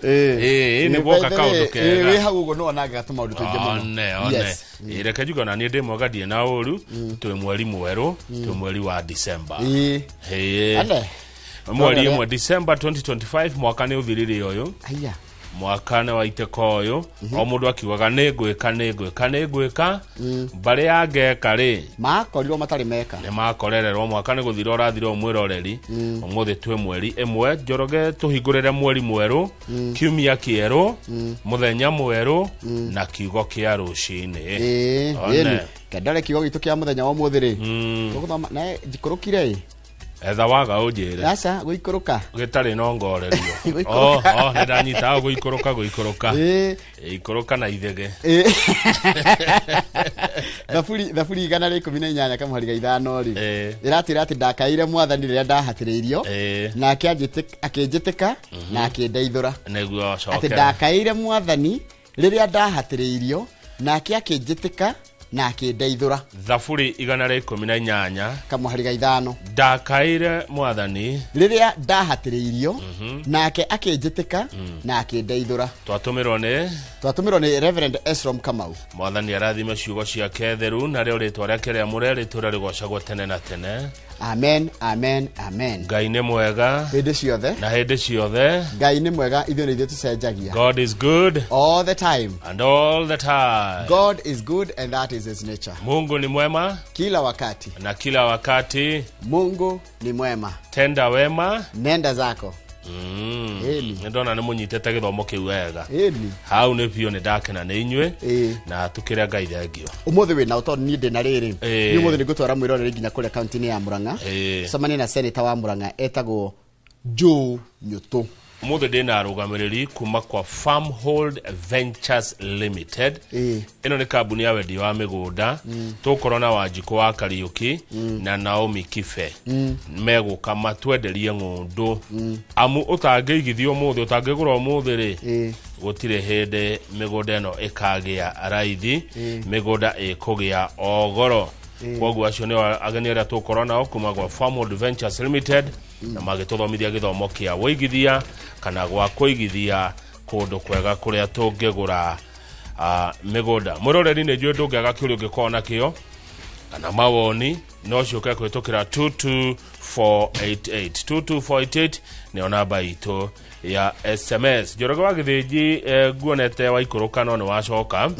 Ĩĩ, nĩ gwoka kaũndũ kega. Wĩ hau ũguo nĩ wonangaga tũmaũndũ tũingĩ mũno. One one. Yes. Ĩ, reke njuge ona niĩ ndĩ mwega, ndirĩ na ũru. Twĩ mweri mwerũ, twĩ mweri wa December. Ĩĩ. Ane. Mweri Twonere. ĩmwe December 2025, mwaka nĩ ũthirire ũyũ. Aya. Mwaka nĩ waitĩka ũyũ, o mũndũ akiugaga nĩ ngwĩka, nĩ ngwĩka, nĩ ngwĩka, mbarĩ ya ngeka rĩ, Makorirwo matarĩ meka. Nĩ makorererwo. Mwaka nĩ gũthira ũrathira ũyũ. Mwĩroreri, ũmũthĩ twĩ mweri ĩmwe. Njoroge, tũhingũrĩre mweri mwerũ, kiumia kĩerũ, mũthenya mwerũ na kiugo kĩa rũcinĩ. One. Ĩni kendore kiugo gitũ kĩa mũthenya wa ũmũthĩ rĩ, tũgũthoma na njikũrũkire ĩ. Etha waga ũnjĩre. Aca, gũikũrũka. Gĩtarĩ nongorerio. Gũikũrũka. Oh, nĩ ndanyita gũikũrũka, gũikũrũka. Ikũrũka na ithege. Thaburi 118 kamũhari ga 5 rĩ, ĩratwĩra atĩ ndakaĩire mwathani rĩrĩa ndahatĩrĩirio, nake akĩnjĩtĩka na akĩndeithũra. Nĩguo. Atĩ cokera. Ndakaĩire mwathani rĩrĩa ndahatĩrĩirio, nake akĩnjĩtĩka na akĩndeithũra. Thaburi 118 kamũhari ga 5. Ndakaĩire mwathani rĩrĩa ndahatĩrĩirio, nake akĩnjĩtĩka na akĩndeithũra. Twatũmĩrwo nĩ Twatũmĩrwo nĩ Reverend Esrom Kamau. Mwathani arathime ciugo ciake theru, narĩo rĩtwa rĩake rĩamũre rĩtũre rĩgocagwo tene na tene. Amen, amen, amen. Ngai nĩ mwega hĩndĩ ciothe na hĩndĩ ciothe. Ngai nĩ mwega, ithuĩ nĩ ithuĩ tũcenjagia. God is good all the time and all the time. God is good and that is his nature. Mungu ni mwema kila wakati na kila wakati. Mungu ni mwema. Tenda wema, nenda zako. Ĩni. Nĩ ndona nĩ mũnyitĩte gĩthomo kĩu wega. Ĩni. Hau nĩ biũ, nĩ ndakena nĩ inyuĩ na tũkĩre Ngai thengio. Ũmũthĩ wĩna tondũ niĩ ndĩ na rĩrĩ, niĩ ũmũthĩ nĩ ngũtwara mwĩroreri nginya kũrĩa kaunti-inĩ ya Murang'a, cemanie na seneta wa Murang'a etagwo Joe Nyũtũ. Ũmũthĩ ndĩna arũgamĩrĩri kuma kwa Farmhold Ventures Limited. Ĩno nĩ kambuni ya wendia wa mĩgũnda. Tũgũkorwo na Wanjikũ wa Kariũki na Naomi Kibe, megũka matwenderie ng'ũndũ, amu ũtangĩigithia ũmũthĩ, ũtangĩgũra ũmũthĩ rĩ, gũtirĩ hĩndĩ mĩgũnda ĩno ĩkagĩa raithi. Mĩgũnda ĩkũgĩa o goro. Koguo acio nĩo ageni arĩa tũgũkorwo nao kuma gwa Farmhold Ventures Limited, na magĩtũthomithia gĩthomo kĩa wũigithia kana gwa kũigithia, kũndũ kwega kũrĩa tũngĩgũra mĩgũnda. Mwĩroreri, nĩ njũĩ ndũngĩaga kĩũria ũngĩkorwo nakĩo kana mawoni, no ciũke kũhĩtũkĩra 22488. 22488 nĩyo namba itũ ya SMS. Njoroge wa Gĩthĩnji, nguonete waikũrũka no nĩ wacoka.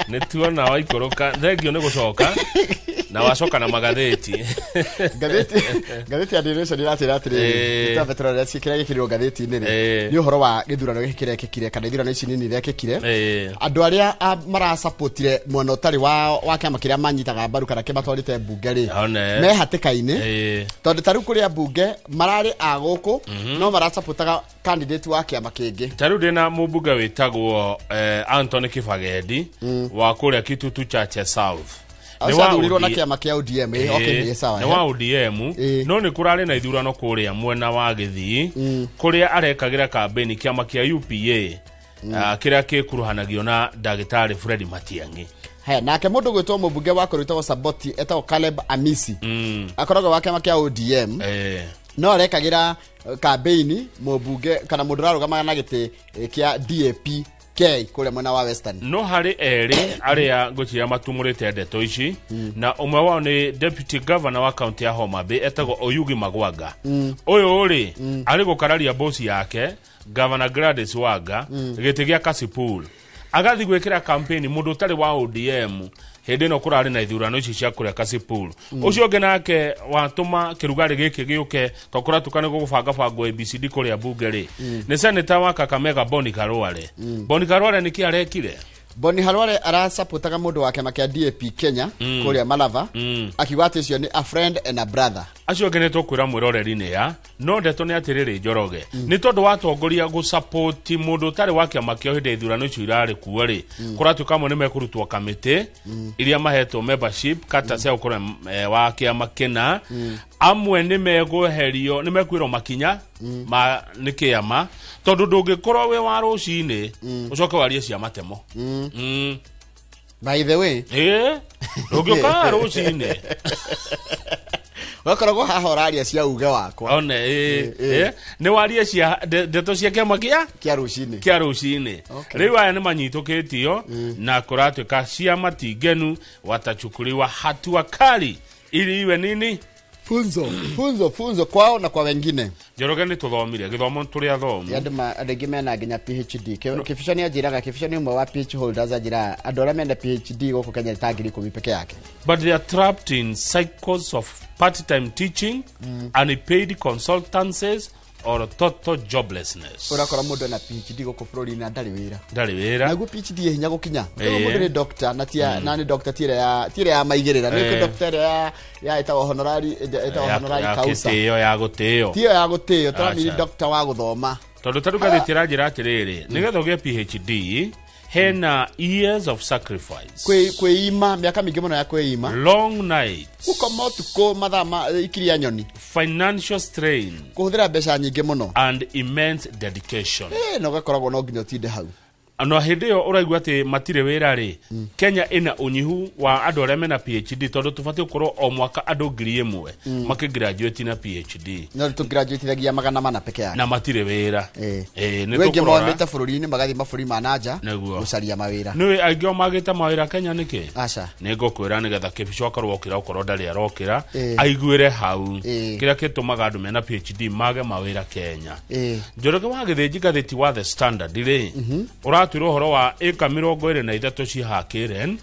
Nĩ tuona waikũrũka, thengio nĩ gũcoka na wacoka na magathĩti. Ngathĩti ya Daily Nation ĩratwĩra atĩrĩrĩ, twambe tũrore kĩrĩa gĩkĩrirwo ngathĩti-inĩ rĩ, nĩ ũhoro wa gĩthurano gĩkĩ kĩrekĩkire kana ithurano ici nini irekĩkire. Andũ arĩa marasapotire mwena ũtarĩ wa kĩama kĩrĩa manyitaga mbaru kana kĩmatwarĩte mbunge rĩ, One. me hatĩka-inĩ, tondũ ta rĩu kũrĩa mbunge mararĩ a gũkũ no marasapotaga candidate wa kĩama kĩngĩ. Ta rĩu ndĩna mũmbunge wĩtagwo Anthony Kibagendi wa kũrĩa Kitutu Chache South. Nĩ wa Acuathurirwo na OD kĩama kĩa ODM. Okay, sawa. Nĩ wa ODM, no nĩ kũrarĩ na ithurano kũrĩa mwena wa Gĩthii, kũrĩa arekagĩra kambĩni kĩama kĩa UPA, kĩrĩa gĩkuruhanagio na ndagĩtarĩ Fred Matiang'i. Haya, nake mũndũ gwĩtwo mũmbunge wa kũrĩa wĩtagwo Saboti etagwo Caleb Amisi, akoragwo wa kĩama kĩa ODM, no arekagĩra kambĩini mũmbunge kana mũndũ ũrarũgamaga na gĩtĩ kĩa DAP K kũrĩa mwena wa Western. No harĩ erĩ arĩa ngwĩciria matumũrĩte ndeto ici, na ũmwe wao nĩ deputy governor wa kaunti ya Homa Bay etagwo Oyugi Magwanga. Ũyũ rĩ, arĩ gũkararia bosi yake Governor Gladys Wanga gĩtĩ gĩa Kasipul, agathi gwĩkĩra campaign mũndũ ũtarĩ wa ODM hĩndĩ ĩno kũrarĩ na ithurano ici cia kũrĩa Kasipul. Ũcio ũngĩ nake watũma kĩrugarĩ gĩkĩ gĩũke, to kũratuka nĩ gũgũbangabangwo ABCD kũrĩa mbunge rĩ, nĩ senator wa Kakamega Boni Karware. Boni Karware nĩkĩ arekire? Boni Harware arasapotaga mũndũ wa kĩama kĩa DAP Kenya kũrĩa Malava, akiuga atĩ ũcio nĩ a friend and a brother. Acio angĩ nĩ tũkwĩra mwĩroreri nĩ ya, no ndeto nĩ atĩrĩrĩ, Njoroge, nĩ tondũ watongoria gũsapoti mũndũ ũtarĩ wa kĩama kĩao hĩndĩ ya ithurano icio irarĩ kuo rĩ, kũratuĩka amwe nĩ mekũrutwo kamĩtĩ iria mahetwo membership kata cia gũkorwo wa kĩama kĩna, amwe nĩ megweherio, nĩ mekwĩrwo makinya ma nĩ kĩama, tondũ ndũngĩkorwo wĩ wa rũcinĩ ũcoke warie cia matemo. By the way, Ĩĩ, ndũngĩũka rũcinĩ. Wakoragwo haha ũraria cia uge wakwa. One nĩ warie cia ndeto cia kĩama kĩa Kĩa rũcinĩ. Kĩa rũcinĩ. Okay. Rĩu aya nĩ manyitũkĩtio na kũratuĩka ciama ti ngenu, watachukuliwa hatua kali ili iwe nini? Funzo, funzo, funzo kwao na kwa wengine. Njoroge, nĩ tũthomire gĩthomo, tũrĩ athomu. Andũ andũ aingĩ mena nginya PhD. Kĩbico nĩ anjĩraga, Kĩbico nĩ ũmwe wa PhD holders, anjĩraga andũ arĩa mena PhD gũkũ Kenya nĩ ta 10,000 peke yake. But they are trapped in cycles of part-time teaching, unpaid consultancies or total joblessness. Ũrakora mũndũ ena PhD gũkũ bũrũri-inĩ na ndarĩ wĩra. Ndarĩ wĩra. Naguo PhD ĩ hinya gũkinya. Mũndũ nĩ doctor na tia na nĩ doctor ti ĩrĩa ya ti ĩrĩa ya maigĩrĩra, nĩ doctor ĩrĩa ya ĩtagwo honorary, ĩtagwo honorary ya causa. Gĩtĩo, ya gũtĩo. Ti ĩyo ya gũtĩo tũramiri. Aca. Doctor wa gũthoma. Tondũ ta rĩu ngathĩti ĩranjĩra atĩrĩrĩ, nĩgetha ũgĩe PhD hena years of sacrifice, Kwĩima, mĩaka mĩingĩ mũno ya kwĩima, long nights, gũkoma ũtukũ mathaa ma ikiri ya nyoni, financial strain, kũhũthĩra mbeca nyingĩ mũno, and immense dedication. Na ũgakoragwo no nginya ũtinde hau. Na hĩndĩ ĩyo ũraigua atĩ matirĩ wĩra rĩ, Kenya ĩna ũnyihu wa andũ arĩa mena PhD, tondũ tũbatiĩ gũkorwo o mwaka andũ 1,000 makĩgraduate na PhD. No tũgraduatithagia 400 peke yake. Na matirĩ wĩra. Nĩ Rĩu aingĩ tũkũrora. momĩte bũrũri-inĩ magathiĩ mabũrũri ma nanja gũcaria mawĩra. Nĩũĩ aingĩ ao magĩte mawĩra Kenya nĩkĩ? Aca. Nĩ ngũkwĩra nĩgetha Kĩbico akorwo okĩra, okorwo ndarĩ arokĩra, aiguĩre hau kĩrĩa gĩtũmaga andũ mena PhD mage mawĩra Kenya. Njoroge wa Gĩthĩnji, ngathĩti wa The Standard rĩ, ũratwĩra ũhoro wa ĩka 23 ciĩ Karen.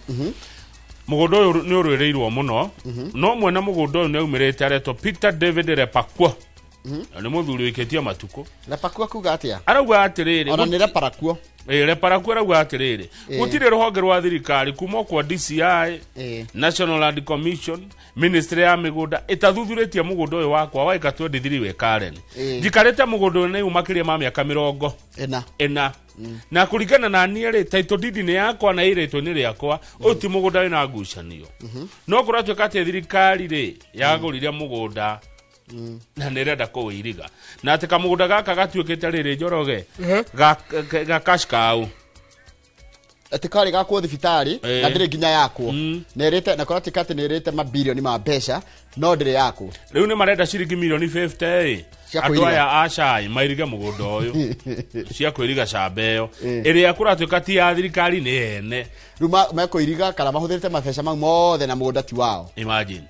Mũgũnda ũyũ nĩ ũrũĩrĩirwo mũno, no mwene mũgũnda ũyũ nĩ aumĩrĩte, aretwo Peter David Repakwo, na nĩ mũthuri wĩkĩtie matukũ. Repakua kuga atĩa? Arauga atĩrĩrĩ, Ona nĩ reparakuo. Reparakuo arauga atĩrĩrĩ, gũtirĩ rũhonge rwa thirikari kuma kwa DCI, National Land Commission, Ministry ya mĩgũnda ĩtathuthurĩtie mũgũnda ũyũ wakwa wa ĩka 23 wĩ Karen. Njikarĩte mũgũnda ũyũ nĩ makĩria ma mĩaka mĩrongo ĩna. Ĩna, na kũringana na niĩ rĩ, title deed nĩ yakwa na ĩrĩtwo-inĩ rĩakwa, ũyũ ti mũgũnda wĩna ngucanio. No kũratuĩka atĩ thirikari rĩ yagũrire mũgũnda na nĩ ĩrenda kũwĩiriga, na atĩ kamũgũnda gaka gatuĩkĩte rĩrĩ, Njoroge, ga cash cow. Atĩ karĩ gakwo thibitarĩ na ndĩrĩ nginya yakwo, na ĩrĩte na kũratuĩka atĩ nĩ ĩrĩte mabirioni ma mbeca no ndĩrĩ yakwo. Rĩu nĩ marenda ciringi milioni 50 ĩ Cia andũ kũiriga. Aya a cai mairige mũgũnda ũyũ cia kwĩriga camba ĩyo ĩrĩa kũratuĩka ti ya thirikari, nĩ ene. Rĩu mekũiriga kana mahũthĩrĩte mabeca mau mothe na mũgũnda ti wao. Imagine.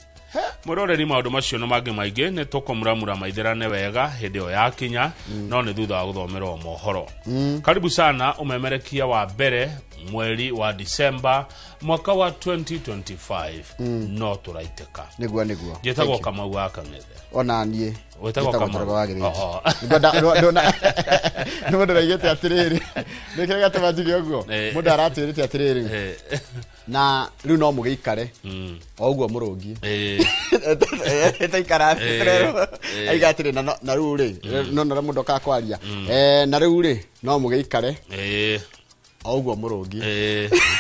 Mwĩroreri, maũndũ macio na mangĩ maingĩ nĩ tũkũmuramura maitherane wega hĩndĩ ĩyo yakinya, no nĩ thutha wa gũthomerwo mohoro. Karibu sana ũmemerekia wa mbere mweri wa Disemba mwaka wa 2025, no tũraitĩka. Nĩguo. Njĩtagwo Kamau wa Kang'ethe. Ona niĩ Wĩtagwo njĩtagwo Kamau. Njoroge wa Gĩthĩnji. Oho. Nĩguo ndĩraigĩte atĩrĩrĩ, nĩ kĩrĩa gĩatũma njuge ũguo, mũndũ aratwĩrĩte atĩrĩrĩ, na rĩu no mũgĩikare o ũguo mũrũngiĩ taikara thĩ, aiga atĩrĩ, na rĩu rĩ, no na mũndũ okaga kwaria, na rĩu rĩ, no mũgĩikare o ũguo mũrũngiĩ.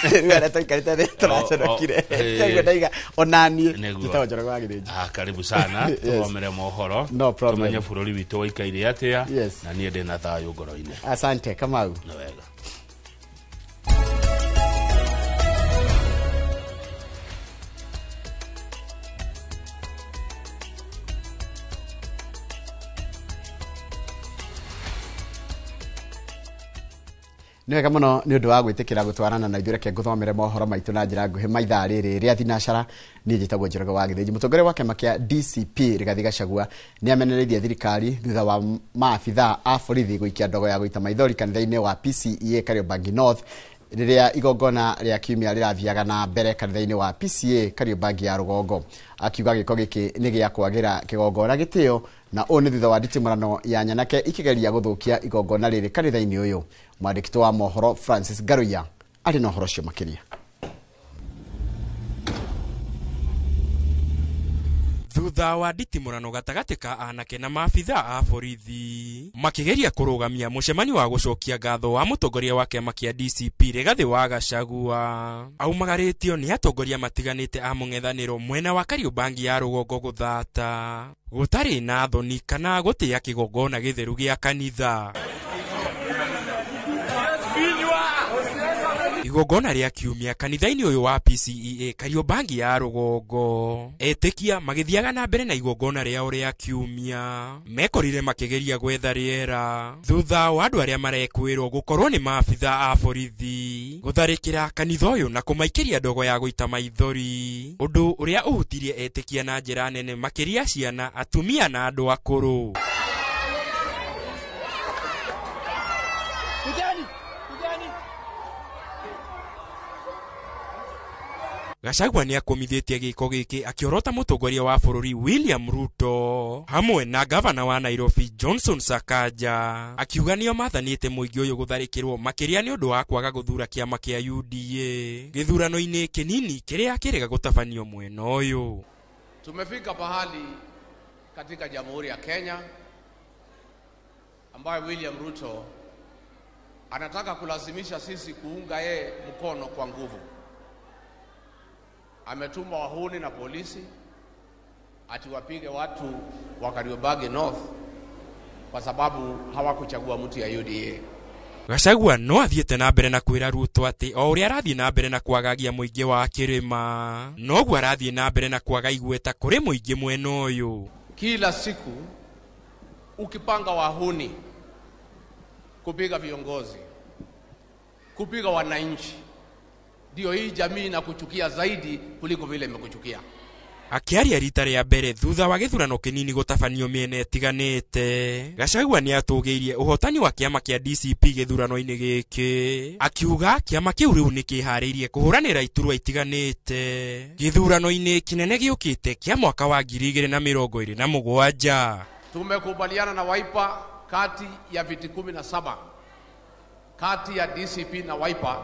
Rĩu arĩa twaikarĩte thĩ tũraconokire. Ndaigua ndaiga ona niĩ njĩtagwo Njoroge wa Gĩthĩnji. Ah, karibu sana. Tũthomere mohoro, No problem. tũmenye bũrũri witũ waikaire atĩa. Na niĩ ndĩ na thayũ ngoro-inĩ. Asante, Kamau. Nĩ wega. Nĩ wega mũno nĩ ũndũ wa gwĩtĩkĩra gũtwarana na ithuĩ. Reke ngũthomere mohoro maitũ na njĩra nguhĩ ma ithaa rĩrĩ rĩa thinacara. Niĩ njĩtagwo Njoroge wa Gĩthĩnji. Mũtongoria wa kĩama kĩa DCP Rigathi Gachagua nĩ amenereirie thirikari thutha wa maabithaa a borithi gũikia ndogo ya gũita maithori kanitha-inĩ wa PCEA Kariobangi North rĩrĩa igongona rĩa kiumia rĩrathiaga na mbere kanitha-inĩ wa PCA Kariobangi ya rũgongo, akiuga gĩko gĩkĩ nĩ gĩa kwagĩra kĩgongona gĩtĩo, na ũũ nĩ thutha wa nditimũrano ya nyanake ikĩgeria gũthũkia igongona rĩrĩ kanitha-inĩ ũyũ. Mwandĩki wa mohoro Francis Ngaruiya arĩ na ũhoro ũcio makĩria. Thutha wa nditimũrano gatagatĩ ka anake na maabithaa a borithi makĩgeria kũrũgamia mũcemanio wa gũcokia ngatho wa mũtongoria wa kĩama kĩa DCP Rigathĩ wa Gachagua, aumagarĩtio nĩ atongoria matiganĩte a mũng'ethanĩro mwena wa Kariobangi ya rũgongo gũthata gũtarĩ na thoni kana gũtĩa kĩgongona gĩtheru gĩa kanitha. Igongona rĩa kiumia kanitha-inĩ ũyũ wa PCEA Kariobangi ya rũgongo, etĩkia magĩthiaga na mbere na igongona rĩao rĩa kiumia mekorire makĩgeria gwetha rĩera thutha wa andũ arĩa marekwĩrwo gũkorwo nĩ maabitha a borithi gũtharĩkĩra kanitha ũyũ na kũmaikĩria ndogo ya gũita maithori, ũndũ ũrĩa ũhutirie etĩkia na njĩra nene makĩria ciana, atumia na andũ akũrũ. Gachagua nĩ akũmithĩtie gĩko gĩkĩ akĩorota mũtongoria wa bũrũri William Ruto hamwe na gavana wa Nairobi Johnson Sakaja, akiuga nĩo mathanĩte mũingĩ ũyũ gũtharĩkĩrwo makĩria nĩ ũndũ wa kwaga gũthura kĩama kĩa UDA gĩthurano-inĩ kĩnini kĩrĩa kĩrĩga gũtabanio mwena ũyũ. Tumefika pahali katika Jamhuri ya Kenya ambayo William Ruto anataka kulazimisha sisi kuunga yeye mkono kwa nguvu. Ametuma wahuni na polisi ati wapige watu wa Kariobangi North kwa sababu hawakuchagua mtu ya UDA. Gachagua no athiĩte na mbere na kwĩra Ruto atĩ o ũrĩa arathiĩ na mbere na kwagagia mũingĩ wa kĩrĩma noguo arathiĩ na mbere na kwaga igweta kũrĩ mũingĩ mwena ũyũ. Kila siku ukipanga wahuni kupiga viongozi, kupiga wananchi, ndio hii jamii inakuchukia zaidi kuliko vile imekuchukia. Akiaria rita rĩa mbere thutha wa gĩthurano kĩnini gũtabanio mĩena ĩtiganĩte, Gachagua nĩ atũgĩirie ũhotani wa kĩama kĩa DCP gĩthurano-inĩ gĩkĩ, akiuga kĩama kĩu rĩu nĩ kĩharĩirie kũhũranĩra iturwa itiganĩte gĩthurano-inĩ kĩnene gĩũkĩte kĩa mwaka wa 2027. Tumekubaliana na Wiper kati ya viti 17, kati ya DCP na Wiper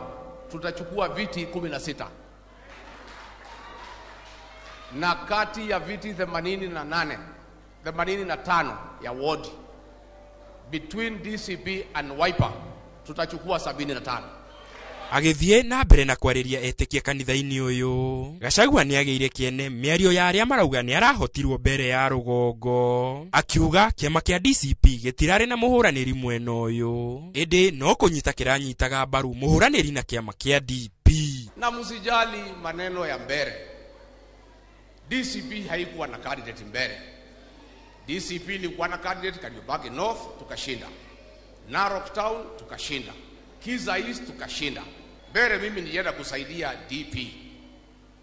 tutachukua viti 16, na kati ya viti 88, 85 ya ward between DCP and Wiper tutachukua 75. Agĩthiĩ na mbere na kwarĩria etĩkia kanitha-inĩ ũyũ, Gachagua nĩ agĩire kĩene mĩario ya arĩa marauga nĩ arahotirwo mbere ya rũgongo, akiuga kĩama kĩa DCP gĩtirarĩ na mũhũranĩri mwena ũyũ, ĩndĩ no kũnyita kĩranyitaga mbaru mũhũranĩri na kĩama kĩa DP. Na msijali maneno ya mbere, DCP haikuwa na candidate mbere. DCP ilikuwa na candidate Kariobangi North tukashinda, Narok Town tukashinda, Kiza East tukashinda. Mbere mimi nilienda kusaidia DP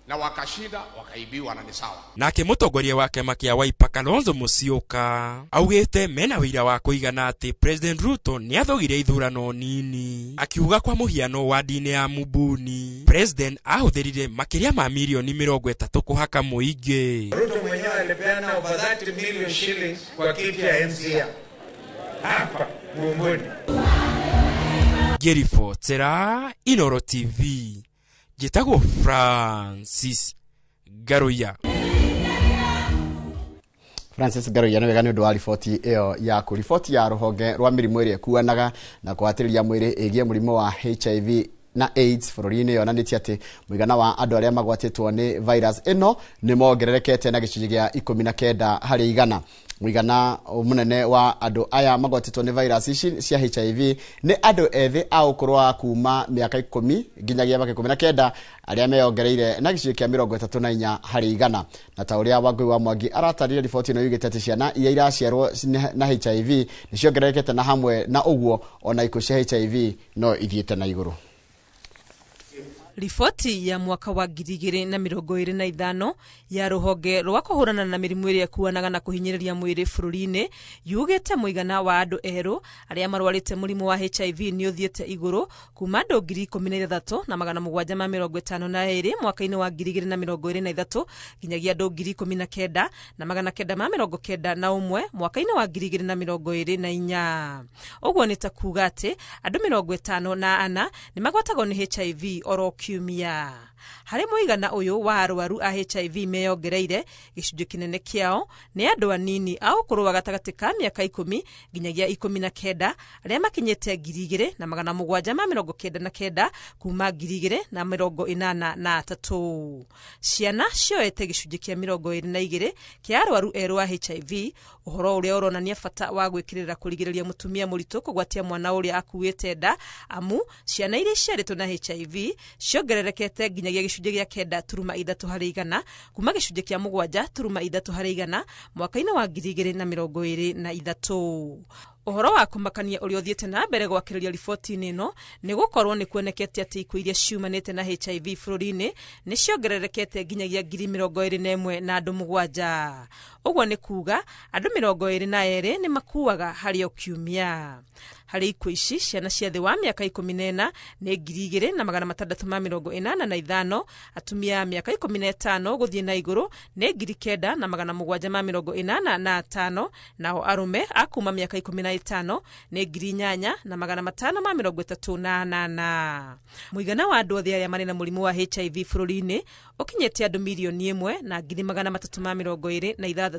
na wakashinda, wakaibiwa na ni sawa. Nake mũtongoria wa kĩama kĩa Wiper Kalonzo Musyoka augĩte mena wĩira wa kũigana atĩ President Ruto nĩathogire ithurano nini, akiuga kwa mũhiano wadi-inĩ ya Mubuni President ahũthĩrire makĩria ma milioni 30 kũhaka mũingĩ. Ruto mwenyewe alipeana over 30 million shillings kwa kiti ya MCA hapa Mumbuni. Ngĩribotera Inoro TV, njĩtagwo Francis Ngaruiya. Francis Ngaruiya nĩ wega nĩ ũndũ wa riboti ĩyo yaku. Riboti ya rũhonge rwa mĩrimũ ĩrĩa ĩkuanaga na kũhatĩrĩria mwĩrĩ ĩgiĩ mũrimũ wa HIV na AIDS bũrũri-inĩ yonanĩtie atĩ mũigana wa andũ arĩa magwatĩtwo nĩ virus ĩno nĩ mongererekete na gĩcunjĩ gĩa 19 harĩ igana. Mũigana mũnene wa andũ aya magwatĩtwo nĩ virus ici cia HIV nĩ andũ ethĩ a ũkũrũ wa kuma mĩaka 10 nginyagia mĩaka 19 arĩa meyongereire na gĩcunjĩ kĩa 34 harĩ igana. Na ta ũrĩa Wangũi wa Mwangi aratarire, riboti ĩno yugĩte atĩ ciana iria iraciarwo na HIV nĩ ciongererekete na hamwe na ũguo ona ikuũ cia HIV no ithiĩte na igũrũ. Riboti ya mwaka wa 2025 ya rũhonge rwa kũhũrana na mĩrimũ ĩrĩa ĩkuanaga na kũhinyĩrĩria mwĩrĩ bũrũri-inĩ yugĩte mũigana wa andũ erũ arĩa marwarĩte mũrimũ wa HIV nĩ ũthiĩte igũrũ kuma andũ 16,752 mwaka-inĩ wa 2023 nginyagia andũ 19,991 mwaka-inĩ wa 2024. Ũguo nĩ ta kuuga atĩ andũ 54 nĩ magwatagwo nĩ HIV oro kiumia. Harĩ mũigana ũyũ wa arwaru a HIV meyongereire, gĩcunjĩ kĩnene kĩao nĩ andũ anini a ũkũrũ wa gatagatĩ ka mĩaka 10 nginyagia 19 arĩa makinyĩte 2799 kuma 2083. Ciana cioete gĩcunjĩ kĩa 22 kĩa arwaru erũ a HIV, ũhoro ũrĩa ũronania bata wa gwĩkĩrĩra kũrigĩrĩria mũtumia mũritũ kũgwatia mwana ũrĩa akuĩte nda, amu ciana iria iciarĩtwo na HIV ciongererekete nginyagia gĩcunjĩ gĩa 9.3 harĩ igana kuma gĩcunjĩ kĩa 7.3 harĩ igana mwaka-inĩ wa 2023. Ũhoro wa kũmakania ũrĩa ũthiĩte na mbere gwakĩrĩria riboti-inĩ ĩno nĩ gũkorwo nĩ kuonekete atĩ ikuũ iria ciumanĩte na HIV bũrũri-inĩ nĩ ciongererekete nginyagia 21,000 na andũ 7. Ũguo nĩ kuuga andũ 22 nĩ makuaga harĩ o kiumia. Harĩ ikuũ ici, ciana cia thĩ wa mĩaka 14 nĩ 2685, atumia a mĩaka 15 gũthiĩ na igũrũ nĩ 9785, nao arũme a kuma mĩaka 15 nĩ 8538. Mũigana wa andũ othe arĩa marĩ na mũrimũ wa HIV bũrũri-inĩ ũkinyĩte andũ 1,326,000,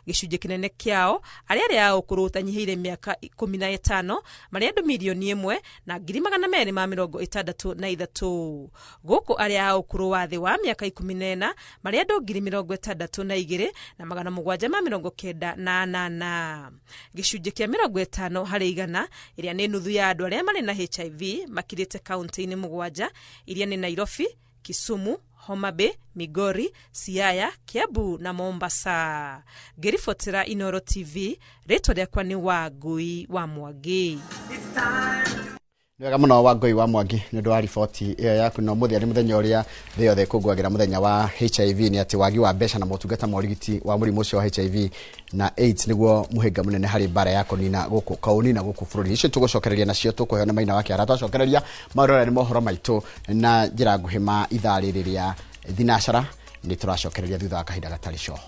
gĩcunjĩ kĩnene kĩao arĩa arĩa a ũkũrũ ũtanyihĩire mĩaka 15 marĩ andũ 1,263,000. Gũkũ arĩa a ũkũrũ wa thĩ wa mĩaka 14 marĩ andũ 62,798. Gĩcunjĩ kĩa 50 harĩ igana ĩrĩa nĩ nuthu ya andũ arĩa marĩ na HIV makirĩte kaunti-inĩ 7 iria nĩ Nairobi, Kisumu, Homa Bay, Migori, Siaya, Kiambu na Mombasa. Ngĩribotera Inooro TV, rĩtwa rĩakwa nĩ Wangui wa Mwangi. Nĩ wega mũno Wangui wa Mwangi nĩ ũndũ wa riboti ĩyo yaku. No mũthia nĩ mũthenya ũrĩa thĩ yothe ĩkũngũagĩra mũthenya wa HIV, nĩ atĩ wagi wa mbeca na motungata ma ũrigiti wa mũrimũ ũcio wa HIV na AIDS nĩguo mũhĩnga mũnene harĩ mbara ya kũnina gũkũ kaũnina gũkũ bũrũri. Icio tũgũcokereria nacio tũkũheo nĩ Maina wa Kĩara. Twacokereria maũndũ marĩa nĩ mohoro maitũ na njĩra nguhĩ ma ithaa rĩrĩ rĩa thinacara, nĩ tũracokereria thutha wa kahinda gatarĩ coho.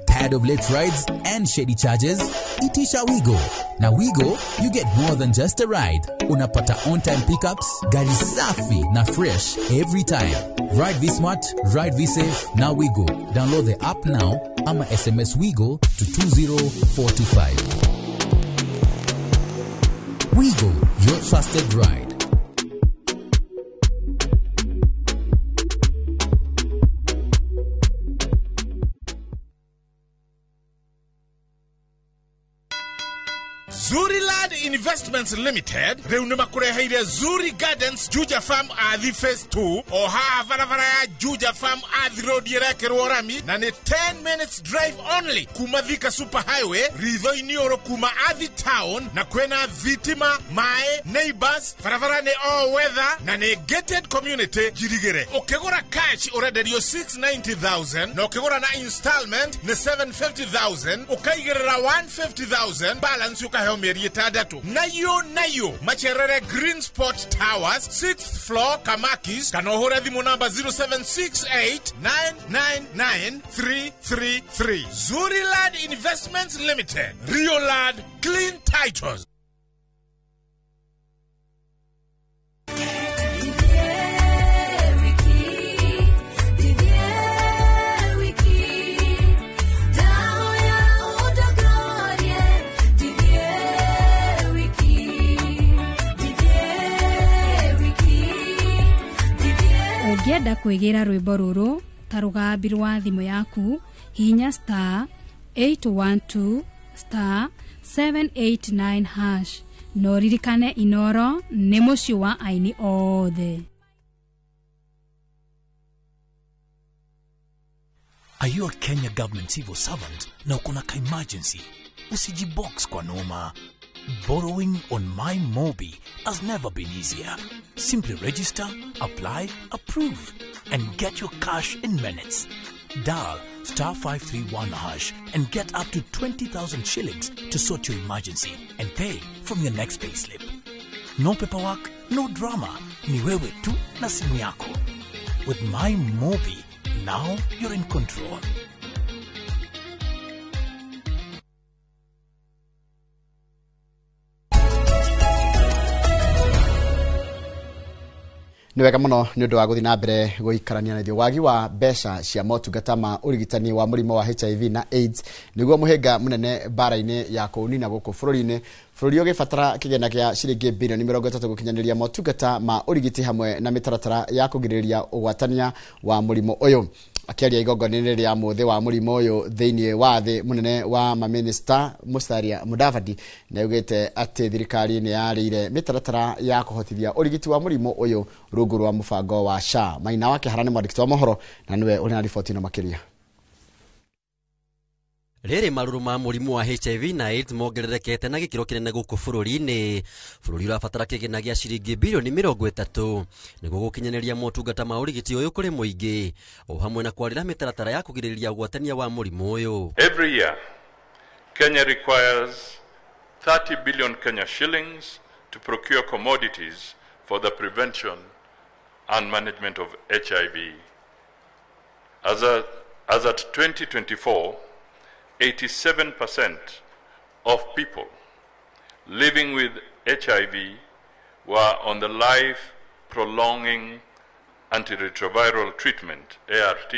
Tired of late rides and shady charges? Itisha Wigo. Now Wigo, you get more than just a ride. Unapata on-time pickups, gari safi na fresh every time. Ride V-Smart, ride V-Safe, now Wigo. Download the app now ama SMS Wigo to 20425. Wigo, your trusted ride. Zuri Land Investments Limited rĩu nĩ makũreheire Zuri Gardens Juja Farm Athi Phase 2 o haha barabara ya Juja Farm Athi Road ĩrekĩrwo rami na nĩ 10 minutes drive only kuma Thika Super Highway ritho-inĩ ũrũ kuma Athi Town, na kwĩna thitima, maĩ, neighbors, barabara nĩ all weather na nĩ gated community njirigĩre. Ũkĩgũra cash ũrenderio 690,000 na ũkĩgũra na installment nĩ 750,000, ũkaigĩrĩra 150,000 balance ũkaheo mĩeri 6. Nayo macerere Green Spot Towers 6th floor Kamakis, kana ũhũre thimũ namba 0768999333. Zuri Land Investments Limited, Rio Land, clean titles. Ũngĩenda kwĩgĩra rwĩmbo rũrũ ta rũgambi rwa thimũ yaku, hihinya star 812 star 789 hash. No ririkane Inooro nĩ mũciĩ wa aini othe. Are you a Kenya government civil servant na uko na ka-emergency? Usijibox kwa noma. Borrowing on My Mobi has never been easier. Simply register, apply, approve, and get your cash in minutes. Dial star 531 hash and get up to 20,000 shillings to sort your emergency and pay from your next payslip. No paperwork, no drama. Ni wewe tu na simu yako. With My Mobi, now you're in control. Nĩ wega mũno nĩ ũndũ wa gũthiĩ na mbere gũikarania na ithuĩ. Wagi wa mbeca cia motungata ma ũrigitani wa mũrimũ wa HIV na AIDS nĩguo mũhĩnga mũnene mbara-inĩ ya kũũnina gũkũ bũrũri-inĩ. Bũrũri ũgĩbatara kĩgĩna kĩa ciringi bilioni 30 gũkinyanĩria motungata ma ũrigiti hamwe na mĩtaratara ya kũgirĩrĩria ũgwatania wa mũrimũ ũyũ. Akĩaria igongona-inĩ rĩa mũthĩ wa mũrimũ ũyũ thĩinĩ wa thĩ, mũnene wa mamĩnĩsta Musalia Mudavadi nĩaugĩte atĩ thirikari nĩ yarĩire mĩtaratara ya kũhotithia ũrigiti wa mũrimũ ũyũ rungu rwa mũbango wa SHA. Maina wa Kĩhara nĩ mwandĩki wa mohoro na nĩwe ũrĩ na riboti ĩno makĩria. Rĩrĩ marũrũ ma mũrimũ wa HIV na AIDS mongererekete na gĩkĩro kĩnene gũkũ bũrũri-inĩ. Bũrũri ũrabatara kĩgĩna gĩa ciringi bilioni 30 nĩguo gũkinyanĩria motungata ma ũrigiti ũyũ kũrĩ mũingĩ, o hamwe na kwarĩra mĩtaratara ya kũgirĩrĩria ũgwatania wa mũrimũ ũyũ. Every year, Kenya requires 30 billion Kenya shillings to procure commodities for the prevention and management of HIV. As at 2024, 87% of people living with HIV were on the life-prolonging antiretroviral treatment, ART,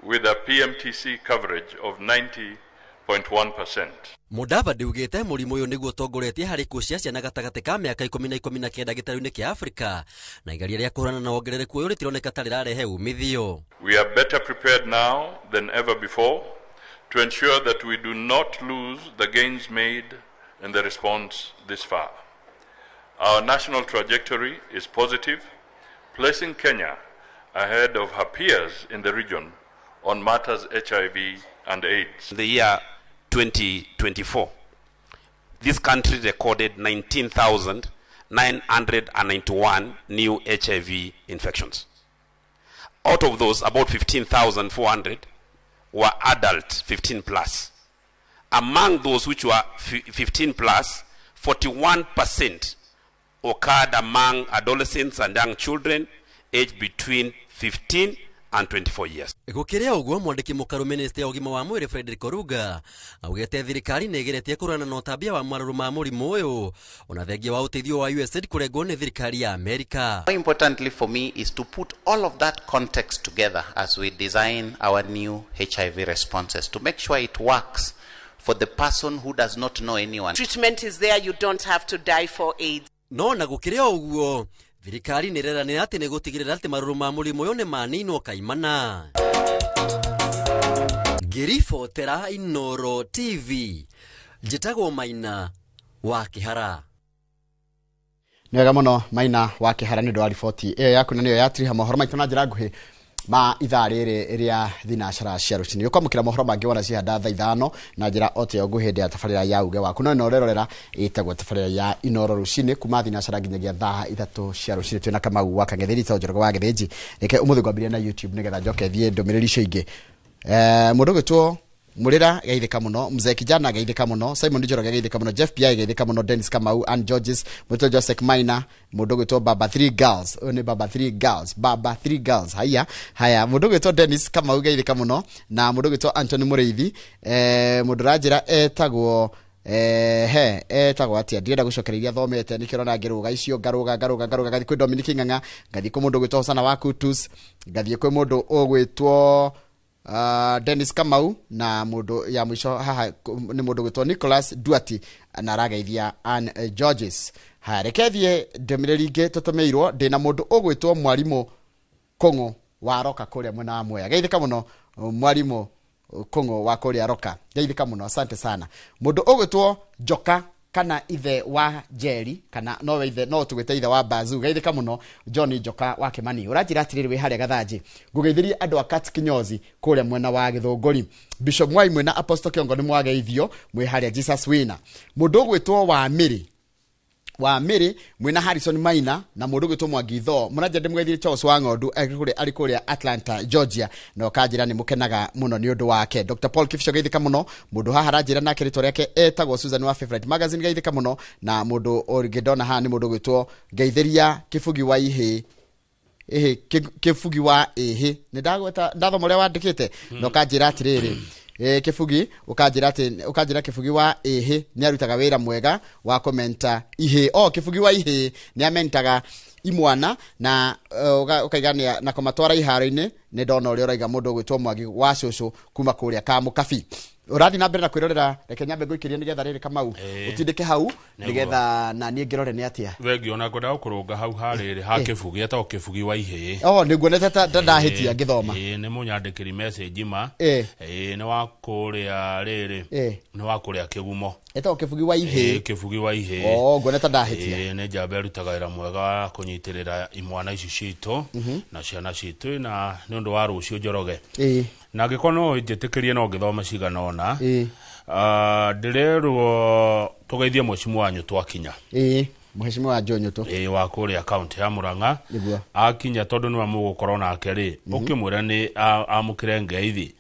with a PMTC coverage of 90.1%. Mudavadi ugĩte mũrimũ ũyũ nĩguo ũtongoretie harĩ ikuũ cia ciana gatagatĩ ka mĩaka 10 na 19 gĩtarũ-inĩ kĩa Afrika, na igeria rĩa kũhũrana na wongerereku ũyũ rĩtironeka ta rĩrarehe umithio. We are better prepared now than ever before to ensure that we do not lose the gains made in the response this far. Our national trajectory is positive, placing Kenya ahead of her peers in the region on matters HIV and AIDS. In the year 2024, this country recorded 19,991 new HIV infections. Out of those, about 15,400 were adult 15 plus. Among those which were 15 plus, 41% occurred among adolescents and young children aged between 15 and 24 years. Gũkĩrĩ ũguo, mwandĩki mũkaru minista ya ũgima wa mwĩrĩ Frederick Oruga augĩte thirikari nĩ ĩgeretie kũrũana na ũtambia wa marũrũ ma mũrimũ ũyũ, ona thengia wa ũteithio wa USAID kũrengwo nĩ thirikari ya Amerika. More importantly for me is to put all of that context together as we design our new HIV responses to make sure it works for the person who does not know anyone. Treatment is there, you don't have to die for AIDS. No na gũkĩrĩ o ũguo, thirikari nĩ ĩreranĩra atĩ nĩ gũtigĩrĩra atĩ marũrũ ma mũrimũ ũyũ nĩ maninwo kaimana. Ngĩribotera Inooro TV, njĩtagwo Maina wa Kĩhara. Nĩ wega mũno Maina wa Kĩhara nĩ ũndũ wa riboti ĩyo yaku, na nĩyo yatiriha mohoro maitũ na njĩra nguhĩ ma ithaa rĩrĩ rĩa thinacara cia rũcinĩ. Ũkwamũkĩra mohoro mangĩ wona cihanda thaa 5 na njĩra o ta ĩyo nguhĩ hĩndĩ ya tabarĩra ya uge waku. No ĩno ũrerorera ĩtagwo tabarĩra ya Inooro rũcinĩ kuma thinacara nginyagia thaa 3 cia rũcinĩ. Twĩna Kamau wa Kang'etheri ta Njoroge wa Gĩthĩnji. Reke ũmũthĩ ngwambĩrĩria na YouTube nĩgetha njoke thiĩ ndũmĩrĩri icio ingĩ. Mũndũ ũgwĩtwo Murira geithĩka mũno, Mzee Kijana geithĩka mũno, Simon Njoroge geithĩka mũno, Jeff P.I. geithĩka mũno, Dennis Kamau, Ann Georges, Mũtwe Joseph Maina, mũndũ ũgwĩtwo Baba 3 Girls, ũyũ nĩ Baba 3 Girls, Baba 3 Girls, haya haya, mũndũ ũgwĩtwo Dennis Kamau geithĩka mũno, na mũndũ ũgwĩtwo Anthony Mũrĩithi, mũndũ ũranjĩra etagwo he etagwo atia, ndirenda gũcokeria iria thomete nĩkĩo ũrona ngĩrũga icio, ngarũga ngarũga ngarũga, ngathiĩ kwĩ Dominic Ng'ang'a, ngathiĩ kwĩ mũndũ ũgwĩtwo Hosana wa Kutus, ngathiĩ kwĩ mũndũ ũgwĩtwo Dennis Kamau, na mũndũ ya mũico haha nĩ mũndũ ũgwĩtwo Nicholas Duati, na arageithia Ann Georges. Haya, reke thiĩ ndũmĩrĩri ingĩ tũtũmĩirwo. Ndĩna mũndũ ũgwĩtwo Mwarimũ Kũng'ũ wa Roka kũrĩa mwena wa Mwea. Geithĩka mũno Mwarimũ Kũng'ũ wa kũrĩa Roka, geithĩka mũno, asante sana. Mũndũ ũgwĩtwo Njoka kana ithe wa Jerry, kana nowe ithe, no tũgwĩte ithe wa Bazu, geithĩka mũno John Njoka wa Kĩmani. Ũranjĩra atĩrĩrĩ, wĩ harĩa Gathanjĩ, ngũgeithĩrie andũ a Kat Kinyozi kũrĩa mwena wa Gĩthũngũri. Bishop Mwai mwena Apostle Kĩongo nĩ mwageithio mwĩ harĩa Jesus Winner. Mũndũ ũgwĩtwo wa Mĩrĩ wa Mĩrĩ mwena Harrison Maina, na mũndũ ũgwĩtwo Mwangi Thoo, mũranjĩra ndĩmũgeithĩrie Charles wa Ng'ondu arĩ kũrĩa Atlanta Georgia, na ũkanjĩra nĩ mũkenaga mũno nĩ ũndũ wake. Dr Paul Kibisho geithĩka mũno. Mũndũ haha aranjĩra nake rĩtwa rĩake etagwo Susan wa Favorite Magazine, geithĩka mũno. Na mũndũ ũngĩ ndona haha nĩ mũndũ ũgwĩtwo Ngeithĩria Kĩbugi wa Ihĩ, Kĩbugi wa Ĩhĩ, nĩ ndagweta ndathoma ũrĩa wandĩkĩte, na ũkanjĩra atĩrĩrĩ, Kibugi ukanjira ati ukanjira Kibugi wa ihe ni arutaga wira mwega wa komenta ihe o Kibugi wa ihe ni amentaga imwana na ukaigania na komatwara iharo-ini ni ndona uria uraiga mundu gwitwo Mwangi wa cucu kuma kuria ka mukabi urathi na mbere na kwirorera reke nyambe ngwikirie nigetha riri Kamau utindike hau nigetha na nie ngirore ni atia wegio na ngwenda gukurunga hau hariri ha Kibugi etagwo Kibugi wa ihe oh niguo nete ta ndahitia ngithoma ni munyandikiri message ma ni wa kuria riri ni wa kuria kigumo etagwo Kibugi wa ihe Kibugi wa ihe oh nguo nete ndahitia ni njamba irutaga wira mwega wa kunyitirira imwana ici citu na ciana citu na ni undu wa rucio Njoroge na ngĩkorwo no njĩtĩkĩrie no ngĩthome cigana ũna ndĩrerwo tũgeithie mheshimiwa wanyu twakinya mheshimiwa John Nyutu wa kũrĩa kaunti ya Murang'a akinya tondũ nĩwe mũgũkorwo nake rĩ ũkĩmwĩra nĩ amũkĩre ngeithi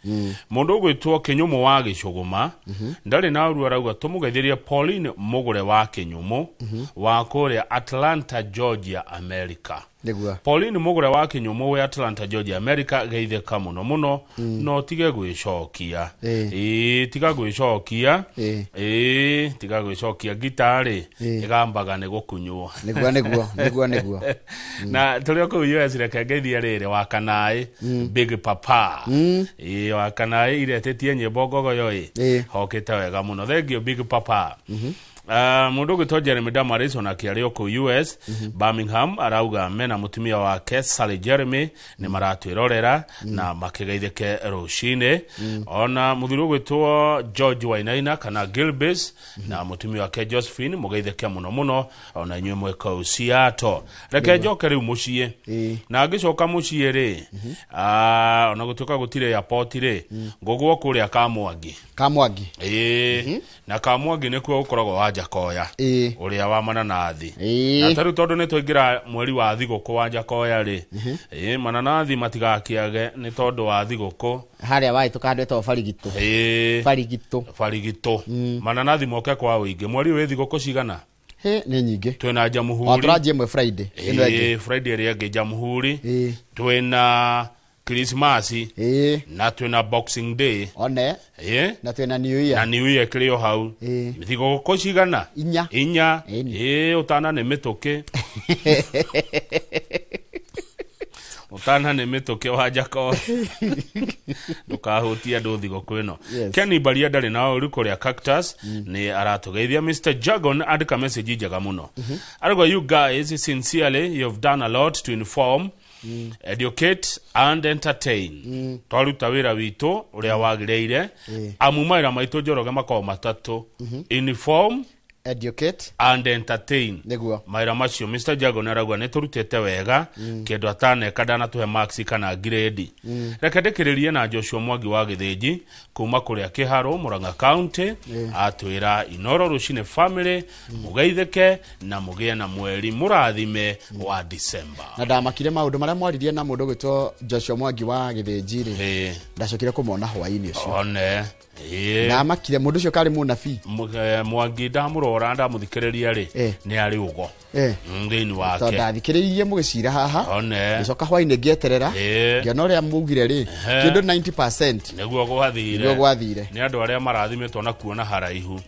mũndũ ũgwĩtwo Kĩnyũmũ wa Gĩcũgũma ndarĩ na ũru arauga tũmũgeithĩrie Pauline Mũgũre wa Kĩnyũmũ wa kũrĩa Atlanta Georgia America. Pauline Mũgũre wa Kĩnyũmũ wa Atlanta Georgia America geithĩka mũno mũno no tige gwĩcokia tiga gwĩcokia tiga gwĩcokia gitarĩ ĩgambaga nĩ gũkunywo nĩguo na tũrĩ o kũu US reke ngeithie rĩrĩ wa Kanaĩ Big Papa wa Kanaĩ iretĩtie nyĩmbo ngogoyo hokĩte wega mũno thengio Big Papa. Mundu gwitwo Jeremy Damaris onake arĩ o kũu US Birmingham arauga mena mutumia wake Sally Jeremy nĩ maratwĩrorera na makĩgeithĩke rũcinĩ ona mũthuri ũgwĩtwo George Wainaina kana Gilbis na mutumia wake Josephine mũgeithĩke mũno mũno ona inyuĩ mwĩ kũu Seattle. Reke njoke rĩu mũciĩ na ngĩcoka mũciĩ rĩ ona gũtuĩka gũtirĩ airport rĩ ngũgwo kũrĩa Kamwangi na Kamwangi nĩkuo gũkoragwo wa Njakoya uria wa mananathi na taru tondu ni twaingira mweri wa thiguku wa Njakoya ri mananathi matigakiage ni tondu wa thiguku haria wai tukandwetwo Barigito Barigito mananathi moke kwa wingi mweri wi thiguku cigana ni nyingi twina Jamhuri tũranjie mwe Friday Friday ĩrĩa ĩngĩ Jamhuri twina Christmas na twina Boxing Day one na twina New Year na New Year kĩrĩ o hau thigũkũ cigana inya ũtana nĩ mĩtũkĩ ũtana nĩ mĩtũkĩ wa Njakoya ndũkahutie andũ thigũkũ ĩno. Kenny Baria ndarĩ na ũru kũrĩa Cactus nĩ aratũgeithia. Mr Jagon andĩka message njega mũno arauga you guys sincerely you've done a lot to inform educate and entertain twaruta wira witũ ũrĩa wagĩrĩire amu mawĩra maitũ Njoroge makoragwo matatũ inform educate and entertain niguo mawĩra macio Mr Jagon arauga nĩ tũrutĩte wega kĩndũ ataneka ndanatũhe marks kana grade. Reke ndĩkĩrĩrie na Joshua Mwangi wa Gĩthĩnji kuma kũrĩa Kĩharũ Murang'a County atwĩra Inoro rũcinĩ family mũgeithĩke na mũgĩe na mweri mũrathime wa December. Na ndamakire maũndũ marĩa mwaririe na mũndũ gwĩtwo Joshua Mwangi wa Gĩthĩnji rĩ ndacokire kũmona hwaĩ-inĩ ũcio one ndamakire mũndũ ũcio karĩ mũnabii Mwangi ndamũrora ndamuthikĩrĩria rĩ nĩ arĩ ũgo thĩinĩ wake tondũ ndathikĩrĩirie mũgĩcira haha ngĩcoka hwaĩ-inĩ ngĩeterera ngĩona ũrĩa mugire rĩ kĩndũ 90% nĩguo gwathire nĩ andũ arĩa marathimĩtwo na kuona haraihu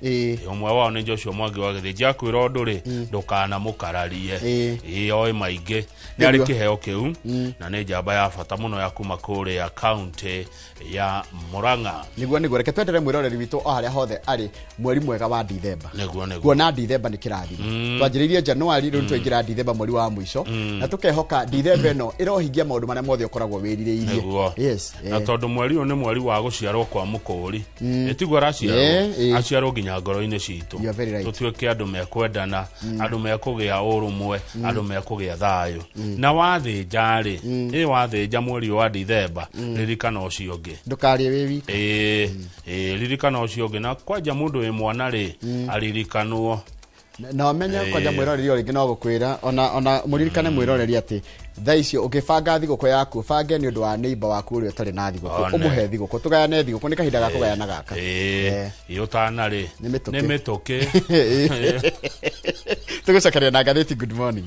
ũmwe wao nĩ Joshua Mwangi wa Gĩthĩnji akwĩra ũndũ rĩ ndũkanamũkararie oĩ maingĩ nĩ arĩ kĩheo kĩu na nĩ njamba ya bata mũno ya kuma kũrĩa kaunti ya Murang'a. Nĩguo reke twendere mwĩroreri witũ o harĩa hothe arĩ mweri mwega wa Dithemba kuona Dithemba nĩ kĩrathimo twanjĩrĩirie January rĩu twaingĩra Dithemba mweri wa mũico na tũkehoka Dithemba ĩno ĩrohingia maũndũ marĩa mothe ũkoragwo wĩrirĩirie. Yes na tondũ mweri ũyũ nĩ mweri wa gũciarwo kwa mũkũri ĩtiguo araciarwo aciarwo nginya ngoro-inĩ citũ tũtuĩke andũ mekwendana andũ mekũgĩa ũrũmwe andũ mekũgĩa thayũ na wathĩnja rĩ wathĩnja mweri wa Dithemba ririkana ũcio ũngĩ ndũkarĩe wĩ wika ririkana ũcio ũngĩ na kwanja mũndũ wĩ mwana rĩ aririkanwo na ũmenye kwanja mwĩroreri o rĩngĩ no gũkwĩra ona mũririkane mwĩroreri atĩ thaa icio ũkĩbanga thigũkũ yaku bange nĩ ũndũ wa neighbor waku ũrĩa ũtarĩ na thigũkũ ũmũhe thigũkũ tũgayane thigũkũ nĩ kahinda ga kũgayana gaka ũtana rĩ nĩ mĩtũkĩ tũgũcokeria na ngathĩti. Good morning.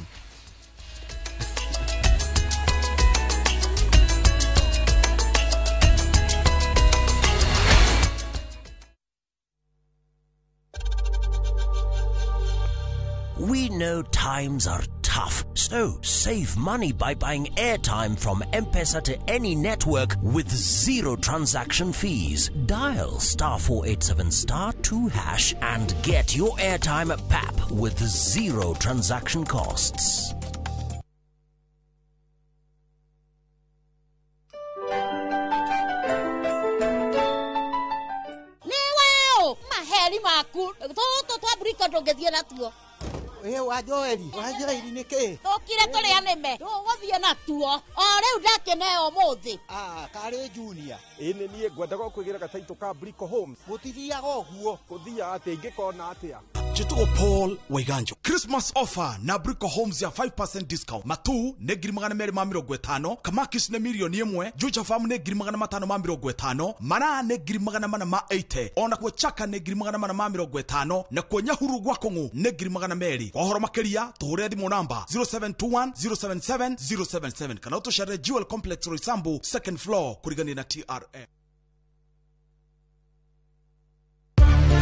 Times are tough, so save money by buying airtime from M-Pesa to any network with zero transaction fees. Dial *487 *2# and get your airtime at PAP with zero transaction costs. Maku tutu twa ndũngĩthiĩ natuo. Ĩ wa Joeli, wa Joeli nĩ kĩ? Tũkire tũrĩa nĩme tũgũthiĩ natuo o rĩu ndakĩneo ũmũthĩ. Ah, karĩ Junior. Ĩ nĩ niĩ ngwendaga kwĩgĩra gataitũ ka Brico Homes. Gũtithiaga ũguo. Gũthiaga atĩ ingĩkona atĩa? Chitugo Paul Waiganjo. Christmas offer na Brico Homes ya 5% discount. Matu nĩ 250, Kamakis nĩ 1,000,000, Juja Farm nĩ 550, Mara nĩ 480, ona kuo Chaka nĩ 450, na kuo Nyahuru gwa Kong'u nĩ 200. Kwa ũhoro makĩria tũhũre thimũ namba 0721 077 077 kana ũtũcerere Jewel Complex Roysambu second floor kũrigania na TRM.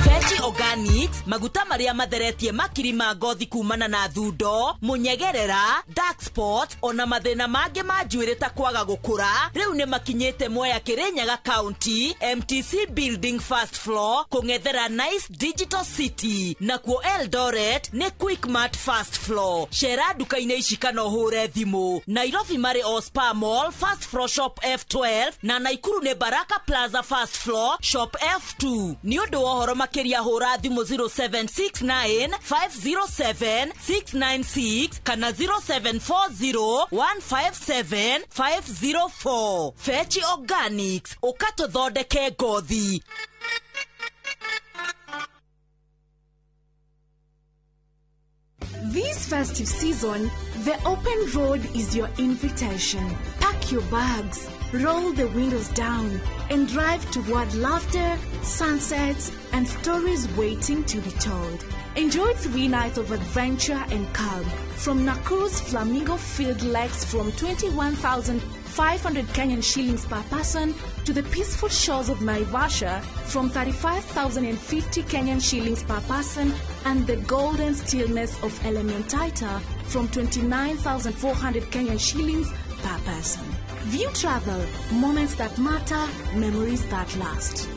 Fechi Organics maguta maria matheretie makiri ma ngothi kumana na thundo munyegerera dark spot ona mathina mangi ma njuiri ta kwaga gukura riu ni makinyite Mwea Kirinyaga County MTC Building first floor kung'ethera Nice Digital City nakuo Eldoret ni Quickmart first floor. Cera nduka-inĩ ici kana ũhũre thimũ. Nairobi marĩ o Spa Mall first floor shop F12 na Naikuru nĩ Baraka Plaza first floor shop F2. Nĩ ũndũ wa ũhoro makĩria hũra thimũ 0769 507 696 kana 0740 157 504. Fechi Organics ũkatũthondeke ngothi. This festive season, the open road is your invitation. Pack your bags, roll the windows down, and drive toward laughter, sunsets, and stories waiting to be told. Enjoy 3 nights of adventure and calm from Nakuru's Flamingo Field Lakes from 21,500 Kenyan shillings per person to the peaceful shores of Naivasha from 35,050 Kenyan shillings per person and the golden stillness of Elementaita from 29,400 Kenyan shillings per person. View Travel, moments that matter, memories that last.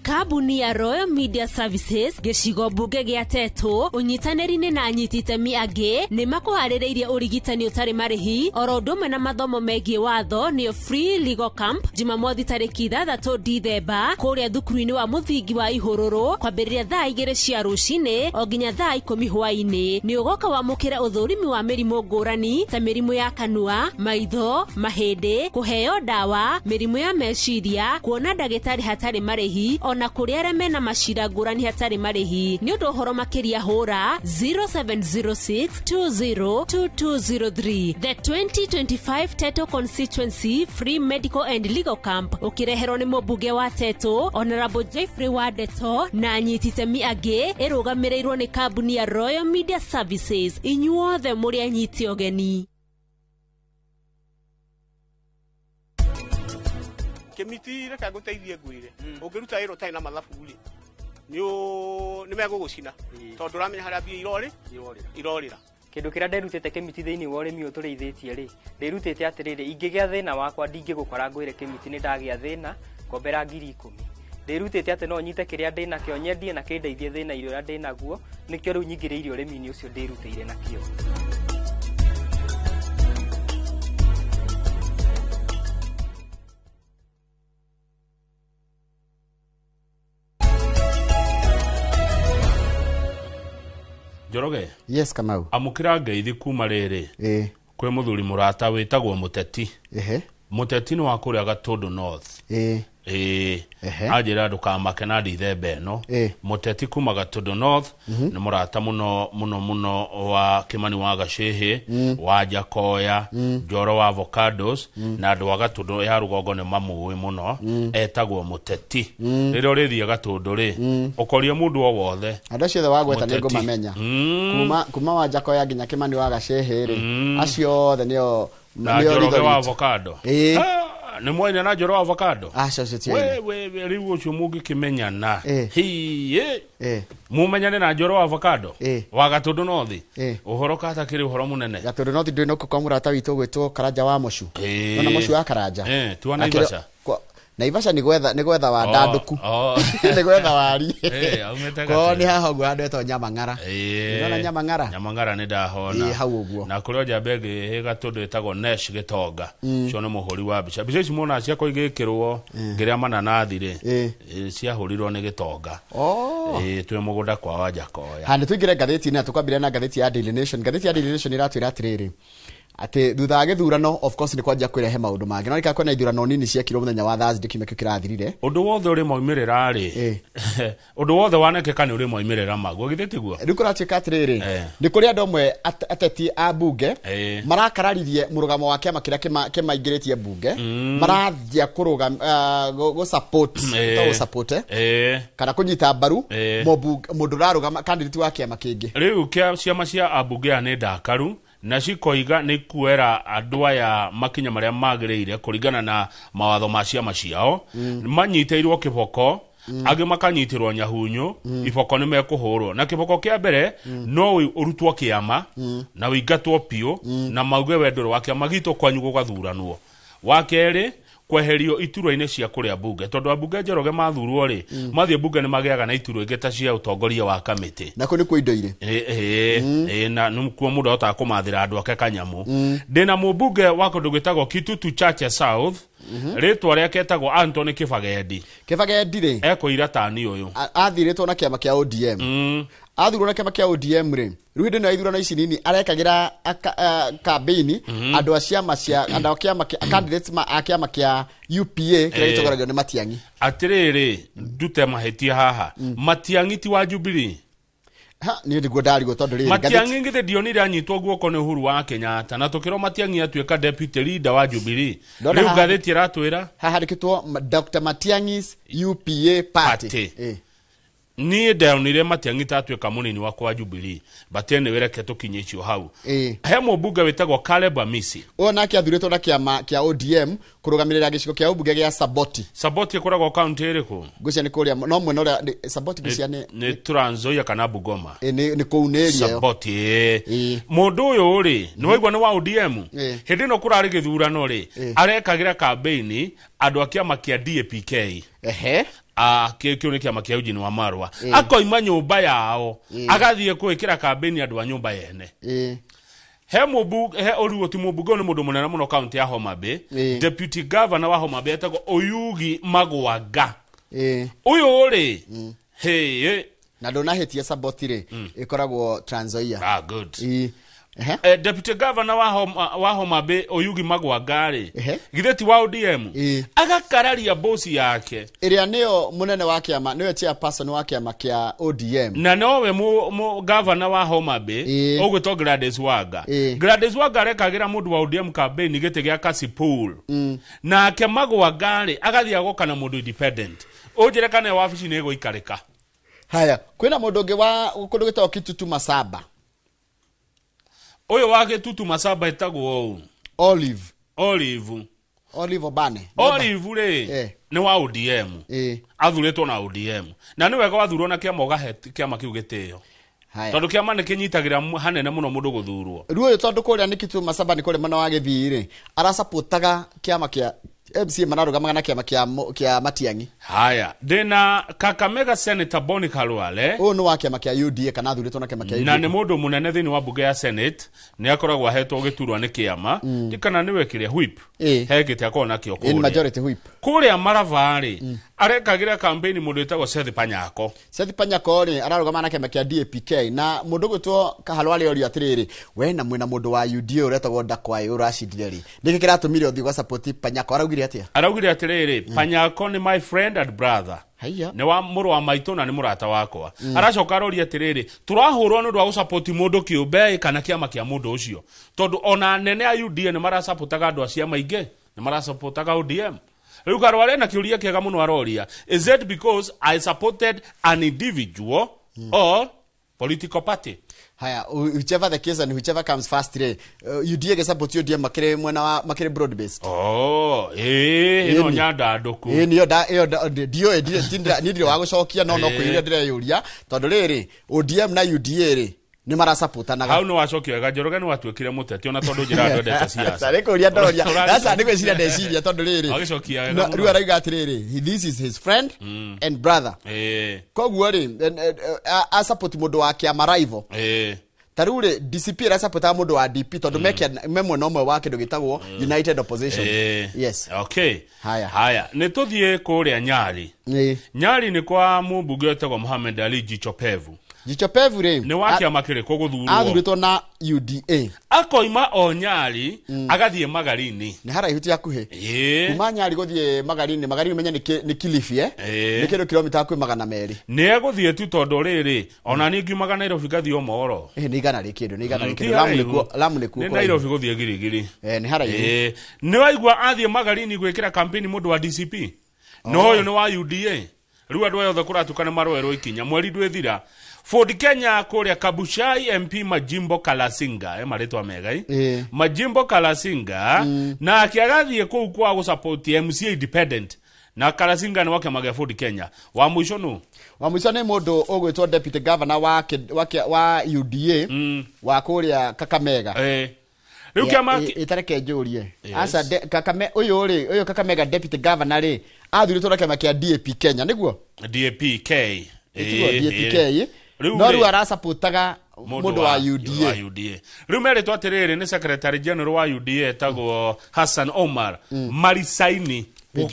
Kambuni ya Royal Media Services gĩcigo mbunge gĩa Tetu ũnyitanĩri-inĩ na anyiti itemi angĩ nĩ makũharĩrĩirie ũrigitani ũtarĩ marĩhi oro ũndũ ũmwe na mathomo megiĩ watho nĩyo Free Legal Camp Jumamothi tarĩki 6 Dithemba kũrĩa thukuru-inĩ wa mũthingi wa Ihũrũrũ kwambĩrĩria thaa 2 cia rũcinĩ o nginya thaa 10 hwaĩ-inĩ. Nĩ ũgoka wamũkĩre ũthũrimi wa mĩrimũ ngũrani ta mĩrimũ ya kanua, maitho, mahĩndĩ, kũheo ndawa, mĩrimũ ya meciria, kuona ndagĩtarĩ hatarĩ marĩhi ona kũrĩa arĩa mena macira ngũrani hatarĩ marĩhi. Nĩ ũndũ ũhoro makĩria hũra 0706 202203. The 2025 Tetu Constituency Free Medical and Legal Camp ũkĩreherwo nĩ mũmbunge wa Tetu Honorable Jeffrey Wadeto na anyiti itemi angĩ ĩrũgamĩrĩirwo nĩ kambuni ya Royal Media Services. Inyuothe mũrĩ anyiti ũgeni. Kĩmiti reke ngũteithie ngwĩre ũngĩruta wĩra ũtarĩ na mathabu rĩ nĩ megũgũcina tondũ ũramenya harĩa mbia irorĩra. Kĩndũ kĩrĩa nderutĩte Kĩmiti thĩinĩ wa ũrĩmi ũyũ tũrĩithĩtie rĩ, ndĩrutĩte atĩrĩrĩ, ingĩgĩa thĩna wakwa ndingĩgũkora ngwĩre Kĩmiti nĩ ndagĩa thĩna ngombera 10,000. Ndĩrutĩte atĩ no nyite kĩrĩa ndĩnakĩo nyendie na kĩndeithie thĩna-inĩ ũrĩa ndĩnaguo, nĩkĩo rĩu nyingĩrĩire ũrĩmi-inĩ ũcio ndĩrutĩire nakĩo. Njoroge. Yes, Kamau. Amũkĩra ngeithi kuma rĩrĩ kwĩ mũthuri mũrata wĩtagwo Mũteti. Mũteti nĩ wa kũrĩa Gatũndũ North. Anjĩra ndũkamake na Dithemba ĩno. Mũteti kuma Gatũndũ North nĩ mũrata mũno mũno mũno wa Kĩmani wa Gacĩhĩ, wa Njakoya, Njoro wa Avocados, na andũ a Gatũndũ ya rũgongo nĩ mamũĩ mũno. Etagwo Mũteti. Rĩrĩa ũrĩthiĩ Gatũndũ rĩ, ũkorie mũndũ o wothe. Andũ acio othe wagweta nĩ ngũmamenya. Kuma wa Njakoya nginya Kĩmani wa Gacĩhĩ rĩ, acio othe nĩo na Njoroge wa Avocado. Nĩ mwaina na Njoro wa avocado? Aca, ũcio ti We aina. we we, rĩu ũcio mũngĩkĩmenyana. Hi, Eh. Mumenyane na Njoro wa avocado? Wa Gatũndũ North? Ũhoro katakĩrĩ ũhoro mũnene. Gatũndũ North ndũĩ nũkũ kwa mũrata witũ ũgwĩtwo Karanja wa Mũcu. Nona Mũcu wa Karanja. Ti wa Naivasha? Naivasha nĩ gwetha nĩ gwetha wa ndandũku. Nĩ gwetha wari. Aumĩte Kwao Gatũndũ. nĩ haha ũguo handũ hetagwo Nyamang'ara. Nĩwona Nyamang'ara? Nyamang'ara nĩ ndahona. Ĩĩ, hau ũguo. Na kũrĩ o njamba ĩngĩ ĩ Gatũndũ ĩtagwo Nesh Gĩtonga. Ũcio nĩ mũhũri wa mbica. Mbica ici muonaga ciakwa igĩkĩrwo ngĩrĩa mananathi rĩ, ciahũrirwo nĩ Gĩtonga. Twĩ mũgũnda kwa Wanjakoya. Ha, nĩ tũingĩre ngathĩti-inĩ na tũkwambĩrĩria na ngathĩti ya Daily Nation. Ngathĩti ya Daily Nation ĩratwĩra atĩrĩrĩ, atĩ thutha wa gĩthurano of course nĩ kwanjia kwĩrehe maũndũ mangĩ, no nĩka kwĩna ithurano nini ciekirwo mũthenya wa Thursday kiumia kĩu kĩrathirire. Ũndũ wothe ũrĩ maumĩrĩra rĩ, ũndũ wothe wanekĩka nĩ ũrĩ maumĩrĩra maguo, githĩ tiguo? Rĩu kũratuĩka atĩrĩrĩ, nĩ kũrĩ andũ amwe ateti a bunge marakararirie mũrũgamo wa kĩama kĩrĩa kĩmaingĩrĩtie bunge, marathia kũrũgam gũ support to gũ support kana kũnyita mbaru mũndũ ũrarũgama candidate wa kĩama kĩngĩ. Rĩu kĩa ciama cia ambunge aya nĩ ndakaru na cikoiga nĩ kuoera andũ aya makinya marĩa magĩrĩire kũringana na mawatho ma ciama ciao. Manyitĩirwo kĩboko, angĩ makanyitĩrwo nyahunyu. Iboko nĩ mekũhũrwo na kĩboko kĩa mbere no ũrutwo kĩama na ũingatwo biũ na mauge we ndũrĩ wa kĩama gitũ, kwanyu gũgathuranwo. Wa kerĩ, kweherio iturwa-inĩ cia kũrĩa mbunge, tondũ ambunge Njoroge mathurwo rĩ, mathiĩ mbunge nĩ magĩaga na iturwa ingĩ ta cia ũtongoria wa kamĩtĩ. Na kũu nĩkuo indo irĩ. Na nĩkuo mũndũ ahotaga kũmathĩra andũ ake kanyamũ. Ndĩna mũmbunge wa kũndũ gwĩtagwo Kitutu Chache South, rĩtwa rĩake etagwo Anthony Kĩbagendi. Kĩbagendi rĩ, ekũira tani ũyũ. Athirĩtwo na kĩama kĩa ODM. Athurwo na kĩama kĩa ODM rĩ, rĩu hĩndĩ ĩno ya ithurano ici nini arekagĩra kambĩini andũ a ciama cia andũ a kĩama kĩa candidates a kĩama kĩa UPA kĩrĩa gĩtongoragio nĩ Matiang'i. Atĩrĩrĩ, ndute mahĩtia haha, Matiang'i ti wa Jubilee? Ha, niĩ nĩguo ndarigwo tondũ rĩrĩ Matiang'i githĩ ndionire anyitwo guoko nĩ Uhuru wa Kenyatta na tũkĩrwo Matiang'i atuĩka deputy leader wa Jubilee? Ndona Rĩu haha- ngathĩti ĩratwĩra haha handĩkĩtwo Dr. Matiang'i's UPA party. Party. Niĩ ndonire Matiang'i ta atuĩka mũnini wakwa wa Jubilee, but anyway reke tũkinye icio hau. He mũmbunge wĩtagwo Caleb Amisi. Ũyũ nake athurĩtwo na kĩama kĩa ODM kũrũgamĩrĩra gĩcigo kĩa ũmbunge gĩa Saboti. Saboti ĩkoragwo kaunti ĩrĩkũ? Ngwĩciria nĩ kũrĩa no mwena ũrĩa Saboti ngwĩciria nĩ Nĩ Trans Nzoia kana Bungoma? Nĩ kũu nĩ area ĩyo. Saboti ĩĩ. Mũndũ ũyũ rĩ, nĩ waigua nĩ wa ODM. Hĩndĩ ĩno kũrarĩ gĩthurano rĩ, arekagĩra kambĩini andũ a kĩama kĩa DAPK. Kĩu nĩ kĩama kĩa Eugene Wamalwa. Akoima nyũmba yao, agathiĩ gwĩkĩra kambĩini andũ a nyũmba yene. He mũmbunge, he ũruo ti mũmbunge, ũyũ nĩ mũndũ mũnene mũno kaunti ya Homa Bay. Deputy governor wa Homa Bay etagwo Oyugi Magwanga. Ũyũ rĩ, hey, Na ndũnahĩtia, Saboti rĩ ĩkoragwo Trans Nzoia. Ah, good. Deputy governor wa Homa Bay Oyugi Magwanga rĩ, githĩ ti wa ODM? Agakararia bosi yake ĩrĩa nĩyo mũnene wa kĩama, nĩwe chairperson wa kĩama kĩa ODM. Na nowe mu governor wa Homa Bay ũgwĩtwo Gladys Wanga. Gladys Wanga arekagĩra mũndũ wa ODM campaign gĩtĩ gĩa Kasipul. Nake Magwanga rĩ, agathiĩ agoka na mũndũ independent. Ũnjĩre kana ĩyo wabici nĩ ĩgũikarĩka. Haya, kwĩna mũndũ ũngĩ wa kũndũ gwĩtagwo Kitutu Masaba. Ũyũ wa Gĩtutu Masaba ĩtagwo ũũ? Olive. Olive. Olive Obane. Olive rĩ, nĩ wa ODM. Athurĩtwo na ODM. Na nĩ wega wathurwo na kĩama ũgahe kĩama kĩu gĩtĩo. Tondũ kĩama nĩ kĩnyitagĩra hanene mũno mũndũ gũthurwo. Rĩu ũyũ tondũ kũrĩa nĩ Kitutu Masaba nĩ kũrĩa mwena wa Gĩthii rĩ, arasapũtaga kĩama kĩa MCA mararũgamaga na kĩama kĩa Matiang'i. Haya, ndĩna Kakamega Senator Boni Khalwale. Ũyũ nĩ wa kĩama kĩa UDA kana athurĩtwo na kĩama kĩa UDA. Na nĩ mũndũ mũnene thĩinĩ wa mbunge ya Senate, nĩ akoragwo ahetwo gĩturwa nĩ kĩama. Kana nĩwe kĩrĩa whip. He gĩtĩ akoragwo nakĩo In kũrĩa. majority whip. Kũrĩa Marava rĩ, arekagĩra campaign mũndũ wĩtagwo Seth Panyako. Seth Panyako rĩ, ararũgama na kĩama kĩa DAPK, na mũndũ ũgwĩtwo Kahalwale orio atĩrĩrĩ, we na mwĩna mũndũ wa UDA ũretagwo Ndakwaĩ ũracindire rĩ, nĩkĩ kĩratũmire ũthiĩ gwa support Panyako? Araugire atĩa? Araugire atĩrĩrĩ, Panyako nĩ my friend and brother. Haiya. Nĩ wa mũrũ wa maitũ na nĩ mũrata wakwa. Aracoka aroria atĩrĩrĩ, tũrahũrwo nĩ ũndũ wa gũsapoti mũndũ kĩũmbe kana kĩama kĩa mũndũ ũcio, tondũ ona anene a UDA nĩ marasapotaga andũ a ciama ingĩ, nĩ marasapotaga ODM. Rĩu Karware na kĩũria kĩega mũno aroria, is it because I supported an individual or political party? Haya, whichever the case and whichever comes first rĩ, UDA gĩsupport UDM makĩrĩ mwena wa makĩrĩ broad based. Oh, ĩĩ, ĩno Ĩni. nyandandũku. Ĩĩ, nĩyo ĩyo ndiũĩ, niĩ ndirĩ wa gũcokia, no kwĩyũria ndĩreyũria tondũ rĩrĩ ODM na UDA rĩ nĩ marasupportanaga. Hau nĩ wacokia wega. Njoroge, nĩ watuĩkire mũteti ona tondũ njĩra andũ endete siasa. Nĩ kũria ndoria. Aca, nĩ gwĩciria ndeciria tondũ rĩrĩ Wagĩcokia wega mũno. Rĩu arauga atĩrĩrĩ, this is his friend and brother. Koguo rĩ asupport mũndũ wa kĩama rival. Ta rĩu rĩ DCP ĩrasupportaga mũndũ wa DP tondũ me mwena ũmwe wa kĩndũ gĩtagwo United Opposition. Yes. Okay. Haya. Haya, nĩ tũthiĩ kũrĩa Nyali. Nyali nĩ kwa mũmbunge wĩtagwo Mohamed Ali Jicho Pevu. Jicho Pevu rĩ nĩ wa kĩama kĩrĩkũ gũthurwo? Athurĩtwo na UDA. Akoima o Nyali agathiĩ Magarini. Nĩ haraihu, ti hakuhĩ. Kuma Nyali gũthiĩ Magarini, Magarini menye nĩ Kilifi, eh? Nĩ kĩndũ kilomita hakuhĩ 200. Nĩ egũthiĩ tu tondũ rĩrĩ ona niĩ ngiumaga Nairobi ngathiĩ o Moro. Ĩ, nĩ igana rĩ kĩndũ, nĩ igana rĩ Ti kĩndũ. Lamu haraihu. nĩkuo, Lamu nĩkuo Nĩ kũraihu. Nairobi gũthiĩ Girigiri. Eh, nĩ haraihu. Nĩ waigua athiĩ Magarini gwĩkĩra kampeni mũndũ wa DCP, no ũyũ nĩ wa UDA. Rĩu andũ aya othe kũratuka nĩ maroerwo ikinya mweri ndwĩthira. Ford Kenya kũrĩa Kabuchai MP Majimbo Kalasinga, marĩtwa mega i. Majimbo Kalasinga nake agathiĩ kũu kwa gũsupport MCA Independent, na Kalasinga nĩ wa kĩama gĩa Ford Kenya. Wa mũico nũ? Wa mũico nĩ mũndũ ũgwĩtwo deputy governor wa UDA wa kũrĩa Kakamega. Rĩu kĩama Ĩtareke njũrie. Yes. Aca, Kakame ũyũ rĩ, ũyũ Kakamega deputy governor rĩ, athurĩtwo na kĩama kĩa DAP Kenya, nĩguo? DAPK. Ĩtiguo DAPK. Rĩu no rĩ, rĩu arasupportaga mũndũ wa UDA. Wa UDA. Rĩu merĩtwo atĩrĩrĩ, nĩ secretary general wa UDA etagwo Hassan Omar marisaini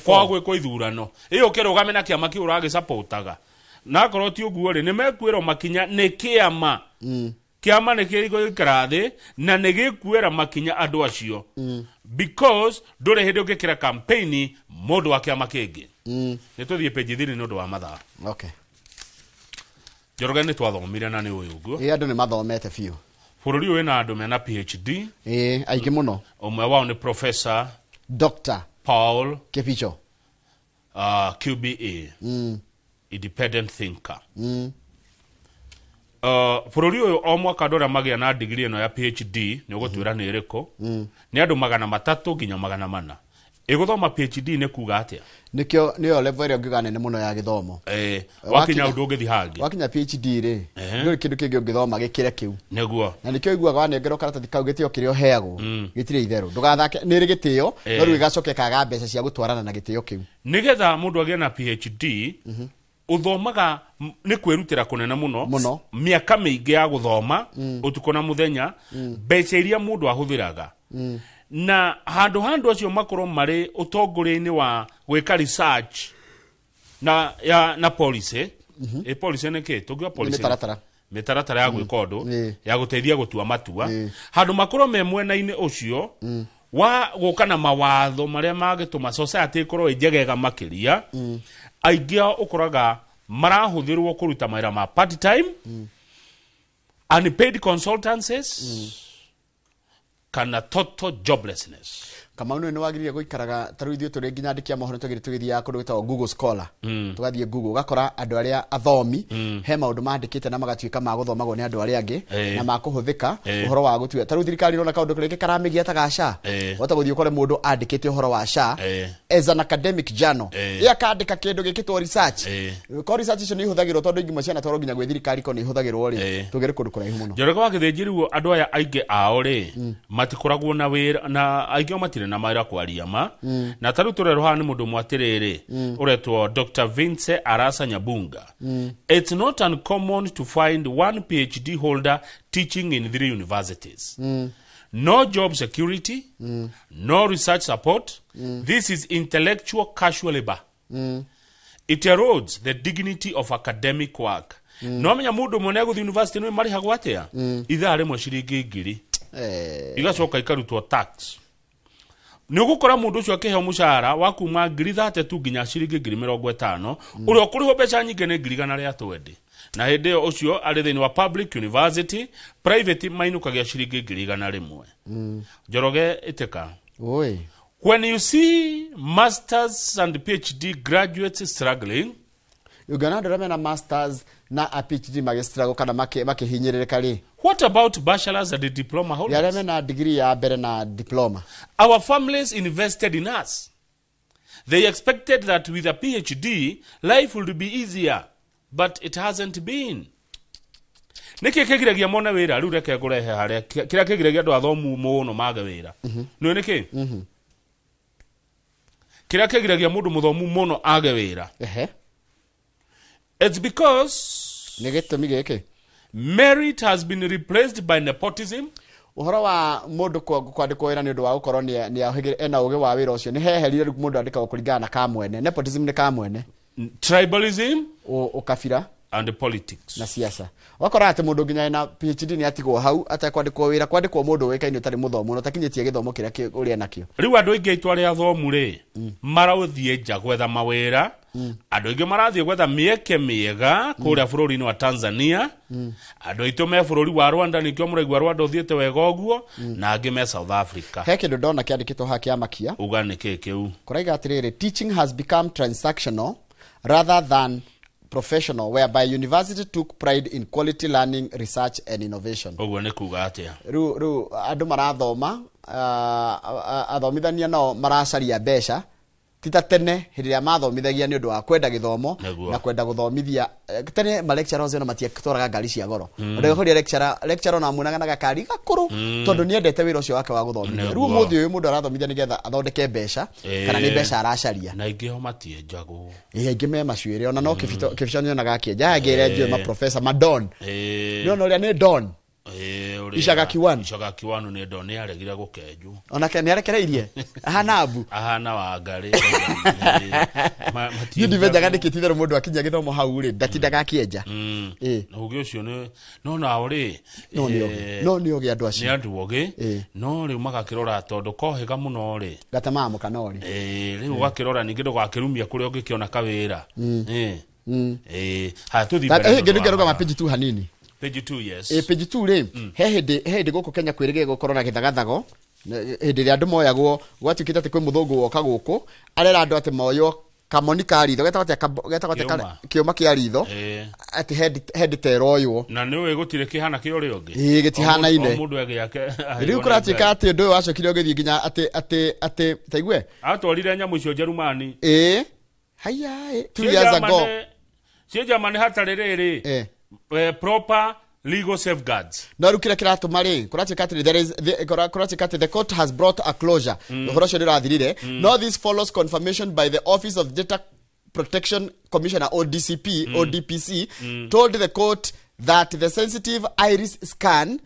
kwa gwĩkwo ithurano ĩyo ũkĩrũgame na kĩama kĩu ũragĩsupportaga, na akorwo ti ũguo rĩ, nĩ mekuĩrwo makinya nĩ kĩama. Kĩama nĩ gĩgũikara thĩ na nĩ gĩkuĩra makinya andũ acio because ndũrĩ hĩndĩ ũngĩkĩra campaign mũndũ wa kĩama kĩngĩ. Nĩ tũthiĩ page 3 nĩ ũndũ wa mathaa. Okay. Njoroge, nĩ twathomire na nĩ ũyũ ũguo. Ĩ, andũ nĩ mathomete biũ. Bũrũri ũyũ wĩna andũ mena PhD. Ĩ, aingĩ mũno. Ũmwe wao nĩ Professor Dr. Paul Kibicho QBE, independent thinker. Bũrũri ũyũ o mwaka andũ arĩa magĩa na digiri ĩno ya PhD, nĩ ũgũtwĩra nĩ ĩrĩkũ, nĩ andũ 300 nginya 400. Ĩgũthoma PhD nĩ kuga atĩa? Nĩkĩo nĩyo level ĩrĩa ũngiuga nene mũno ya gĩthomo. Wakinya ũndũ ũngĩthiĩ hangĩ. Wakinya PhD rĩ, ndũrĩ kĩndũ kĩngĩ ũngĩthoma gĩkĩre kĩu. Nĩguo. Na nĩkĩo ũiguaga wanengerwo karatathi kau, gĩtĩo kĩrĩa ũheagwo gĩtirĩ itherũ, ndũgathake, nĩ ĩrĩ gĩtĩo, no rĩu ĩgacoka ĩkaga mbeca cia gũtwarana na gĩtĩo kĩu. Nĩgetha mũndũ agĩe na PhD, ũthomaga nĩ kwĩrutĩra kũnene mũno. Mũno. Mĩaka mĩingĩ ya gũthoma ũtukũ na mũthenya, mbeca iria mũndũ ahũthĩraga, na handũ handũ acio makorwo marĩ ũtongoria-inĩ wa gwĩka research na ya na policy. Ĩ, policy nĩ kĩ tũngiuga? Nĩ Policy mĩtaratara. Mĩtaratara ya gwĩka ũndũ ya gũteithia gũtua matua, handũ makorwo me mwena-inĩ ũcio wa gũka na mawatho marĩa mangĩtũma society ĩkorwo ĩ njegega makĩria. Aingĩ ao ũkoraga marahũthĩrwo kũruta mawĩra ma part time, unpaid consultancies kana total joblessness. Kamau, nĩ wagĩrĩire gũikaraga ta rĩu ithuĩ tũrĩ nginya andĩki a mohoro twagĩrĩire tũgĩthiaga kũndũ gwĩtagwo Google Scholar. Tũgathiĩ Google ũgakora andũ arĩa athomi he maũndũ mandĩkĩte na magatuĩka ma gũthomagwo nĩ andũ arĩa angĩ na makũhũthĩka ũhoro wa gũtua. Ta rĩu thirikari ĩrona kaũndũ rĩngĩ karamĩgia ta ga SHA, wahota gũthiĩ ũkore mũndũ andĩkĩte ũhoro wa SHA as an academic journal. Ĩ, akandĩka kĩndũ gĩkĩtwo research. Ko research icio nĩ ihũthagĩrwo tondũ ingĩ cianatwarwo nginya gwĩ thirikari, ko nĩ ihũthagĩrwo rĩ, tũgĩre kũndũ kũraihu mũno. Njoroge wa Gĩthĩnji, rĩu andũ aya aingĩ ao rĩ matikoragwo na wĩra, na aingĩ ao matirĩ na mawĩra kwaria ma. Na ta rĩu tũrerwo haha nĩ mũndũ ũmwe atĩrĩrĩ, ũretwo Dr. Vince Arasa Nyabunga. It's not uncommon to find one PhD holder teaching in three universities. No job security, no research support. This is intellectual casual labor. It erodes the dignity of academic work. No menya mũndũ ũmwe nĩegũthiĩ university, nĩ marĩhagwo atĩa? Ithaa rĩmwe ciringi 1,000, igacoka ikarutwo tax. Nĩ ũgũkora mũndũ ũcio akĩheo mũcara wa kuma 32,000 nginya ciringi 50,000. Ũrĩa ũkũrĩhwo mbeca nyingĩ nĩ 120,000, na hĩndĩ ĩyo ũcio arĩ thĩinĩ wa public university. Private mainũkagia ciringi 100,000. Njoroge, ĩtĩka. Oi. When you see masters and PhD graduates struggling, Ũngĩona andũ arĩa mena masters na a PhD magĩstruggle kana makĩhinyĩrĩrĩka rĩ? What about bachelors and diploma holders? Arĩa mena degree ya mbere na diploma. Our families invested in us. They expected that with a PhD, life would be easier, but it hasn't been. Nĩkĩ kĩgiragia mone wĩra? Rĩu reke ngũrehe harĩa kĩrĩa kĩgiragia andũ athomu mũno mage wĩra. Nĩũĩ nĩkĩ? Kĩrĩa kĩgiragia mũndũ mũthomu mũno age wĩra. It's because nĩ gĩtũmi gĩkĩ. Merit has been replaced by nepotism. Ũhoro wa mũndũ kwandĩkwo wĩra nĩ ũndũ wa gũkorwo nĩ ena ũgĩ wa wĩra ũcio nĩ heherire rĩu mũndũ andĩkagwo kũringana na kamwene. Nepotism nĩ kamwene. Tribalism, ũkabira and politics na siasa. Wakora atĩ mũndũ nginya ena PhD nĩ atigwo hau atekwandĩkwo wĩra, kwandĩkwo mũndũ ũĩkaine ũtarĩ mũthomu na ũtakinyĩtie gĩthomo kĩrĩa ũrĩa nakĩo. Rĩu andũ aingĩ aitũ arĩa athomu rĩ marathiĩ nja gwetha mawĩra. Andũ aingĩ marathiĩ gwetha mĩeke mĩega kũrĩa bũrũri-inĩ wa Tanzania. Andũ aitũ me bũrũri wa Rwanda, nĩkĩo mũraigua Rwanda ũthiĩte wega ũguo, na angĩ me South Africa. He kĩndũ ndona kĩandĩkĩtwo haha kĩamakia. Uga nĩ kĩĩ kĩu? Kũraiga atĩrĩrĩ, teaching has become transactional rather than professional, whereby university took pride in quality learning, research and innovation. Ũguo nĩ kuga atĩa? Rĩu andũ marathoma, athomithania nao maracaria mbeca ti ta tene hĩndĩ ĩrĩa mathomithagia nĩ ũndũ wa kwenda gĩthomo na kwenda gũthomithia. Tene ma lecturers ona matiatwaraga ngari cia goro. Ũndũ lecturer ona amuonaga na gakari gakũrũ tondũ nĩendete wĩra ũcio wake wa gũthomithia. Rĩu ũmũthĩ ũyũ mũndũ arathomithia nĩgetha athondeke mbeca kana nĩ mbeca aracaria. Na aingĩ ho matienjagwo. Ĩĩ aingĩ me macuĩrĩ ona no Kĩbicho nĩonaga akĩenja. Aya angĩ ĩrĩa njũĩ ma professor ma don. Nĩona ũrĩa nĩ don. Icaga Kiwanu. Icaga Kiwanu nĩ ndo nĩ aregire gũkenjwo. Onake nĩ arekereirie. Ahana abu. Ahana Wangari. Niĩ ndimenyaga nĩkĩ ti itherũ mũndũ akinyia gĩthomo hau rĩ ndatindaga akĩenja. Na ũgĩ ũcio nĩ no nao rĩ no nĩ ogĩ. No nĩ ogĩ andũ acio. Nĩ andũ ogĩ. No rĩu magakĩrora tondũ kohĩga mũno rĩ. Gatemaga mũkana rĩ. Rĩu ũgakĩrora ningĩ ndũgakĩrumia kũrĩa ũngĩkĩona kawĩra. Haya tũthiĩ mbere. Ngĩrũgama page 2 hanini. Page 2, yes. Page 2 rĩ, he hĩndĩ gũkũ Kenya kwĩrĩgĩrĩire gũkorwo na gĩthagathago hĩndĩ ĩrĩa andũ moyagwo gwatuĩkĩte atĩ kwĩ mũthũngũ woka gũkũ arera andũ atĩ moywo kamoni ka ritho getagwo atĩa kĩũma kĩa ritho atĩ head ta ĩroywo na nĩ ũĩ gũtirĩ kĩhana kĩa ũrĩa ũngĩ. Ĩĩ gĩtihanaine. O mũndũ egĩake. Rĩu kũratuĩka atĩ ũndũ ũyũ wacokire ũgĩthiĩ nginya atĩ taigue atwarire nyamũ icio Njerumani. Ĩĩ haya 2 years ago. Cio Germany hatarĩ rĩrĩ proper legal safeguards. No rĩu kĩrĩa kĩratũma rĩ kũratuĩka atĩ there is kũratuĩka atĩ the court has brought a closure. Ũhoro ũcio nĩũrathirire. No this follows confirmation by the Office of Data Protection Commissioner ODCP ODPC told the court that the sensitive iris scan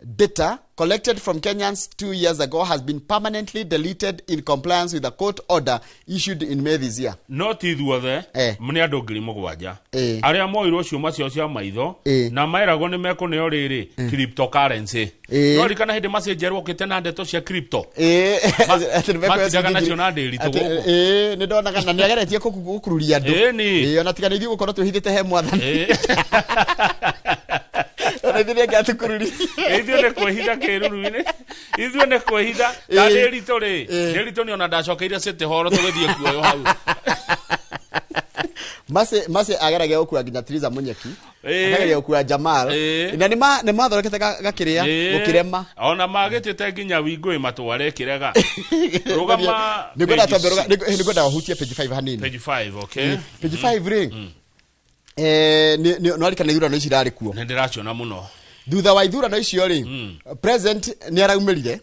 data collected from Kenyans 2 years ago has been permanently deleted in compliance with a court order issued in May this year. No ti ithuothe nĩ andũ 7,000 arĩa moirwo ciũma ciao cia maitho na maeragwo nĩ mekũneo rĩrĩ cryptocurrency. No ririkana hĩndĩ maci njerũ okĩte na ndeto cia crypto. Matindaga nacio na ndĩritũ gũkũ. Nĩ ndonaga na nĩageretie gũkururia andũ. Ona tiga nĩ ithuĩ gũkorwo twĩhithĩte he mwathani. Ithuĩ nĩ atũkururia. Ithuĩ nĩ kwĩhitha kĩruru-inĩ. Ithuĩ nĩ kwĩhitha. Ta Ndĩritũ rĩ, Ndĩritũ nĩ ona ndacokeire City Hall tũgĩthiĩ kuoywo hau. Maci ageragia gũkua nginya Theresa Munyeki. Akageria gũkua Jamal. Na nĩ mathondekete gakĩrĩa gũkĩrema. Ona magĩtĩte nginya Wingũĩ matware kĩrega. Rũgama. Nĩngwenda ũhutie page 5 hanini. Page 5, okay. Page 5 rĩ. Nĩ warikana ithurano ici irarĩ kuo. Nĩ ndĩraciona mũno. Thutha wa ithurano icio rĩ, president nĩ araumĩrire.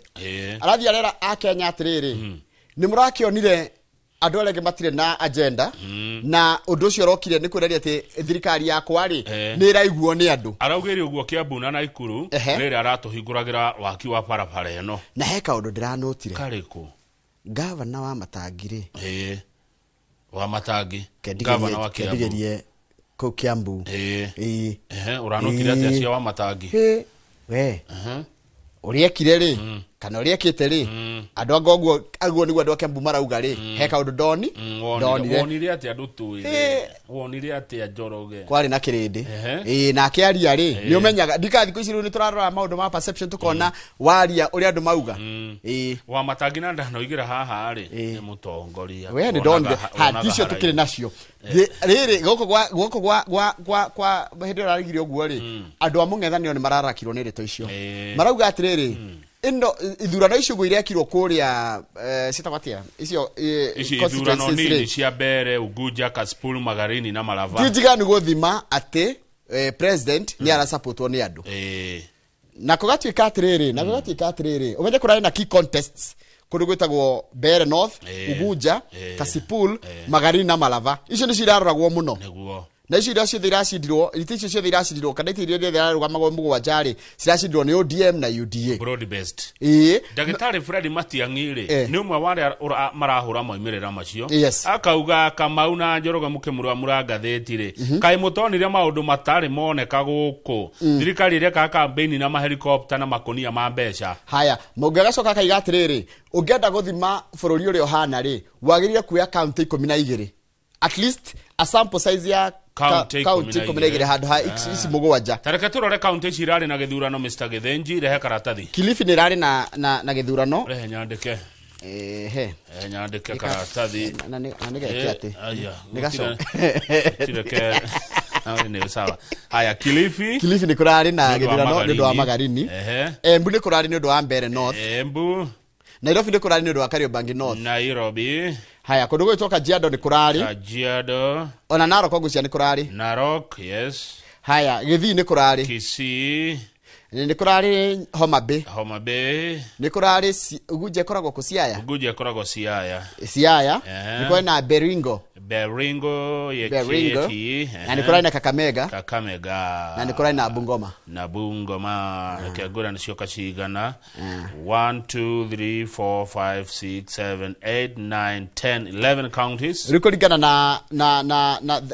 Arathiĩ arera a Kenya atĩrĩrĩ, nĩ mũrakĩonire andũ arĩa angĩ matirĩ na agenda na ũndũ ũcio ũrokire nĩ kwĩraria atĩ thirikari yakwa rĩ nĩ ĩraiguo nĩ andũ. Araugĩire ũguo Kiambu na Naikuru rĩrĩa aratũhingũragĩra waki wa barabara ĩno. Na he kaũndũ ndĩranotire. Karĩkũ? Gavana wa Matangi rĩ. Wa Matangi. Gavana wa Kiambu. Kendigerie kũu Kiambu. Ũranotire atĩa cia wa Matangi? We. Ũrĩa ekire rĩ, Kana ũrĩa ekĩte rĩ, andũ anga ũguo aguo nĩguo andũ a Kiambu marauga rĩ, he kaũndũ ndoni ndonire. Wonire atĩa andũ twĩre? Wonire atĩa Njoroge? Kwarĩ na kĩrĩndĩ. Ĩĩ, nake aria rĩ, nĩ ũmenyaga ndika thikũ ici rĩu nĩ tũrarora maũndũ ma perception, tũkona waria ũrĩa andũ mauga. Ĩĩ. Wa matangi na ndanoigĩra haha rĩ, nĩ mũtongoria. We nĩ ndonire ha ticio tukĩrĩ nacio. Rĩrĩ gũkũ gwa gũkũ gwa gwa gwa kwa hĩndĩ ĩrĩa ararigire ũguo rĩ, andũ a mũng'ethanĩro nĩ mararakirwo nĩ ndeto icio. Marauga atĩrĩrĩ, ĩno ithurano icio ũguo irekirwo kũrĩa, ciĩtagwo atĩa icio, ici ithurano constituencies nini rĩ, cia mbere Unguja, Kasipul, Magarini na Malava. Ti njiganu gũthima atĩ president nĩ arasapotwo nĩ andũ. Na kũgatuĩka atĩrĩrĩ, na kũgatuĩka atĩrĩrĩ, ũmenye kũrarĩ na key contests kũndũ gwĩtagwo Mbeere North, Ugunja, Kasipul, Magarini na Malava. Icio nĩcio iraroragwo mũno. Nĩguo. Na icio iria ciothe iracindirwo, itĩ icio ciothe iracindirwo, kana itĩ iria ciothe irarũgamagwo mũgwanja rĩ, ciracindirwo nĩ ODM na UDA. Broad based. Ĩĩ. Ndagĩtarĩ Fred Matiang'i rĩ, nĩ ũmwe wa arĩa marahũra moimĩrĩra macio. Akauga Kamau na Njoroge mũkĩmũramũra ngathĩti rĩ, kaĩ mũtonire maũndũ matarĩ moneka gũkũ? Thirikari ĩreka campaign na mahelikopta na makũnia ma mbeca. Haya, mũngĩ agacoka akaiga atĩrĩrĩ, ũngĩenda gũthima bũrũri ũrĩa ũhana rĩ, wagĩrĩire kuoya kaunti 12. At least a sample size ya kaunti kaunti 12 handũ ha ici mũgwanja. Ta reke tũrore kaunti ici irarĩ na gĩthurano. Mr Gĩthĩnji, rehe karatathi. Kilifi nĩ ĩrarĩ na gĩthurano. Rehe nyandĩke. Ehe. Rehe nyandĩke karatathi. Na nĩ geke atĩ. Aya, Nĩ gacoka. gũtirĩ ke. Nĩ sawa. Haya, Kilifi. Kilifi nĩ kũrarĩ na Nĩ ũndũ wa gĩthurano nĩ ũndũ wa Magarini. Magarini. Ehe. Embu nĩ kũrarĩ nĩ ũndũ wa Mbeere North. Embu. Nairobi nĩ kũrarĩ nĩ ũndũ wa Kariobangi North. Nairobi. Haya, kũndũ gwĩtwo Kajiado nĩ kũrarĩ. Kajiado. Ona Narok ngũcia nĩ kũrarĩ. Narok, yes. Haya, Gĩthii nĩ kũrarĩ. Kisii. Nĩ kũrarĩ Homa Bay. Homa Bay. Nĩ kũrarĩ Ugunja ĩkoragwo kũ? Siaya. Ugunja ĩkoragwo Siaya. Siaya. Nĩ kũrarĩ na Baringo. Baringo, Baringo. Yeketi. Na nĩ kũrarĩ na Kakamega. Kakamega. Na nĩ kũrarĩ na Bungoma. Na Bungoma. Reke ngũra nĩcio cigana. 1 2 3 4 5 6 7 8 9 10 11 counties. Rĩu kũringana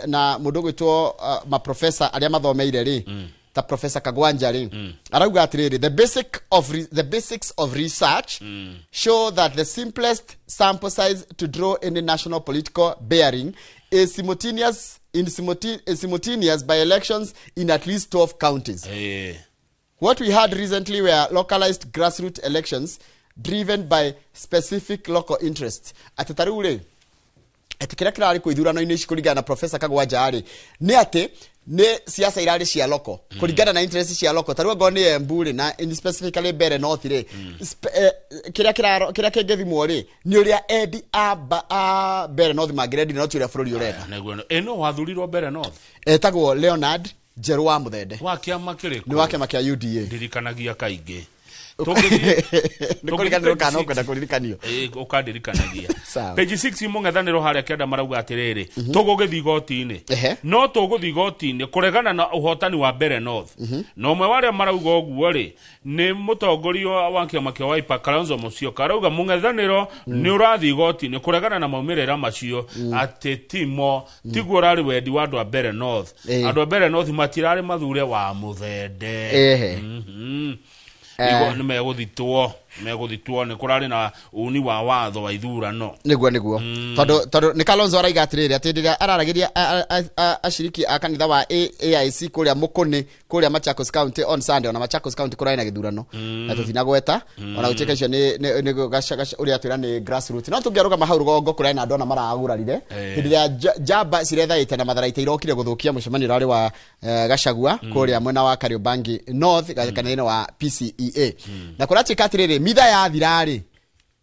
na mũndũ ũgwĩtwo maprofesa arĩa mathomeire rĩ, ta Professor Kagwanja rĩ, arauga atĩrĩrĩ, the basics of research show that the simplest sample size to draw any national political bearing is simultaneous by elections in at least 12 counties. What we had recently were localized grassroots elections driven by specific local interests. Atĩ ta rĩu rĩ, atĩ kĩrĩa kĩrarĩ kũ ithurano-inĩ ici kũringana na Professor Kagwanja rĩ, nĩ atĩ nĩ siasa irarĩ cia local, kũringana na interest cia local. Ta rĩu angorwo nĩ Embu rĩ, na in specifically Mbeere North rĩ, kĩrĩa kĩngĩthimwo rĩ, nĩ ũrĩa endi a Mbeere North mangĩrendire, no ti ũrĩa bũrũri ũrenda. Nĩguo. Ĩno wathurirwo Mbeere North. Etagwo Leonard Njerũ wa Mũthende. Wa kĩama kĩrĩkũ? Nĩ wa kĩama kĩa UDA. Ndirikanagia kaingĩ. Nĩ kũriganĩrwo kana ũkwenda kũririkanio? Ĩ, ũkandirikanagia. Sawa. Page 6, mũng'ethanĩro harĩa kĩanda marauga atĩrĩrĩ, tũgũgĩthiĩ igoti-inĩ, no tũgũthiĩ igoti-inĩ kũregana na ũhotani wa Mbeere North. Na ũmwe wa arĩa marauga ũguo rĩ, nĩ mũtongoria wa kĩama kĩa Wiper, Kalonzo Musyoka. Arauga mũng'ethanĩro nĩ ũrathiĩ igoti-inĩ kũregana na maumĩrĩra macio, atĩ timo tiguo ũrarĩ wendi wa andũ a Mbeere North. Andũ a Mbeere North matirarĩ mathure wa Mũthende. Nĩguo nĩ megũthitwo nĩ kũrarĩ na uni wa watho wa ithurano. Nĩguo tondũ nĩ Kalonzo araiga atĩrĩrĩ, atĩ hĩndĩ ĩrĩa araragĩria aciriki a kanitha wa AIC kũrĩa Mũkũnĩ, kũrĩa Machakos County on Sunday. Ona Machakos County kũrarĩ na gĩthurano na tũtinagweta, ona gũtuĩka icio nĩ ũrĩa twĩra nĩ grassroots, no tũngĩarũgama hau rũgongo kũrarĩ na andũ ona maragurarire hĩndĩ ĩrĩa njamba cirethaĩte na matharaita irokire gũthũkia mũcemanio ũrarĩ wa Gachagua kũrĩa mwena wa Kariobangi North, kanitha-inĩ wa PCEA. Na kũratuĩka atĩrĩrĩ, mitha yathira rĩ,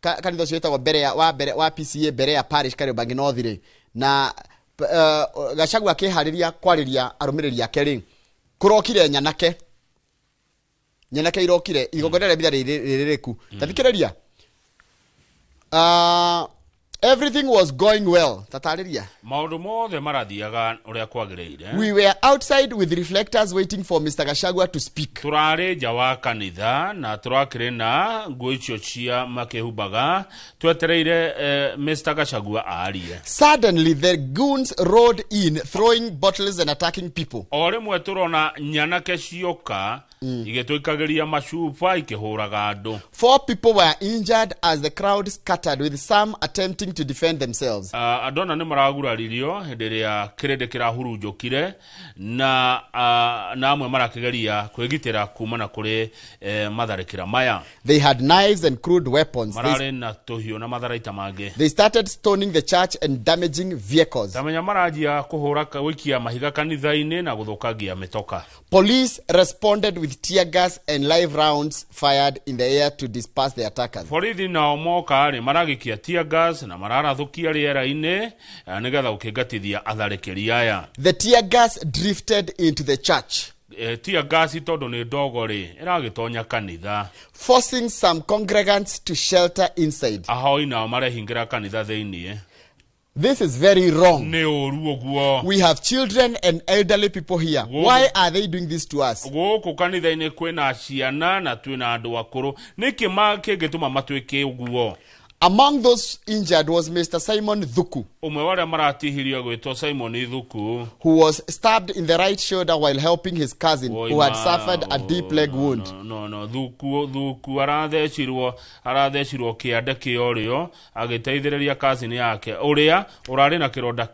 kanitha ũcio wĩtagwo mbere ya wa mbere wa PCA mbere ya parish Kariobangi North rĩ, na Gachagua akĩharĩria kwarĩria arũmĩrĩri ake rĩ, kũrokire nyanake irokire igongona rĩa mitha rĩrĩrĩku. Ta thikĩrĩria, everything was going well. Tatarĩria. Maũndũ mothe marathiaga ũrĩa kwagĩrĩire. We were outside with reflectors waiting for Mr. Gachagua to speak. Tũrarĩ nja wa kanitha na tũrakĩrĩ na nguo icio cia makĩhumbaga twetereire Mr. Gachagua arie. Suddenly the goons rode in, throwing bottles and attacking people. O rĩmwe tũrona nyanake cioka. Igĩtũikagĩria macuba ikĩhũraga andũ. 4 people were injured as the crowd scattered, with some attempting to defend themselves. Andũ ana nĩ maraguraririo hĩndĩ ĩrĩa kĩrĩndĩ kĩrahurunjũkire na amwe marakĩgeria kwĩgitĩra kumana kũrĩ matharĩkĩra maya. They had knives and crude weapons. Mararĩ na tũhiũ na matharaita mangĩ. They started stoning the church and damaging vehicles. Tamenya maranjia kũhũra gũikia mahiga kanitha-inĩ na gũthũkangia mĩtoka. Police responded with tear gas and live rounds fired in the air to disperse the attackers. Borithi nao moka rĩ maragĩkia tear gas na mararathũkia rĩera-inĩ nĩgetha gũkĩngatithia atharĩkĩri aya. The tear gas drifted into the church. Tear gas tondũ nĩ ndogo rĩ ĩragĩtonya kanitha, forcing some congregants to shelter inside. Ahoi nao marehingĩra kanitha thĩinĩ. This is very wrong. Nĩ ũru ũguo. We have children and elderly people here. Why are they doing this to us? Gũkũ kanitha-inĩ kwĩna ciana na twĩna andũ akũrũ. Nĩkĩ kĩngĩtũma matuĩke ũguo? Among those injured was Mr. Simon Thuku, Ũmwe wa arĩa maratihirio gwĩtwo Simon Thuku, who was stabbed in the right shoulder while helping his cousin, who had suffered a deep leg wound. No, Thuku arathecirwo kĩande kĩa ũrĩo agĩteithĩrĩria cousin yake ũrĩa ũrarĩ na kĩronda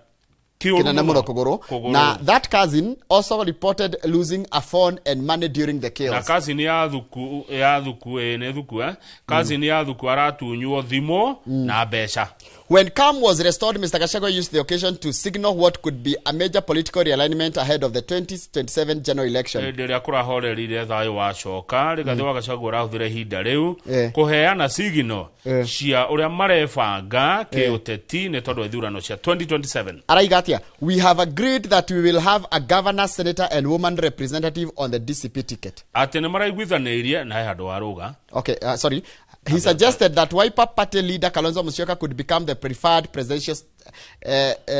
kĩnene mũno kũgũrũ. Na that cousin also reported losing a phone and money during the chaos. Na cousin ya Thuku nĩ Thuku cousin ya Thuku aratunywo thimũ na mbeca. When calm was restored, Mr. Gachagua used the occasion to signal what could be a major political realignment ahead of the 2027 general election. Hĩndĩ ĩrĩa kũrahorerire thayũ wacoka, Rigathĩ wa Gachagua arahũthĩra ihinda rĩu kũheana signal cia ũrĩa marebanga kĩũteti nĩ tondũ wa ithurano cia 2027. Araiga atĩa? We have agreed that we will have a governor, senator and woman representative on the DCP ticket. Atĩ nĩ maraiguithanĩirie na he handũ warũga. Okay, sorry. He suggested that Wiper Party leader Kalonzo Musyoka could become the preferred presidential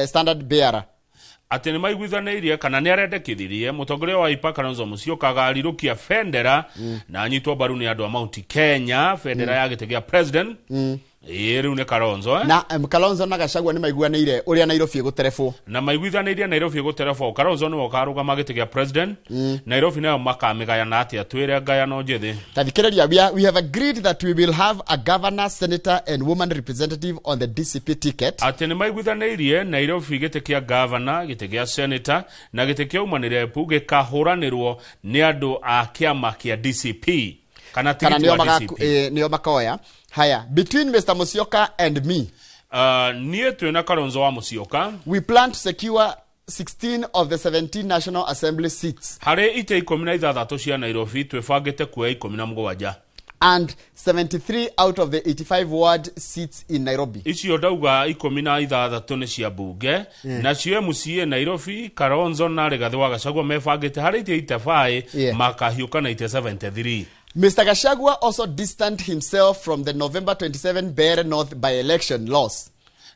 standard bearer. Atĩ nĩ maiguithanĩirie kana nĩ arendekithirie mũtongoria wa Wiper Kalonzo Musyoka agarirũkia bendera na anyitwo mbaru nĩ andũ a Mount Kenya, bendera ya gĩtĩ gĩa president. Ĩĩ rĩu nĩ Kalonzo Na Kalonzo na Gachagua nĩ maiguanĩire ũrĩa Nairobi ĩgũterebwo. Na maiguithanĩirie Nairobi ĩgũterebwo. Kalonzo nĩwe ũkarũgama gĩtĩ gĩa president. Nairobi nayo makamĩgayana atĩa? Twĩre ngayano njĩthĩ. Ta thikĩrĩria, we have agreed that we will have a governor, senator and woman representative on the DCP ticket. Atĩ nĩ maiguithanĩirie Nairobi gĩtĩ kĩa governor, gĩtĩ gĩa senator na gĩtĩ kĩa woman rep gĩkahũranĩrwo nĩ andũ a kĩama kĩa DCP. Kana tigiti wa DCP. Nĩo makoya. Haya, between Mr. Musyoka and me, niĩ twĩna Kalonzo wa Musyoka, we plan to secure 16 of the 17 National Assembly seats. Harĩ itĩ 16 cia Nairobi twĩbangĩte kuoya 17. And 73 out of the 85 ward seats in Nairobi. Icio ndauga 16 nĩ cia bunge, nacio MCA Nairobi Kalonzo na Rigathĩ wa Gachagua mebangĩte harĩ itĩ 85 makahiũka na itĩ 73. Mr. Gachagua also distanced himself from the November 27 Mbeere North by-election loss.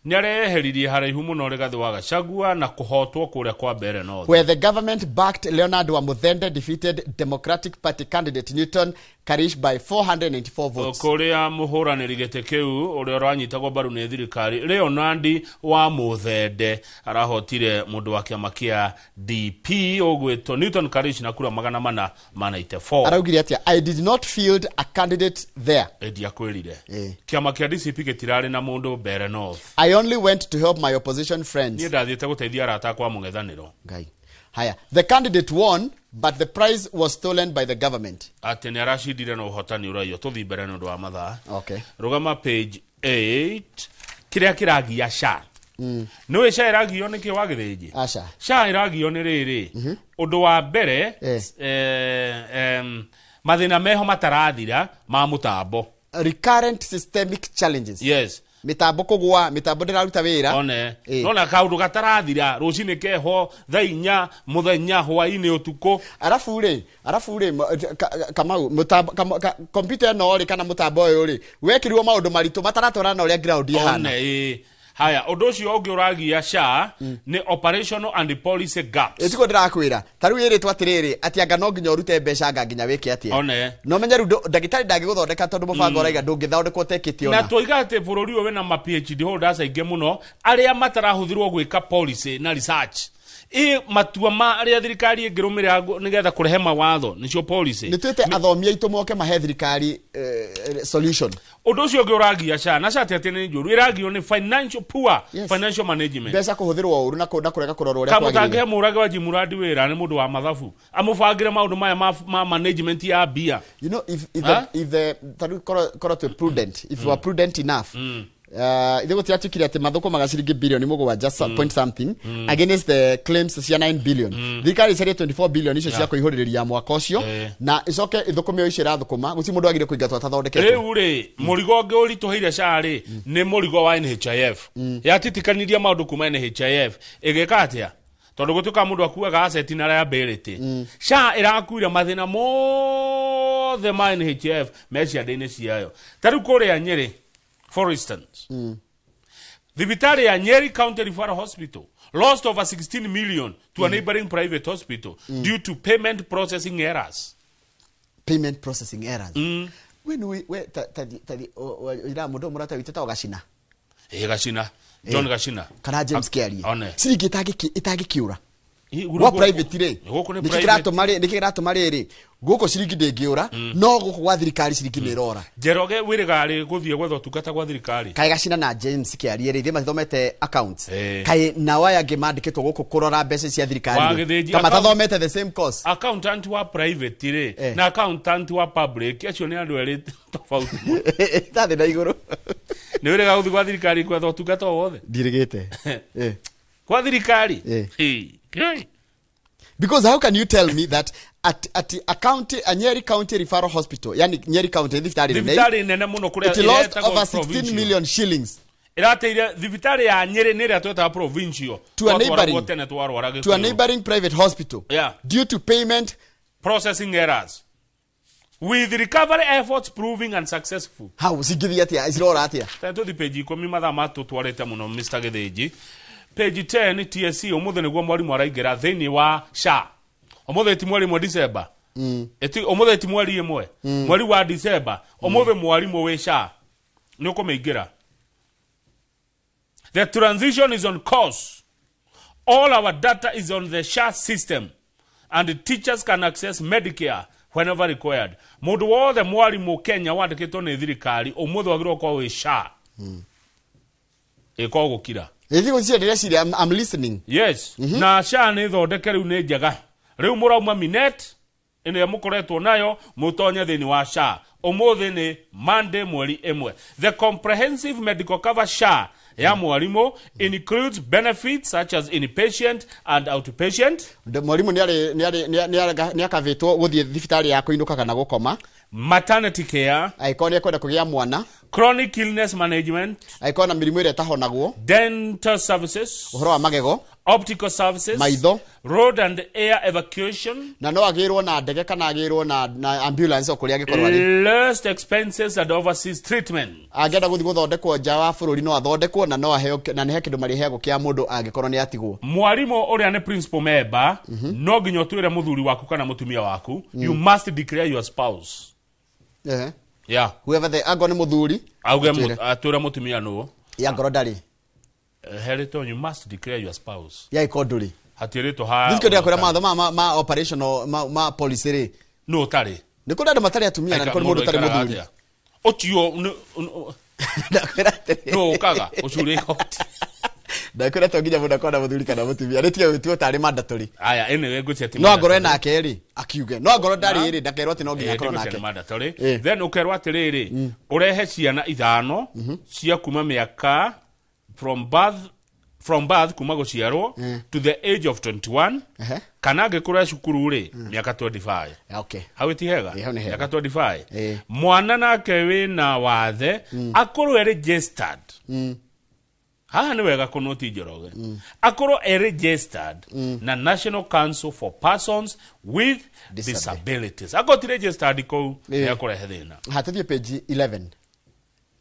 Nĩ areheririe haraihu mũno Rigathĩ wa Gachagua na kũhotwo kũrĩa kwa Mbeere North, where the government-backed Leonard Wamuthende defeated Democratic Party candidate Newton Karish by 494 votes. Kũrĩa mũhũranĩri gĩtĩ kĩu ũrĩa ũranyitagwo mbaru nĩ thirikari Leonard Wamuthende arahotire mũndũ wa kĩama kĩa DP ũgwĩtwo Newton Karish na kura 494. Araugire atĩa? I did not field a candidate there. Ndiakwĩrire. Kĩama kĩa DCP gĩtirarĩ na mũndũ Mbeere North. I only went to help my opposition friends. Niĩ ndathiĩte gũteithia arata akwa mũng'ethanĩro. Ngai. Haya, the candidate won, but the prize was stolen by the government. Atĩ nĩ aracindire na ũhotani ũraiyo. Tũthiĩ mbere nĩ ũndũ wa mathaa. Okay. Rũgama page 8. Kĩrĩa kĩragia SHA. Nĩũĩ SHA ĩragio nĩkĩ wa Gĩthĩnji? Aca. SHA ĩragio nĩ rĩrĩ. Ũndũ wa mbere, mathĩna meho matarathira ma mũtambo. Recurrent systemic challenges. Yes. Mitambo kũgũa, mitambo ndĩraruta wĩra. One. Nona kaũndũ gatarathira, rũcinĩ keho, thaa inya, mũthenya, hwaĩ-inĩ, ũtukũ. Arabu rĩ, Kamau, kompyuta ĩno rĩ, kana mũtambo ũyũ rĩ, wekĩrirwo maũndũ maritũ mataratwarana na ũrĩa ground ĩhana. One, Haya, ũndũ ũcio ũngĩ ũragia SHA nĩ operational and policy gaps. Ĩtiguo ndĩrakwĩra. Ta rĩu ĩrĩtwo atĩrĩrĩ, atĩ anga no nginya ũrute mbeca anga nginya wĩke atĩa. One. No menye rĩu ndagĩtarĩ ndangĩgũthondeka tondũ mũbango ũraiga ndũngĩthondekwo ũtekĩte ona. Na twoiga atĩ bũrũri ũyũ wĩna ma PhD holders aingĩ mũno arĩa matarahũthĩrwo gwĩka policy na research. Ĩ matua ma arĩa thirikari ĩngĩrũmĩrĩra nĩgetha kũrehe mawatho nĩcio policy. Nĩ twĩte athomi aitũ moke mahe thirikari solution. Ũndũ ũcio ũngĩ ũragia SHA na SHA ti atĩ nĩ njũru, ĩragio nĩ financial poor financial management. Mbeca kũhũthĩrwo ũru na na kũrega kũrorwo ũrĩa Kamũtangĩhe kwagĩrĩire. Mũrage wa Jimurandi wĩra nĩ mũndũ wa mathabu amũbangĩre maũndũ maya ma management ya mbia. You know, if Huh? the, if the tarĩu korwo twĩ prudent, if you are prudent enough, ithuĩ gũtiratuĩkire atĩ mathũkũmaga ciringi bilioni mũgwanja point something against the claims cia 9 billion. Thirikari icarie 24 billion icio cia kũihũrĩrĩria mwaka ũcio na ĩcoke ĩthũkũme o icio ĩrathũkũma. Gũtirĩ mũndũ wagĩrĩire kũingatwo atathondeketwo. Rĩu rĩ, mũrigo ũngĩ ũritũhĩire SHA rĩ nĩ mũrigo wa NHIF. Yatitikanirie maũndũ kuma NHIF ĩgĩka atĩa? Tondũ gũtuĩka mũndũ akuaga asset na liability. SHA ĩrakuire mathĩna mothe ma NHIF me ciande-inĩ ciayo. Ta rĩu kũrĩa Nyĩrĩ, for instance, thibitarĩ ya Nyeri County Referral Hospital lost over 16 million to a neighboring private hospital due to payment processing errors. Payment processing errors. We nĩ we ta ira mũndũ mũrata witũ ta Gacina. Ĩ Gacina, John Gacina. Kana James Kiarie. One. Ciringi itangĩkĩũra Ĩ, gwa private rĩ, gũkũ nĩ nĩkĩ private. kĩratũma rĩ, nĩkĩ kĩratũma rĩrĩ gũkũ ciringi ndĩngĩũra no gũkũ gwa thirikari ciringi nĩ ĩrora? Njoroge wĩrĩga rĩ gũthiĩ gwetha ũtungata gwa thirikari. Kaĩ Gacina na James Kiarie rĩ, ithuĩ matithomete accounts? Kaĩ nao aya angĩ mandĩkĩtwo gũkũ kũrora mbeca cia thirikari Wa rĩ, Gĩthĩnji ta matathomete the same course? Accountant wa private rĩ na accountant wa public, acio nĩ andũ erĩ tofauti. Tathĩ na igũrũ. Nĩ wĩrĩga gũthiĩ gwa thirikari gwetha ũtungata o wothe? Ndirĩgĩte. Kwa thirikari. Ĩ. Because how can you tell me that at a county, a Nyeri County Referral Hospital, yani Nyeri County thibitarĩ nene, Thibitarĩ nene mũno kũrĩa it lost ĩretagwo over 16 provincial. million shillings Ĩrateire thibitarĩ ya Nyĩrĩ nĩ ĩrĩa twetaga provincial. To a Twatwaragwo neighboring tene twarwara to a Gĩkũyũ. neighboring private hospital due to payment processing errors, with recovery efforts proving unsuccessful. How cingĩthiĩ atĩa, cirora atĩa? Tũthi page 10, mathaa matũtwarĩte mũno, Mr. Gĩthĩnji. Page 10, TSC ũmũthĩ nĩguo mwarimũ araingĩra thĩinĩ wa SHA. Ũmũthĩ ti mweri 1 December? Ĩti ũmũthĩ ti mweri 1 mweri wa December? Ũmũthĩ mwarimũ wĩ SHA nĩ ũkũmĩingĩra. The transition is on course. All our data is on the SHA system and the teachers can access Medicare whenever required. Mũndũ wothe mwarimũ Kenya wandĩkĩtwo nĩ thirikari ũmũthĩ wagĩrĩirwo gũkorwo wĩ SHA ĩkorwo gũkira. Ĩthi gũcio ndĩreciria, I'm listening. Yes. Na SHA nĩ thondeke rĩu, nĩ njega. Rĩu mũrauma minet ĩrĩa mũkoretwo nayo mũtonye thĩinĩ wa SHA. Ũmũthĩ nĩ Monday mweri 1. The comprehensive medical cover SHA ya mwarimũ includes benefits such as inpatient and outpatient. Mwarimũ nĩ akavĩtwo gũthiĩ thibitarĩ ya kũinũka kana gũkoma, maternity care angĩkorwo nĩ ekwenda kũgĩa mwana, chronic illness management, angĩkorwo na mĩrimũ ĩrĩa ĩtahonagwo, dental services, ũhoro wa magego, optical services, maitho, road and air evacuation, na no agĩrwo na ndege kana agĩrwo na ambulance o kũrĩa angĩkorwo arĩ, less expenses and overseas treatment. Angĩenda gũthiĩ gũthondekwo nja wa bũrũri no athondekwo na no aheo, na nĩ he kĩndũ marĩheagwo kĩa mũndũ angĩkorwo nĩ atigwo. Mwarimũ ũrĩa nĩ principal member, no nginya ũtwĩre mũthuri waku kana mũtumia waku. You must declare your spouse. Yeah. Whoever the, angorwo nĩ mũthuri, auge atwĩre. Atwĩre mũtumia nũ. Ya ngorwo ndarĩ. Herĩtwo you must declare your spouse. Ya ĩkorwo ndũrĩ. Hatiĩrĩtwo ha. Thikũ ndĩrakwĩra matho ma operational ma policy rĩ. Nũ ũtarĩ? Nĩ kũrĩ andũ matarĩ atumia na nĩ kũrĩ mũndũ ũtarĩ mũthuri. Ũcio nũ ũkaga ũcure igoti? Ndakwĩra to nginya mũndũ akorwo na mũthuri kana mũtumia, nĩ tiga gwĩtua tarĩ mandatory. Aya, anyway, ngwĩciria ti No angorwo mandatory. enake rĩ, akiuge, no angorwo ndarĩ rĩ, ndakerwo atĩ no nginya akorwo Ndĩgwĩciria nake. nĩ mandatory. Then ũkerwo atĩrĩrĩ, ũrehe ciana 5 cia kuma mĩaka from birth, kuma gũciarwo, to the age of 21, kana angĩkorwo e cukuru rĩ, mĩaka 25. Okay. Hau ĩti hega? Hau nĩ hega. Mĩaka 25. Mwana nake wĩna wathe akorwo e registered. Haha nĩ wega kũnoti Njoroge, akorwo e registered na National Council for Persons with Disabilities. Akorwo ti registered kũu, nĩ ekũrehe thĩna. Hatũthiĩ page 11,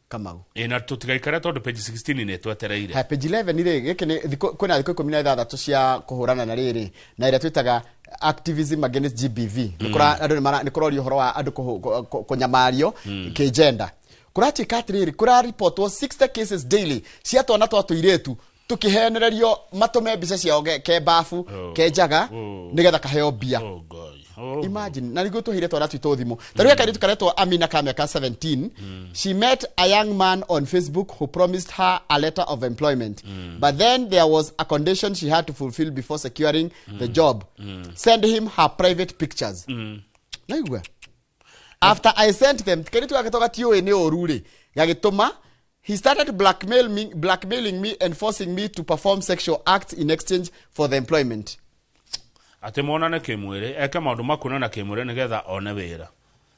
Kamau. Ĩ, na tũtigaikare tondũ page 16 nĩ twetereire. Ha, page 11 rĩ, gĩkĩ nĩ kwĩna thikũ 16 cia kũhũrana na rĩrĩ na ĩrĩa twĩtaga activism against GBV. Nĩ andũ nĩ kũrorio ũhoro wa andũ kũnyamario kĩgender. Kũratuĩka atĩrĩrĩ, kũraripotwo 60 cases daily cia twana twa tũirĩtu. Tukihenererio matome mbica ciao ke bafu ke njaga nigetha kaheo mbia. Imagine na niguo tuhire twana twitũ thimũ ta rĩu kairĩtu karetwo Amina ka mĩaka 17. She met a young man on Facebook who promised her a letter of employment, but then there was a condition she had to fulfill before securing the job. Send him her private pictures. Naigua after I sent them, kairĩtu gake toga tiũĩ nĩ ũru rĩ gagĩtũma. He started blackmailing me and forcing me to perform sexual acts in exchange for the employment. Ate monane kimwiri eke maundu makuonana kimwiri nigetha one wira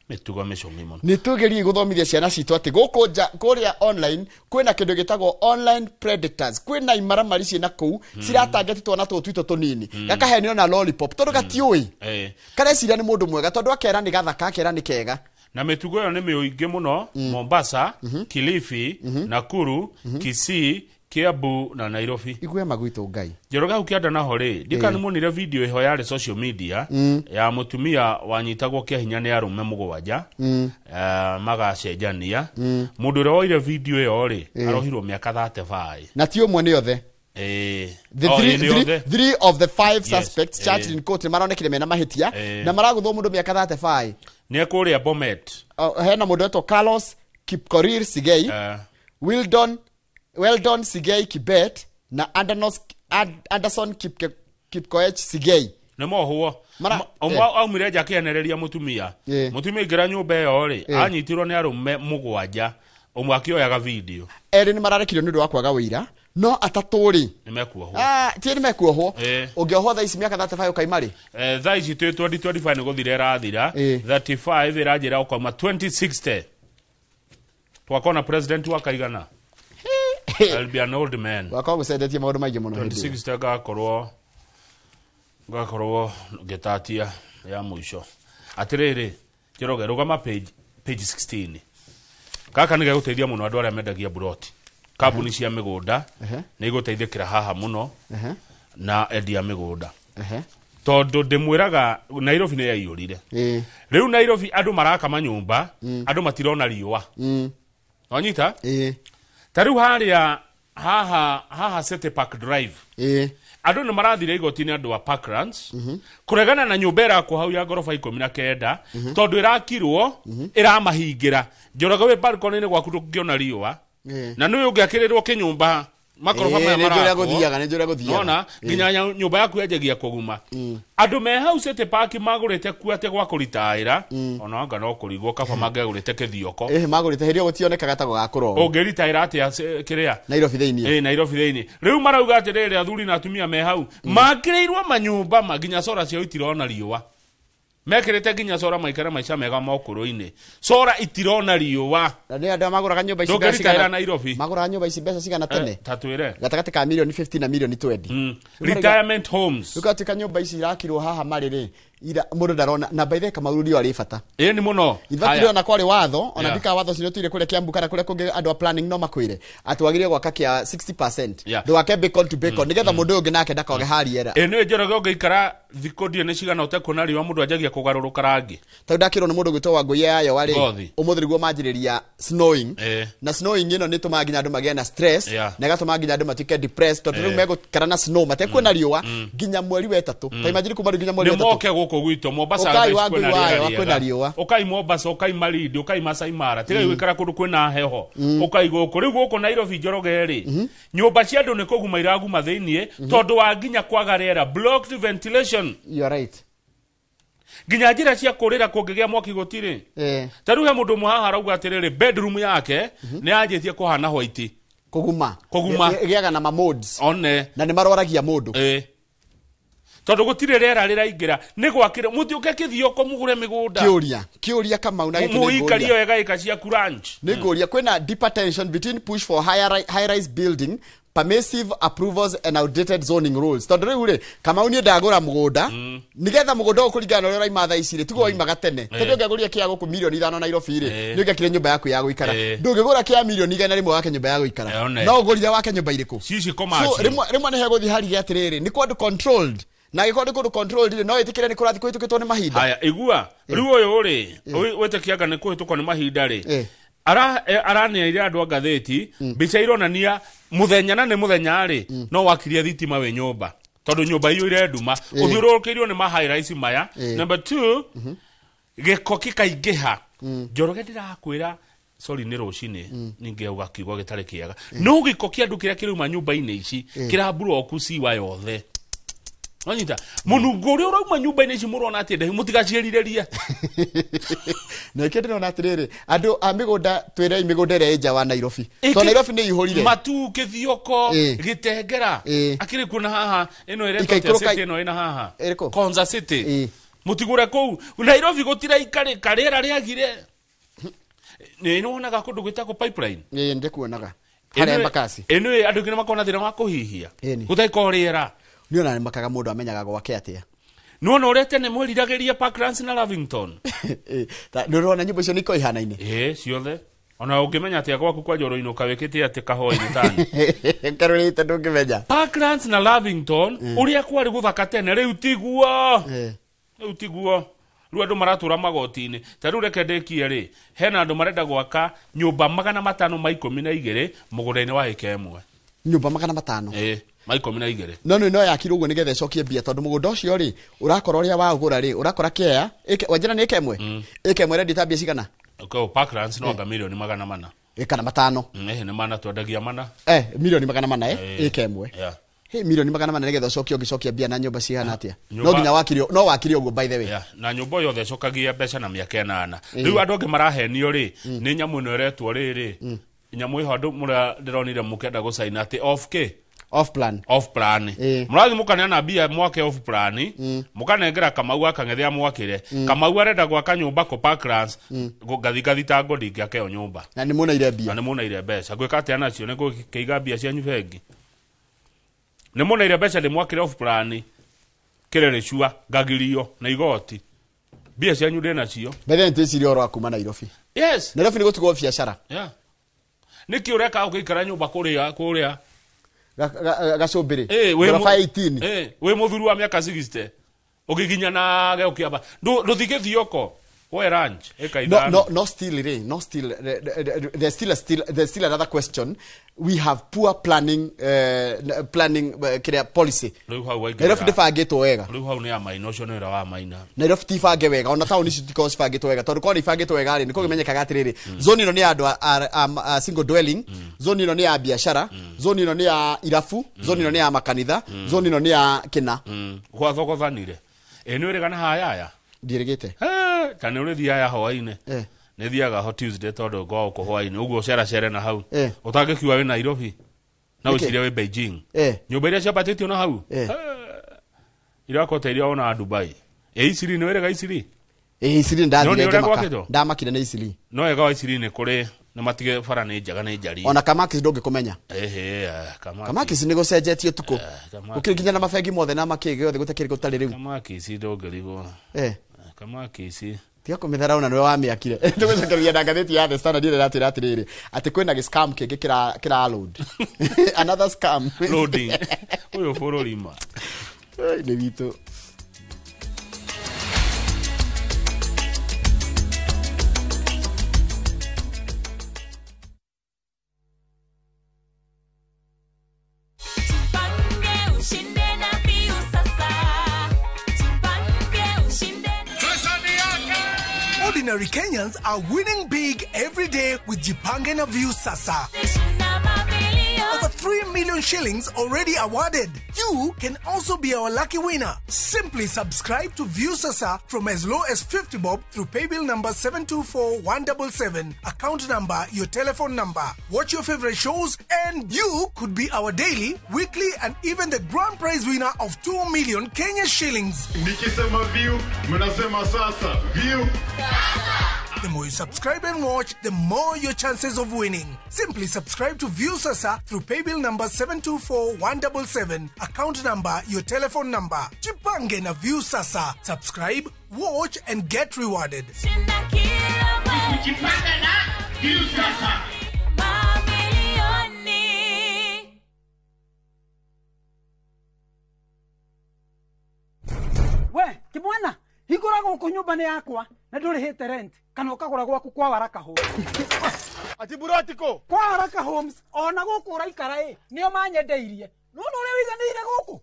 mitugo micungi muno. Ni tugerie guthomithia ciana citu ati guku kuria online kwina kindu gitagwo online predators, kwina imaramari ciina kuu ciratangeti twana tu twitu tunini gakahenio na lollipop tondu gatiui kareciria ni mundu mwega tondu akera ni gathaka akera ni kega. Na mitugo yo ni mĩingĩ mũno Mombasa, Kilifi, Nakuru, Kisii, Kiambu na Nairobi. Igwe magwito ngai. Njoroge hau kĩanda naho rĩ, ndikana nĩmuonire video ĩho yarĩ social media ya mũtumia wanyitagwo kĩa hinya nĩ arũme mũgwanja magacenjania. Mũndũ ũrĩa woire video ĩyo rĩ, arohirwo mĩaka 35. Na ti ũmwe nĩ othe. The three of the five suspects charged in court maronekire mena mahitia na maraguthwo mundu miaka 35. Ni kuria Bomet. Hena mundu wetwo Carlos Kipkorir Sigei, Weldon Sigei Kibet na Anderson Kipkoech Sigei. Nĩ mohwo. Ũmwe aumire nja akĩhenereria mũtumia. Mũtumia aingĩra nyũmba ĩyo rĩ, anyitirwo nĩ arũme mũgwanja, ũmwe akĩoyaga video. Erĩ nĩ mararekirio nĩ ũndũ wa kwaga wĩira. No atatũ rĩ nĩ mekuohwo. Ti nĩ mekuohwo. Ũngĩohwo thaa ici mĩaka 35 ũkaima rĩ? Thaa ici twĩ 2025 nĩ gũthira ĩrathira. 35 ĩranjĩra ũkauma 2060. Twakona president wa kaigana. I'll be an old man. Wakorwo gũcenjetie maũndũ maingĩ mũno hĩndĩ ĩyo. 2060 ngakorwo ngĩtatia ya mũico. Atĩrĩrĩ, Njoroge rũgama page 16. Gaka nĩ gegũteithia mũno andũ arĩa mendagia buroti. Kambuni cia mĩgũnda nĩ igũteithĩkĩra haha mũno na endia mĩgũnda. Tondũ ndĩmwĩraga Nairobi nĩ yaiyũrire. Rĩu Nairobi andũ maraka manyũmba, andũ matirona riũa. Wanyita? Ta rĩu harĩa haha City Park Drive. Andũ nĩ marathire igoti-inĩ andũ a Parklands kũregana na nyũmba ĩrakwo hau ya ngoroba 19 tondũ ĩrakirwo ĩramahingĩra. Njoroge wĩ balcony-inĩ gwaku ndũngĩona riũa. Na nĩ ũngĩakĩrĩrwo kĩnyũmba makoroba maya marakwo. Nĩ njũrĩa gũthiaga. Nona nginya nyũmba yaku yanjagia kũguma. Andũ me hau City Park magũrĩte kuo atĩ gwa kũritaĩra ona anga no kũrigwo kaba mangĩagũrĩte kĩthioko. Magũrĩte hĩndĩ ĩyo gũtionekaga ta gũgakũrwo. Ũngĩritaĩra atĩa kĩrĩa? Nairobi thĩinĩ. Nairobi thĩinĩ. Rĩu marauga atĩrĩrĩ athuri na atumia me hau makĩrĩirwo manyũmba ma nginya cora ciao itirona riũa. Mekĩrĩte nginya cora maikare maica mega ma ũkũrũ-inĩ. Cora itirona riũa. Na nĩ andũ magũraga nyũmba ici mbeca cigana Nairobi. Magũraga nyũmba ici mbeca cigana tene? Ta twĩre. Gatagatĩ ka milioni 50 na milioni 20. Retirement homes. Rĩu nyũmba ici irakirwo haha marĩ rĩ, mũndũ ndarona na by the way Kamau riũa rĩ bata. Ĩĩ nĩ mũno. In fact ona kwarĩ watho, ona ndika watho ũcio nĩũtũire kũrĩa Kiambu kana kũrĩa kũngĩ andũ a planning no makwĩre atĩ wagĩrĩire gwaka kĩa 60%. Ndũgake bacon to bacon nĩgetha mũndũ ũyũ ũngĩ nake ndakoge hariera. Ĩĩ nĩ Njoroge ũngĩikara thikũ ndiũ nĩ cigana ũtekuona riũa mũndũ anjagia kũgarũrũka rangi. Tondũ ndakĩrwo nĩ mũndũ ũgwĩtwo Wangũi ya Yoa rĩ, ũmũthĩ nĩguo manjĩrĩria snowing. Na snowing ĩno nĩ ĩtũmaga nginya andũ magĩe na stress na ĩgatũma nginya andũ matuĩke depressed tondũ rĩu megũikara na snow matekuona riũa nginya mweri wa ĩtatũ. Ta imagine kuma rĩu nginya mweri wa ĩtatũ. Nĩmoke gũkũ gwitũ Mombasa kwĩna riũa. Ũkai Mombasa, ũkai Malindi, ũkai Masai Mara, tigai gũikara kũndũ kwĩna heho. Ũkai gũkũ. Rĩu gũkũ Nairobi Njoroge rĩ, nyũmba cia andũ nĩ kũguma iraguma thĩinĩ tondũ wa nginya kwaga rĩera, blocked ventilation. You are right. Nginya njĩra cia kũrĩra kũngĩgĩa mwaki gũtirĩ. Ta rĩu he mũndũ ũmwe haha arauga atĩrĩrĩ, bedroom yake nĩ yanjĩtie kũhana white. Kũguma. Kũguma. Ĩgĩaga na ma molds. One. Na nĩ marwaragia mũndũ. Tondũ gũtirĩ rĩera rĩraingĩra nĩ gwakĩra mũtiũke kĩthioko mũgũre mĩgũnda. Kĩũria Kamau na gĩkĩ nĩ ngũria. Mũikarie wega ĩka ciaku ranch. Nĩ ngũria kwĩna deeper tension between push for high rise building, permissive approvals and outdated zoning rules. Tondũ rĩu rĩ, Kamau niĩ ndagũra mũgũnda nĩgetha mũgũnda ũyũ kũringana na ũrĩa ũraima thaa ici rĩ, tiguo waimaga tene. Tondũ ũngĩagũrire kĩa gũkũ milioni 5 Nairobi rĩ, nĩ ũngĩakire nyũmba yaku ya gũikara. Ndũngĩgũra kĩa milioni 100 wake nyũmba ya gũikara. No ũgũrire wake nyũmba irĩkũ? So rĩmwe nĩ hegũthiĩ harige atĩrĩrĩ, nĩ kũndũ controlled. Na gĩkorwo nĩ kũndũ controlled rĩ, no ĩtĩkĩre nĩ kũrathiĩ kũhĩtũkĩtwo nĩ mahinda. Haya, igua rĩu ũyũ rĩ, wĩtĩkianga nĩ kũhĩtũkwo nĩ mahinda rĩ. Araneire andũ a ngathĩti mbica ironania mũthenya na nĩ mũthenya rĩ no wakirie thitima wĩ nyũmba tondũ nyũmba iyũire nduma ũthiũrũrũkĩirio nĩ ma-high-rise maya. Number 2, gĩko gĩkaingĩha. Njoroge ndĩrakwĩra sorry nĩ rũcinĩ ningĩ kiugo gĩtarĩ kĩega no gĩko kĩa andũ kĩrĩa kĩrauma nyũmba-inĩ ici kĩramburoku ciwa yothe. Wanyita mũnungo ũrĩa ũrauma nyũmba-inĩ ici mũrona atĩ ndahi mũtigaciĩrirĩrie. Na ikĩ ndĩrona atĩrĩrĩ andũ a mĩgũnda twĩrei mĩgũnda ĩrĩa ĩ nja wa Nairobi to Nairobi nĩ ihũrire matu kĩthioko gĩtengera akĩrĩ kuona haha ĩno ĩretwo city ĩno ĩna haha Konza City mũtigũre kũu Nairobi gũtiraikarĩka rĩera rĩagire. Nĩ nĩwonaga kũndũ gwĩtagwo pipeline? Ĩĩ ndĩkuonaga harĩa Embakasi. Ĩno andũ aingĩ nĩmakoragwo na thĩna wa kũhihia gũtarĩ rĩera. Nĩ ona nĩmakaga mũndũ amenyaga gwake atĩa. Nĩwona ũrĩa tene mweriragĩria Parklands na Lavington? Nĩ ũrona nyũmba icio nĩ ikoragwo ihanaine? Ĩĩ ciothe. Ona ũngĩmenya atĩa gwaku kwa Njoro-inĩ ũkawĩkĩte atĩ kahũa-inĩ tani. Karũrĩte ndũngĩmenya. Parklands na Lavington ũrĩa kwarĩ gũthaka tene rĩu tiguo. Rĩu tiguo. Rĩu andũ maratũra magoti-inĩ. Ta rĩu reke ndĩkie rĩ, hena andũ marenda gwaka nyũmba 512 mũgũnda-inĩ wa ĩka ĩmwe. Nyũmba 500? Ĩĩ, ma 12. No nĩ no yakirwo ũguo nĩgetha ĩcokie mbia tondũ mũgũnda ũcio rĩ ũrakora ũrĩa waũgũra rĩ ũrakora kĩea wanjĩra nĩ ĩka ĩmwe? Ĩka ĩmwe ĩrendio ta mbia cigana? Okay, Parklands no anga milioni 400. Ĩka na 5. Nĩ mana twendagia mana. Milioni 400 ĩka ĩmwe. Hey, milioni 400 nĩgetha ũcokie ũngĩcokia mbia na nyũmba cihana atĩa? No nginya wakirio, no wakirio ũguo by the way. Na nyũmba yothe ĩcokagia mbeca na mĩaka 8. Rĩu andũ angĩ marahenio rĩ nĩ nyamũ ĩno ĩretwo rĩrĩ nyamũ ĩho andũ mũrĩa ndĩronire mũkĩenda gũcaina atĩ off kĩ? Off plan. Off plan. Mũrathiĩ mũkaneana mbia mwake off plan, mũkanengera Kamau akang'ethea mwakĩre. Kamau arenda gwaka nyũmba kũ Parklands, ngathitango ndingĩaka ĩyo nyũmba. Na nĩ mũneire mbia. Na nĩ mũneire mbeca. Ngwĩka atĩa nacio? Nĩ ngũkĩiga mbia cianyu bengi. Nĩ mũneire mbeca ndĩmwakĩre off plan kĩrerĩcua ngagirio na igoti. Mbia cianyu ndĩ nacio. Mbere nĩtwĩcirie ũhoro wa kuma Nairobi. Yes. Nairobi nĩ gũtigwo biacara. Yeah. Nĩkĩ ũreka ũgĩikara nyũmba kũrĩa kũrĩa gacũmbĩrĩ ngoroba 18 wĩ mũthuri wa mĩaka 60 ũgĩginya na gĩũkĩamba ndũthiĩ gĩthioko we ranch ĩka ithano. No still rĩ no still there's still another question. We have poor planning kĩrĩa policy. Rĩu hau waingĩra Nairobi ndĩbangĩtwo wega. Rĩu hau nĩ ya maina ũcio nĩ wĩra wa maina. Nairobi ti bange wega ona taũni ici tikoragwo cibangĩtwo wega tondũ korwo nĩ ibangĩtwo wega rĩ nĩ kũmenyekaga atĩrĩrĩ zone ĩno nĩ ya andũ a single dwelling, zone ĩno nĩ ya biacara, zone ĩno nĩ ya irabu, zone ĩno nĩ ya makanitha, zone ĩno nĩ ya kĩna. Gwathogothanire. Ĩ nĩ ũrĩgana hayaya? Ndiĩrĩgĩte. Ta nĩ ũrĩthiaga hwaĩ-inĩ. Nĩ thiaga ho Tuesday tondũ ngoragwo kũ hwaĩ-inĩ ũguo ũceracere na hau. Ũtangĩkiuga wĩ Nairobi na ũcirie wĩ Beijing. Nyũmba iria ciambatĩtio na hau irakwo ta iria wonaga Dubai. Ĩ Isiri nĩ wĩrĩga Isiri? Ĩ Isiri ndathire ngĩmaka. Ndamakire nĩ Isiri. No wega wa Isiri nĩ kũrĩ nĩ matige bara nĩ njega nĩ njariĩ. Ona Kamakis ndũngĩkũmenya. Kamakis nĩ gũcenjetio tukũ. Gũkĩrĩ nginya na mabengi mothe na makĩ gĩothe gũtakĩrĩ gũtarĩ rĩu. Kamakis ndũngĩrigwo. Kamakis tiga kũmĩthara ona nĩwe wamĩakire. Tũgũcokereria na ngathĩti ya The Standard ĩrĩa ĩratwĩra atĩrĩrĩ atĩ kwĩna gĩ-scam kĩngĩ kĩra load. Another scam. Loading. Ũyũ bũrũri ma. Nĩ witũ. Ordinary Kenyans are winning big every day with Jipange na Viusasa. Over 3 million shillings already awarded. You can also be our lucky winner. Simply subscribe to Viusasa from as low as 50 bob through paybill number 724177, account number, your telephone number. Watch your favorite shows and you could be our daily, weekly and even the grand prize winner of 2 million Kenya shillings. Nikisema view, mnasema sasa. View. The more you subscribe and watch, the more your chances of winning. Simply subscribe to Viusasa through paybill number 724177, account number, your telephone number. Jipange na Viusasa. Subscribe, watch and get rewarded. Jipange na Viusasa. We, kimwana, hingũra Gũkũ nyũmba nĩ yakwa na ndũrĩhĩte rent kana ũkagũra gwaku kwa Waraka Homes. Ati buroti kũ? Kwa Waraka Homes ona gũkũ ũraikara ĩ nĩo manyendeirie. Nĩwona ũrĩa wĩiganĩire gũkũ?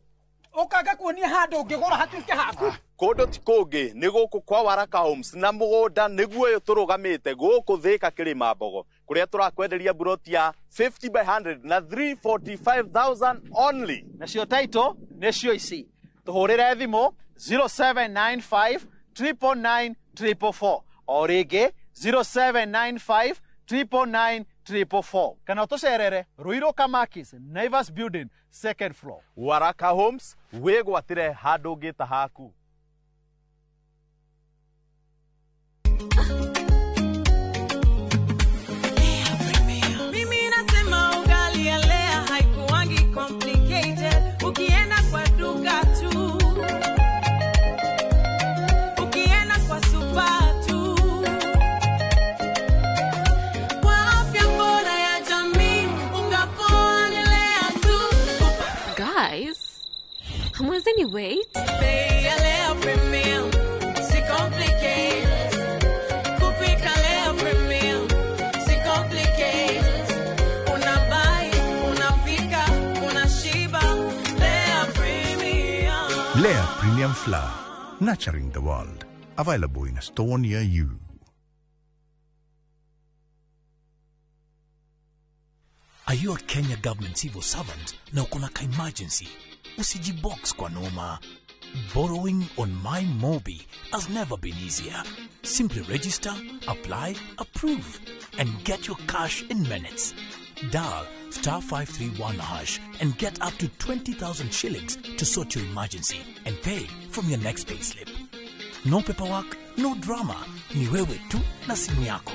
Ũkanga kuonia handũ ũngĩgũra hatuĩke haku. Kũndũ ti kũngĩ nĩ gũkũ kwa Waraka Homes na mũgũnda nĩguo ũyũ tũrũgamĩte gũkũ Thĩka Kĩrĩma Mbogo kũrĩa tũrakwenderia buroti ya 50 by 100 na 345,000 only. Nacio title nĩcio ici. Tũhũrĩre thimũ 0795 999 444 o rĩngĩ 0795 999 444 kana ũtũcerere Ruiru Kamakis Naivas Building second floor. Waraka Homes wĩgwatĩre handũ ũngĩta haku. Mimi nasema ugali ya Lea haikuangi complicated. Ukienda kwa duka tu, ukienda kwa super tu, kwa afya bora ya jamii, unga poa ni Lea tu. Guys, hamwezeni wait? Bei ya Lea Premium, si complicated. Kupika Lea Premium, si complicated. Unabuy, unapika, unashiba. Lea Premium. Lea Premium Flour, nurturing the world. Available in a store near you. Are you a Kenya government civil servant na uko na ka emergency? Usijibox kwa noma. Borrowing on My Mobi has never been easier. Simply register, apply, approve, and get your cash in minutes. Dial star 531 hash and get up to 20,000 shillings to sort your emergency and pay from your next payslip. No paperwork, no drama. Ni wewe tu na simu yako.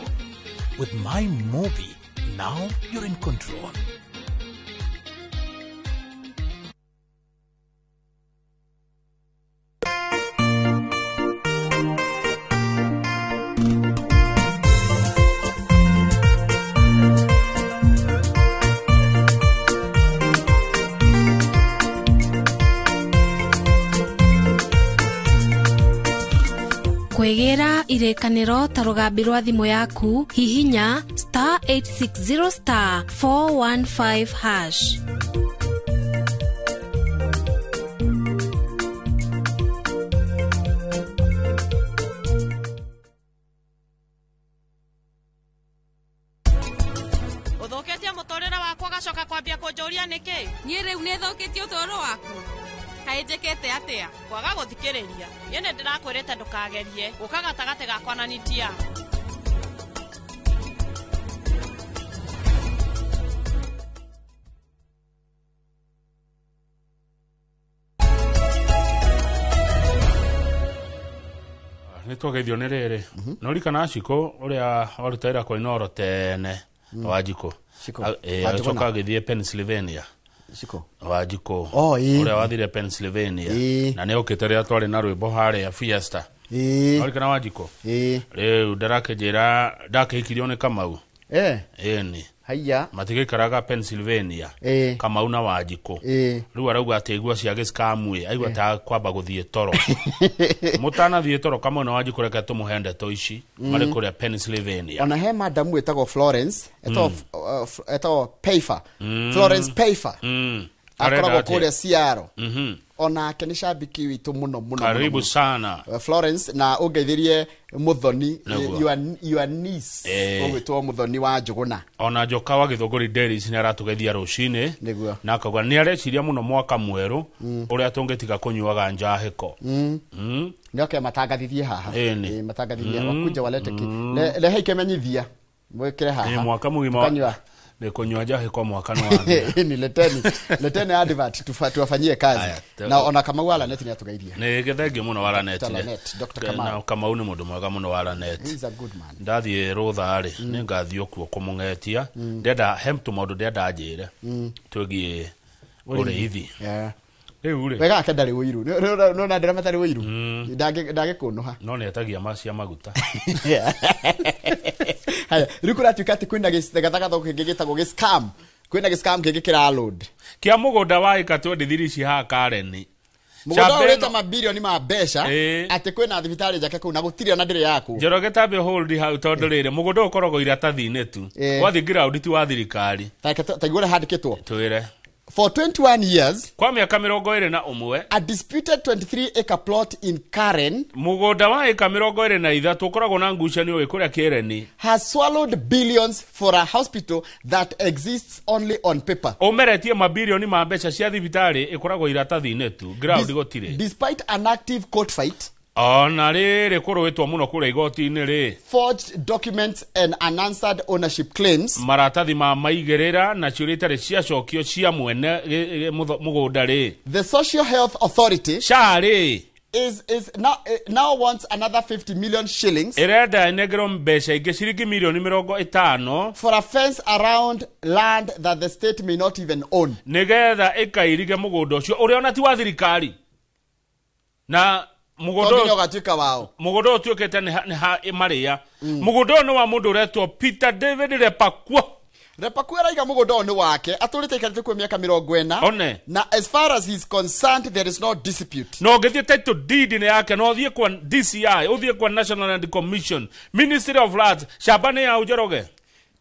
With My Mobi, now you're in control. Kwĩgĩra irĩkanĩro ta rũgambi rwa thimũ yaku hihinya star 860 star 415 hash. Ũthũkĩtie mũtũrĩre wakwa ũgacoka kwambia kũnjũria nĩkĩ? Niĩ rĩu nĩthũkĩtie ũtũũro waku. Kaĩ njĩkĩte atĩa? Kwaga gũthikĩrĩria. Niĩ nĩndĩrakwĩrĩte ndũkagerie gũka gatagatĩ gakwa na Nitia. Nĩ twageithio nĩ rĩrĩ no ririkana Shiko ũrĩa waruta wĩra kwa Inooro tene Wanjikũ agĩcoka agĩthiĩ Pennsylvania. Shiko Wanjikũ Oh, ĩĩ. ũrĩa wathire Pennsylvania Ĩĩ. na nĩ okĩte rĩrĩa twarĩ na rwĩmbo harĩa Fiesta. Ĩĩ. Warikana Wanjikũ? Ĩĩ. Rĩu ndarakĩnjĩra ndakĩhikirio nĩ Kamau. Eh. Ĩni. Haiya. Matigĩikaraga Pennsylvania. Ĩĩ. Kamau na Wanjikũ. Ĩĩ. Rĩu arauga atĩ aigua cia gĩcikamu ĩ aigua ta kwamba gũthiĩ toro. Mũtanathiĩ toro Kamau na Wanjikũ reke tũmũhe ndeto ici marĩ kũrĩa Pennsylvania. Ona he madamu wĩtagwo Florence etagwo etagwo Peifer. Florence Peifer. Akoragwo Arenda atĩa? kũrĩa Seattle. Onake nĩ shabiki witũ mũno mũno. Karibu sana. Florence na ũngeithirie Muthoni Nĩguo. your niece Eh. ũgwĩtwo Muthoni wa Njũgũna. Ona Njoka wa Gĩthũngũri Dairies nĩ aratũgeithia rũcinĩ Nĩguo. na akauga nĩ areciria mũno mwaka mwerũ ũrĩa tũngĩtiga kũnyuaga njahĩko. Nĩ oke matangathithie haha. Ĩni. Ĩ, matangathithie wakuja walete ki rehe ikemenyithia mwĩkĩre haha. Ĩ, mwaka mũgima Tukanyua. Nĩ kũnyua njahĩko mwaka nĩ wathira. Ĩni, leteni leteni advert tuwafanyie kazi. Aya, Na ona Kamau wa Lanet nĩ atũgeithia. Nĩ gĩthengio mũno wa Lanet. Dr. Lanet, Dr. Kamau. Na Kamau nĩ mũndũ mwega mũno wa Lanet. He is a good man. Ndathiĩ rũtha rĩ nĩ ngathiĩ okuo kũmũng'etia ndenda he tũmaũndũ ndenda anjĩre twĩgiĩ ũrĩithi. Yeah. Rĩu rĩ Wega ake ndarĩ ũiru. Nona ndĩra matarĩ ũiru. Ndangĩkũnũha. No nĩ etagia ma cia maguta. Haya, rĩu kũratuĩka atĩ kwĩna gĩgathagatho kĩngĩ gĩtagwo gĩ-scam. Kwĩna gĩ-scam kĩngĩ kĩraload. Kĩa mũgũnda wa ĩka 23 ici haha Karen. Mũgũnda ũrĩte mabirioni ma mbeca atĩ kwĩna thibitarĩ njake kũu na gũtirĩ ona ndĩrĩ yaku. Njoroge tambe hold hau tondũ rĩrĩ mũgũnda ũkoragwo iratathi-inĩ tu. Wathiĩ ground ti wa thirikari. Ta igua ũrĩa handĩkĩtwo. Twĩre. For 21 years, kwa miaka 21, a disputed 23 acre plot in Karen, mũgũnda wa ĩka 23 ũkoragwo na ngucanio wĩ kũrĩa Kĩreni, has swallowed billions for a hospital that exists only on paper. Ũmeretie mabirioni ma mbeca cia thibitarĩ ĩkoragwo iratathi-inĩ tu, ground gũtirĩ. Despite an active court fight, ona rĩrĩ kũrũĩtwo mũno kũrĩa igoti-inĩ rĩ, forged documents and unanswered ownership claims, maratathi ma maigĩrĩra na ciũria itarĩ ciacokio cia mwene mũgũnda rĩ, the Social Health Authority SHA rĩ, is now wants another 50 million shillings ĩrenda ĩnengerwo mbeca ingĩ ciringi mirioni 50 for a fence around land that the state may not even own, nĩgetha ĩkairige mũgũnda ũcio ũrĩa ona ti wa thirikari na mũgũnda ũgatuĩka wao. Mũgũnda ũtuĩkĩte nĩ marĩa. Mũgũnda ũyũ nĩ wa mũndũ ũretwo Peter David Repakua. Repakua araiga mũgũnda ũyũ nĩ wake, atũrĩte aikarĩte kuo mĩaka 40. One. Na as far as he's concerned there is no dispute. No ũngĩthiĩ title deed nĩ yake, no ũthiĩ kwa DCI, ũthiĩ kwa National Land Commission, Ministry of Lands, shamba nĩ ya Njoroge.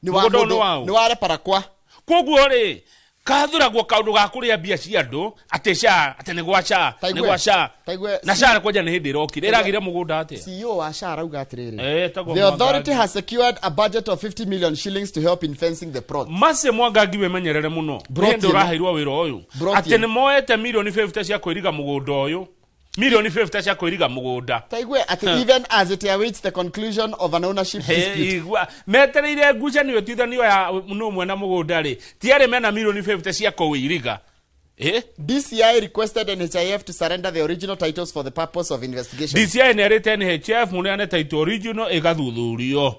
Mũgũnda ũyũ nĩ wao. Nĩ wa Repakua. Koguo rĩ, kathuragwo kaundu ga kuria mbia cia andu ati SHA ati ni gwa SHA ni gwa SHA na SHA kwanja ni hindi irokire iragire mugunda atia. CEO wa SHA arauga atiriri, the authority has secured a budget of 50 million shillings to help in fencing the plot. Mace Mwangangi wemenyerere muno hindi uraheirwo wira uyu ati ni moete milioni 50 cia kwiriga mugunda uyu, milioni 50 cia kwiriga mugunda. Taigue ati even as it awaits the conclusion of an ownership dispute. Metereire ngucanio ĩtuithanio ya no mwena mugunda ri tiarĩ mena milioni 50 cia kũwĩiriga. DCI requested NHIF to surrender the original titles for the purpose of investigation. DCI nĩerĩte NHIF mũneane title original ĩgathuthurio.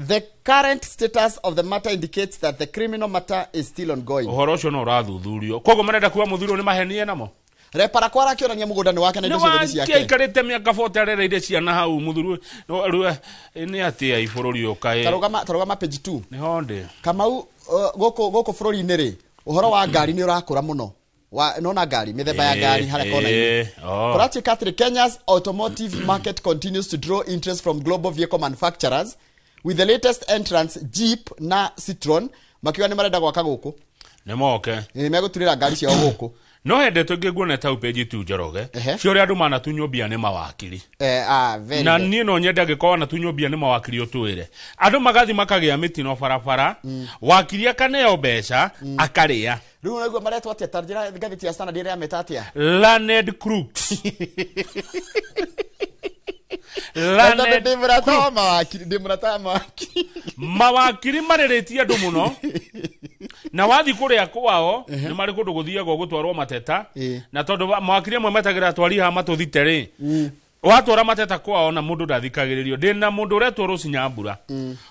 The current status of the matter indicates that the criminal matter is still ongoing. Ũhoro ũcio no ũrathuthurio. Koguo marenda kuga mũthuri nĩ mahenie namo. Repakua arakĩonania mũgũnda nĩ wake na indo ciothe nĩ ciake. Aikarĩte mĩaka 40 arereire ciana hau mũthuri nĩ atĩa bũrũri ũkaĩ. Tarũgama page 2. Nĩho ndĩ. Kamau gũkũ bũrũri-inĩ rĩ, ũhoro wa ngari nĩ ũrakũra mũno. Nona ngari, mĩthemba ya ngari harĩa kona-inĩ. Kũratuĩka atĩrĩ, Kenya's automotive market continues to draw interest from global vehicle manufacturers with the latest entrants Jeep na Citroen makiuga nĩ marenda gwaka gũkũ. Nĩ moke. Nĩ megũturĩra ngari ciao gũkũ. No hende tũngĩguona ta page 2 Njoroge cio ũrĩa andũ manatunywo mbia nĩ mawakiri. Na niĩ no nyende angĩkorwo wanatunywo mbia nĩ mawakiri ũtwĩre. Andũ magathi makagĩa mĩtino barabara, wakiri akaneo mbeca akarĩa. Rĩu ũraigua maretwo atĩa? Ta njĩra ngathĩti ya Standard ĩrĩa yameta atĩa? Learned crooks. Learned mawakiri. Mawakiri marĩrĩtie andũ mũno. Na wathi kũrĩa kwao nĩ marĩ kũndũ gũthiagwo gũtwarwo mateta, na tondũ mawakiri amwe metagĩra atwari haha matũthite rĩ, watwara mateta kwao na mũndũ ndathikagĩrĩrio. Ndĩna mũndũ ũretwo Rose Nyambura.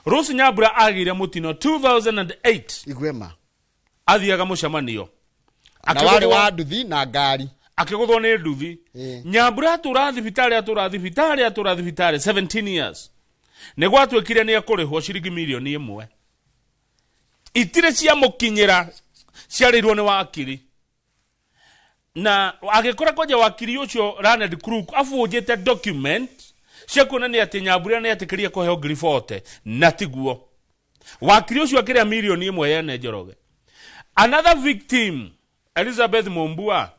Rose Nyambura agĩire mũtino 2008. Igwema. Athiaga mũcemanio. Na warĩ wa nduthi na ngari. Akĩgũthwo nĩ nduthi. Nyambura atũra thibitarĩ atũra thibitarĩ atũra thibitarĩ 17 years. Nĩ gwatuĩkire nĩ ekũrĩhwo ciringi mirioni 1. Itirĩ cia mũkinyĩra ciarĩirwo nĩ wakiri. Na agĩkora kwanja wakiri ũcio Leonard Crook abunjĩte document cia kuonania atĩ Nyambura nĩ etĩkĩrie kũheo ngiri 40 na tiguo. Wakiri ũcio akĩrĩa mirioni 1 yene Njoroge. Another victim Elizabeth Mumbua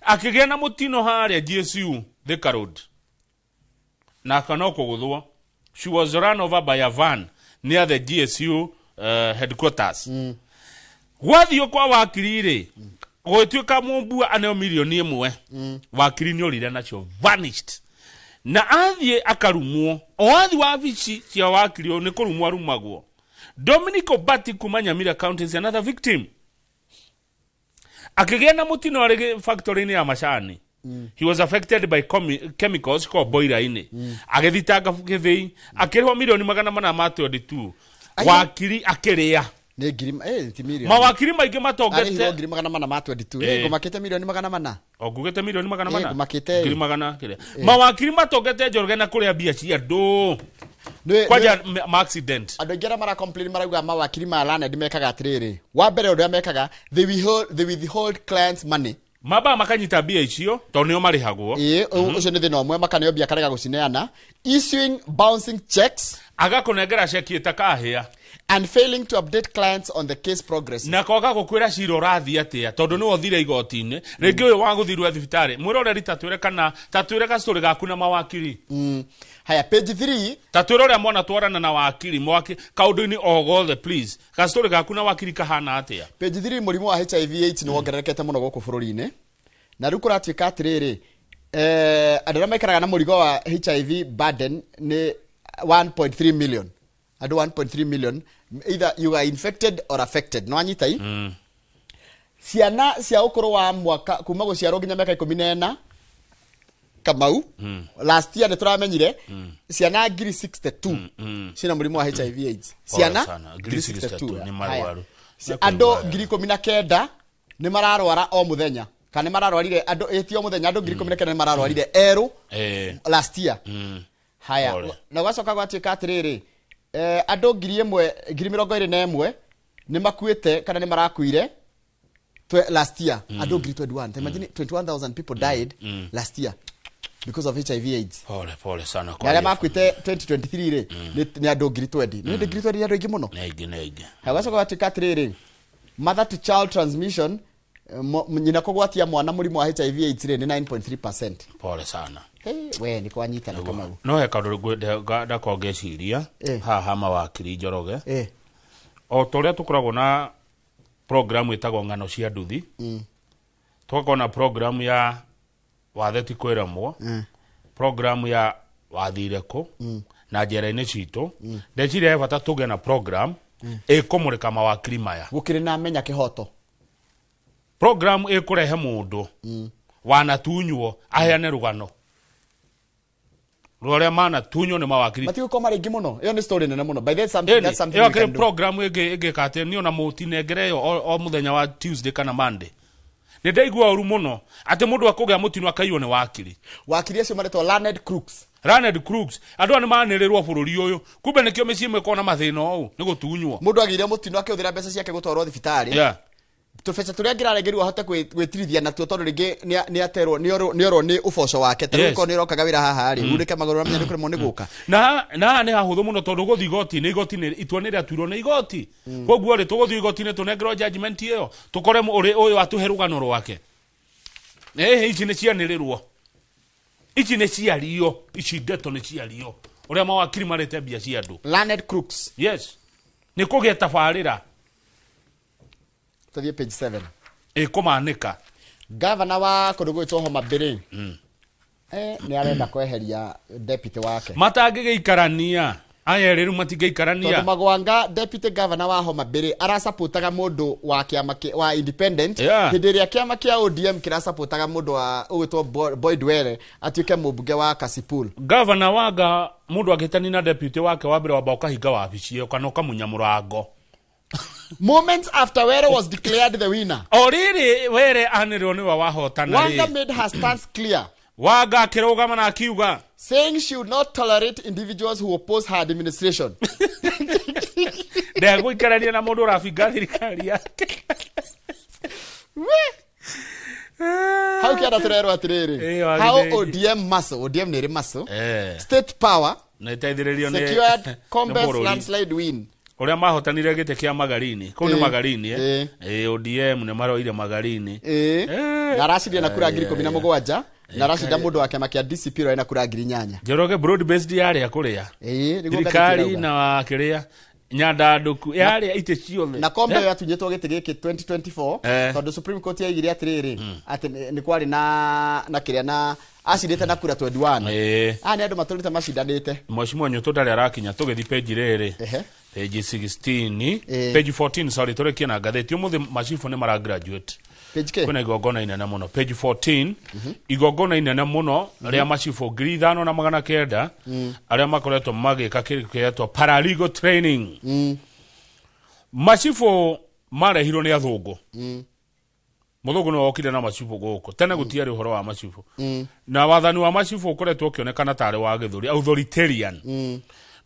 akĩgĩa na mũtino harĩa GSU Thika Road na kana kũgũthwo. She was run over by a van near the GSU headquarters. Gwathiĩ kwa wakiri rĩ, gũgĩtuĩka Mumbua aneo mirioni 1. Wakiri nĩ orire nacio, vanished. Na athiĩ akarumwo, o athiĩ wabici cia wakiri ũyũ nĩ kũrumwo arumagwo. Dominic Obati kuma Nyamira County is another victim. Akĩgĩa na mũtino arĩ factory-inĩ ya macani. He was affected by chemicals ko boiler-inĩ. Agĩthitanga gĩthĩi, akĩrĩhwo mirioni 422. Wakiri akĩrĩa. Nĩ ngiri, ti mirioni. Mawakiri maingĩ matongete. Arĩhirwo ngiri 422. Ngũmakĩte milioni 400. O ngugĩte milioni 400. Ngũmakĩte. Ngiri 100 kĩrĩa. Mawakiri matongete Njoroge na kũrĩa mbia cia andũ. Kwanja ma accident. Andũ aingĩ arĩa mara complain marauga mawakiri ma Learned mekaga atĩrĩrĩ. Wa mbere ũrĩa mekaga, they withhold clients money. Maba makanyita mbia icio tondũ nĩo marĩhagwo. Ĩĩ, ũcio nĩ thĩna ũmwe, makaneo mbia akarega gũcineana. Issuing bouncing checks, agakũnengera ceki ĩtakahĩa, and failing to update clients on the case progress. Na kwaga gũkwĩra cira ũrathiĩ atĩa tondũ nĩwe ũthire igoti-inĩ. Rĩngĩ ũyũ wa gũthirwo thibitarĩ mwĩroreri tatwĩre kana tatwĩre gacũrĩ gaku na mawakiri. Haya, page 3. Tatwĩre ũrĩa mwana twarana na wakiri mwaki kaũndũ-inĩ o gothe, please. Gacũrĩ gaku na wakiri kahana atĩa? Page 3, mũrimũ wa HIV AIDS nĩ wongererekete mũno gũkũ bũrũri-inĩ, na rĩu kũratuĩka atĩrĩrĩ, andũ arĩa maikaraga na mũrigo wa HIV burden nĩ 1.3 million. Andũ 1.3 million, either you are infected or affected. No anyita i? Ciana cia ũkũrũ wa mwaka kuma gũciarwo nginya mĩaka 14, Kamau, last year nĩ tũramenyire ciana 62 ciĩna mũrimũ wa HIV AIDS. Ciana 62 nĩ marwaru. Andũ 19,000 nĩ mararwara o mũthenya, kana nĩ mararwarire andũ ĩti o mũthenya, andũ 19,000 nĩ mararwarire erũ last year. Haya, na gwacoka gwatuĩka atĩrĩrĩ, andũ 21,000 nĩ makuĩte kana nĩ marakuire last year. Andũ 21,000. Imagine 21,000 people died last year because of HIV AIDS. Pole pole sana kwa. Na arĩa makuĩte 2023 rĩ nĩ andũ 20,000. Nĩ 20,000 nĩ andũ aingĩ mũno. Nĩ aingĩ, nĩ aingĩ. Haya, gwacoka gwatuĩka atĩrĩrĩ, mother to child transmission, nyina kũgwatia mwana mũrimũ wa HIV AIDS rĩ nĩ 9.3%. Pole sana. Hey, we ni kwanyitana Kamau. No he kaũndũ ndakorwo ngĩciria haha mawakiri Njoroge. O ta ũrĩa tũkoragwo na program ĩtagwo ng'ano cia nduthi, tũgakorwo na program ya wathe ti kwĩremwo, program ya wathire kũ, na njera-inĩ citũ. Ndeciria he bata tũgĩe na program ĩkũmũrĩka mawakiri maya. Gũkĩrĩ na menya kĩhoto. Program ĩkũrehe mũndũ wanatunywo aheane rũgano rũrĩa manatunywo nĩ mawakiri. Matigũkorwo marĩ aingĩ mũno. Ĩyo nĩ story nene mũno. By the way, something, that's something we can do. Program ĩngĩka atĩ niĩ ona mũtinengere ĩyo o mũthenya wa Tuesday kana Monday. Nĩ ndaigua ũru mũno atĩ mũndũ akũgĩa mũtino akaiywo nĩ wakiri. Wakiri acio maretwo Learned Crooks. Learned Crooks. Andũ aya nĩ manĩrĩrwo bũrũri ũyũ. Kumbe nĩkĩo mĩciĩ ĩmwe ĩkoragwo na mathĩna ũũ, nĩ gũtunywo. Mũndũ agĩire mũtino akĩhũthĩra mbeca ciake gũtwarwo thibitarĩ. Yeah. Tũbeca tũrĩa angĩrarengerwo ahote gwĩtirithia natuo tondũ rĩngĩ nĩ aterwo, nĩ orwo nĩ ũboco wake. Ta rĩu korwo nĩ ũrokaga wĩra haha rĩ, unĩke magũrũ ũramenya nĩ kũremwo nĩ gũka. Na haha nĩ hahũthũ mũno tondũ gũthiĩ igoti-inĩ, igoti-inĩ itua nĩ rĩatuirwo nĩ igoti. Koguo rĩ, tũgũthiĩ igoti-inĩ tũnengerwo judgment ĩyo, tũkore ũyũ atũhe rũgano rwake. Ici nĩ cianĩrĩrwo. Ici nĩ ciario, ici ndeto nĩ ciario. Ũrĩa mawakiri marĩte mbia cia andũ. Learned Crooks. Yes. Nĩ kũgĩa tabarĩra. Tuthiĩ page 7. Ĩkũmanĩka. Gavana wa kũndũ gwĩtwo Homa Bay nĩ arenda kweheria deputy wake. Matangĩgĩikarania. Aya erĩ rĩu matingĩikarania. Tondũ Magwanga deputy governor wa Homa Bay arasapotaga mũndũ wa kĩama wa independent. Hĩndĩ ĩrĩa kĩama kĩa ODM kĩrasapotaga mũndũ wa ũgwĩtwo Boyd Were atuĩke mũmbunge wa Kasipul. Governor wanga mũndũ angĩtani na deputy wake wa mbere wamba ũkahinga wabici ĩyo kana ũkamunya mũrango. Moments after Were was declared the winner. O rĩrĩ Were anĩrĩrwo nĩwe wahotana rĩ. Wanga made her stance clear. Wanga akĩrũgama na akiuga, saying she would not tolerate individuals who oppose her administration. Ndegũikarania na mũndũ ũrabinga thirikari yake. Hau kĩanda tũrerwo atĩrĩrĩ, how ODM muscle, ODM nĩ ĩrĩ muscle, state power na ĩteithĩrĩrio nĩ secured Combe's landslide win. Ũrĩa mahotanire gĩtĩ kĩa Magarini. Kũu nĩ Magarini, ODM nĩ maroire Magarini. Na aracindire na kura 17,000, na aracinda mũndũ wa kĩama kĩa DCP ũrĩa na kura 8,000. Njoroge broad based yarĩa kũrĩa. Thirikari na kĩrĩa Nyandanduku yarĩa itĩ ciothe. Na Kombe ĩyo yatunyĩtwo gĩtĩ gĩkĩ 2024 tondũ Supreme Court yaigire atĩrĩrĩ atĩ nĩ kwarĩ na kĩrĩa na acindĩte na kura 21. Aya nĩ andũ matũrĩte macindanĩte. Mheshimiwa Nyũtũ ndarĩ arakinya tũgĩthiĩ page rĩrĩ. Page 16, page 14, sorry, tũrĩkie na ngathĩti. Ũmũthĩ macibũ nĩ mara graduate. Page K? Kwĩna igongona inene mũno. Page 14, igongona inene mũno rĩa macibũ 5,900 arĩa makoretwo magĩka kĩndũ kĩretwo paralegal training. Macibũ marehirwo nĩ athũngũ. Mũthũngũ nĩwe wokire na macibũ gũkũ. Tene gũtiarĩ ũhoro wa macibũ. Na wathani wa macibũ ũkoretwo ũkĩonekana tarĩ wa gĩthũri, authoritarian.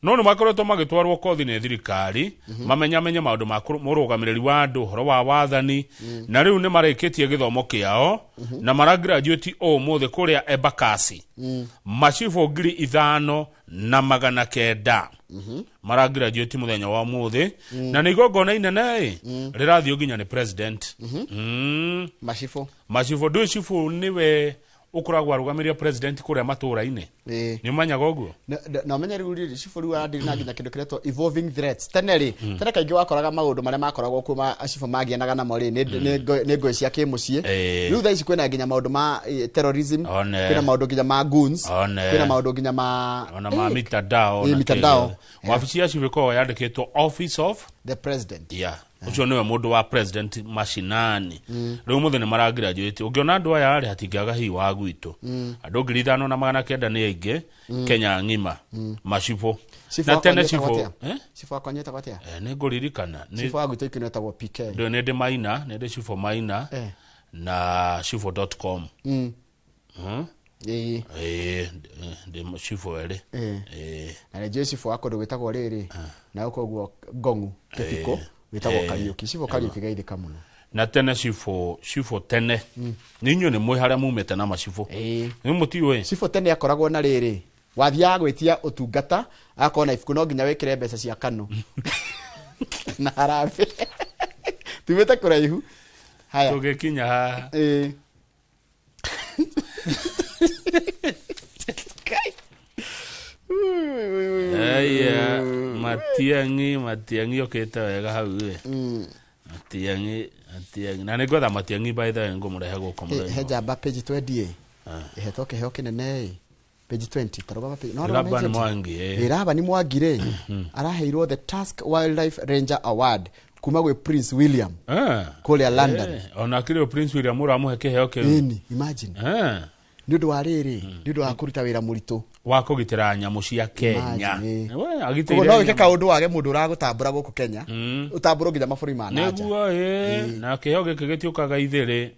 No nĩ makoretwo magĩtwarwo kothi nĩ thirikari mamenyamenye maũndũ ma mũrũgamĩrĩri wa andũ, ũhoro wa wathani, na rĩu nĩ marĩkĩtie gĩthomo kĩao na maragraduate ũmũthĩ kũrĩa Embakasi. Macibũ 5,900 maragraduate mũthenya wa ũmũthĩ, na nĩ igongona inene ĩ rĩrathiĩ nginya nĩ president. Macibũ macibũ ndũĩ cibũ nĩwe ũkoragwo arũgamĩrĩire president kũrĩa matũũra-inĩ. Nĩ ũmenyaga ũguo? Na ũmenye rĩu rĩrĩ cibũ rĩu arandiri na nginya kĩndũ kĩretwo evolving threats. Tene rĩ, tene kaingĩ wakoraga maũndũ marĩa makoragwo kuo ma cibũ magianaga namo rĩ nĩ ngũĩ cia kĩmũciĩ. Rĩu thaa ici kwĩna nginya maũndũ ma terrorism, kwĩna maũndũ nginya ma goons, kwĩna maũndũ nginya ma ona ma mitandao na mitandao. kĩrĩa. Wabici ya cibũ ĩkoragwo yandĩkĩtwo office of the president. Yeah. Ũcio nĩwe mũndũ wa president mashinani. Rĩu mũthĩ nĩ maragraduate. Ũngĩona andũ aya rĩ hatingĩaga hihi wa gwitũ. Andũ 5,900 nĩ aingĩ Kenya ng'ima. Macibũ. Cibũ Na tene wakwa nyetagwo cibũ. atĩa? Cibũ wakwa nyetagwo atĩa? Nĩ ngũririkana. Cibũ wa gwitũ ikĩno etagwo PK. Ndĩ nĩ ndĩ Maina, nĩ ndĩ cibũ Maina na cibũ.com. Ĩĩ. Ndĩ cibũ erĩ. Na nĩ njũĩ cibũ wa kũndũ gwĩtagwo rĩrĩ na gũkũ ũguo Ngong'u Kĩbiko wĩtagwo Kariũki. Cibũ Kariũki geithĩka mũno. Na tene cibũ tene nĩ inyuĩ nĩ mwĩ harĩa mumĩte na macibũ. Nĩ mũtiũĩ? Cibũ tene akoragwo na rĩrĩ, wathiaga gwĩtia ũtungata agakorwo na ibuku no nginya wĩkĩre mbeca cia kanu na harambee. Tumĩte kũraihu. Haya. Tũgĩkinya haha. Aya, Matiang'i okĩte wega hau ĩ. Matiang'i. Na nĩ ngwetha Matiang'i by the way ngũmũrehe gũkũ mũthenya. He njamba page 20 ĩ. Ĩhetwo kĩheo kĩnene ĩ. Page 20 tarũgama page. No Laban Mwangi ĩ. Laban Mwangi rĩ araheirwo the Tusk Wildlife Ranger Award kuma gwĩ Prince William kũrĩa London. Ona kĩrĩ Prince William ũramũhe kĩheo kĩu. Ĩni, imagine. Nĩ ũndũ wa rĩrĩ, nĩ ũndũ wa kũruta wĩra mũritũ wa kũgitĩra nyamũ cia Kenya. Koguo no wĩke kaũndũ wage mũndũ ũragũtambũra gũkũ Kenya, ũtambũrwo nginya mabũrũri ma na nja. Nĩguo ĩ, na kĩheo gĩkĩ gĩtiũkaga ithĩrĩ.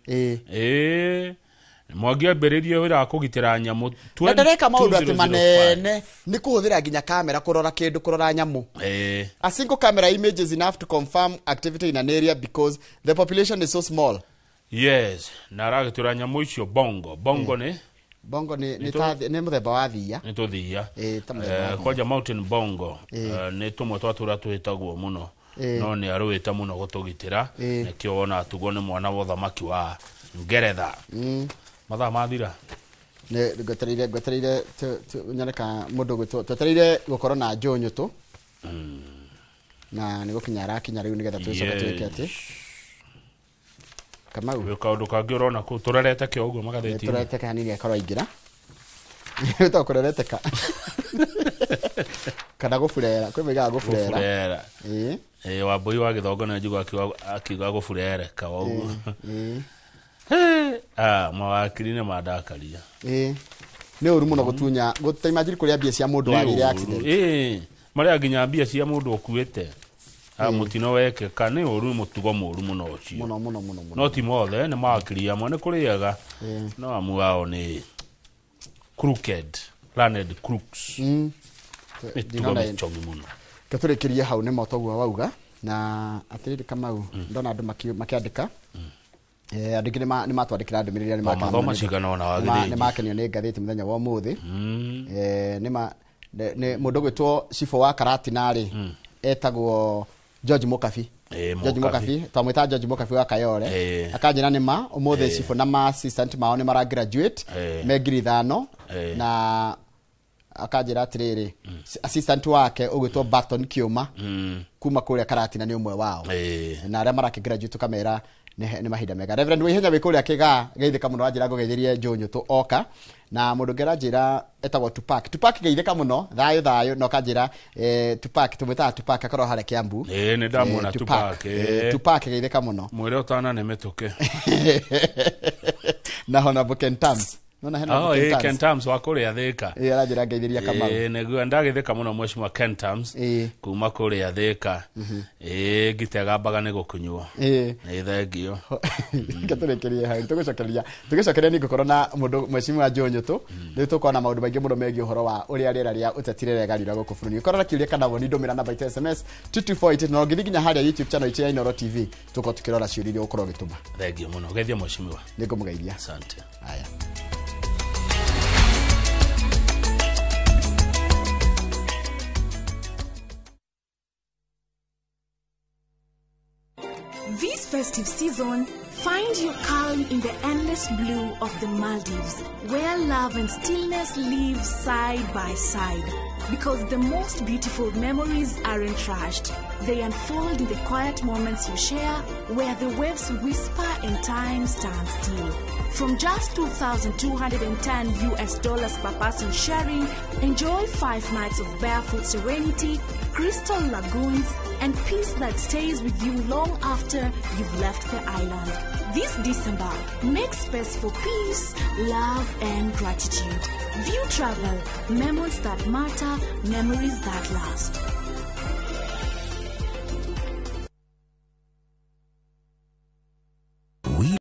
Mwangi ambĩrĩrie wĩra wa kũgitĩra nyamũ Na ndareka maũndũ atĩ manene nĩ kũhũthĩra nginya kamera kũrora kĩndũ, kũrora nyamũ. A single camera image is enough to confirm activity in an area because the population is so small. Yes, na aragĩtwĩra nyamũ icio bongo. Bongo nĩ? Bongo nĩ mũthemba wa thiia. Nĩ tũthiia. Kwanja mountain bongo nĩ tũmwe twa tũrĩa twĩtagwo mũno. No nĩ arũĩte mũno gũtũgitĩra. Nĩkĩo wona atugwo nĩ mwana wa ũthamaki wa Ngeretha. Mathaa mathira. Ngwetereire nyone ka mũndũ gwĩtwo twetereire gũkorwo na Joe Nyũtũ. Na nĩ gũkinya arakinya rĩu nĩgetha twĩcoke twĩke atĩ. Kamau. Wĩ kaũndũ kangĩ ũrona kũu tũrerete ũguo magathĩti-inĩ. Tũrerete hanini akorwo aingĩra. Wĩtagwo kũrereteka. Kana gũburera, kwĩ moigaga gũburera. Ĩĩ. Wambui wa Gĩthongo nĩ njiguaga akiuga gũburereka ũguo. Mawakiri nĩ mandakaria. Nĩ ũru mũno gũtunya, ta imagine kũrĩa mbia cia mũndũ wagĩire accident. Marĩa nginya mbia cia mũndũ ũkuĩte. Mũtino wekĩka nĩ ũru, mũtugo mũru mũno ũcio. Mũno mũno mũno mũno. No ti mothe, nĩ mawakiri amwe nĩ kũrĩaga. No amwe ao nĩ crooked, learned crooks. Mĩtugo mĩcongi mũno. Reke tũrĩkĩrie hau nĩ moto ũguo wauga na atĩrĩrĩ Kamau ndona andũ makĩandĩka. Andũ aingĩ nĩ matwandĩkĩra ndũmĩrĩri nĩ mathoma cigana ona wagĩrĩire. Nĩ makenio nĩ ngathĩti mũthenya wa ũmũthĩ. Nĩ mũndũ ũgwĩtwo cibũ wa Karatina rĩ etagwo George Mukabi. George Mukabi, twamwĩta George Mukabi wa Kayole. Akanjĩra nĩ ma ũmũthĩ cibũ na ma assistant mao nĩ mara graduate me 5,000 na akanjĩra atĩrĩrĩ assistant wake ũgwĩtwo Barton Kiuma kuma kũrĩa Karatina nĩ ũmwe wao. Na arĩa marakĩ graduate tũkamera nĩ mahinda mega. Reverend Waihenya wĩ kũrĩa Kĩgaa geithĩka mũno anjĩra ngũgeithĩrie Joe Nyũtũ oka. Na mũndũ ũngĩ aranjĩra etagwo Tupac. Tupac geithĩka mũno thayũ thayũ na ũkanjĩra Tupac tũmwĩtaga Tupac akorwo harĩa Kiambu. Nĩ ndamuona Tupac. Tupac geithĩka mũno. Mwĩre ũtana nĩ mĩtũkĩ. Na Honorable Ken Tams. Nona hena Oh, Ken ĩ, Tams. Ken Tams wa kũrĩa Thĩka. Ĩ, aranjĩra ngeithĩria Kamau. Ĩ, nĩguo ndagĩthĩka mũno mheshimiwa Ken Tams kuma kũrĩa Thĩka. Ĩ, ngitegambaga nĩ gũkunywo. Ĩ. Nĩ thengio. Reke tũrĩkĩrie hau tũgũcokeria tũgĩcokeria nĩ ngũkorwo na mũndũ mheshimiwa Joe Nyũtũ. Rĩu tũkorwo na maũndũ maingĩ mũno megiĩ ũhoro wa ũrĩa rĩera rĩa ũteti rĩregarĩra gũkũ bũrũri. Ũkorwo na kĩũria kana woni ndũmĩra namba itũ SMS 22488 na ũngĩthiĩ nginya harĩa YouTube channel itũ ya Inooro TV tũkorwo tũkĩrora ciũria iria ũgũkorwo ũgĩtũma. Thengio mũno. Geithia mheshimiwa. Nĩ ngũmũgeithia. Asante. Haya. This festive season, find your calm in the endless blue of the Maldives, where love and stillness live side by side. Because the most beautiful memories aren't rushed. They unfold in the quiet moments you share, where the waves whisper and time stands still. From just $2,210 US dollars per person sharing, enjoy 5 nights of barefoot serenity, crystal lagoons, and peace that stays with you long after you've left the island. This December, make space for peace, love, and gratitude. View Travel, memories that matter, memories that last.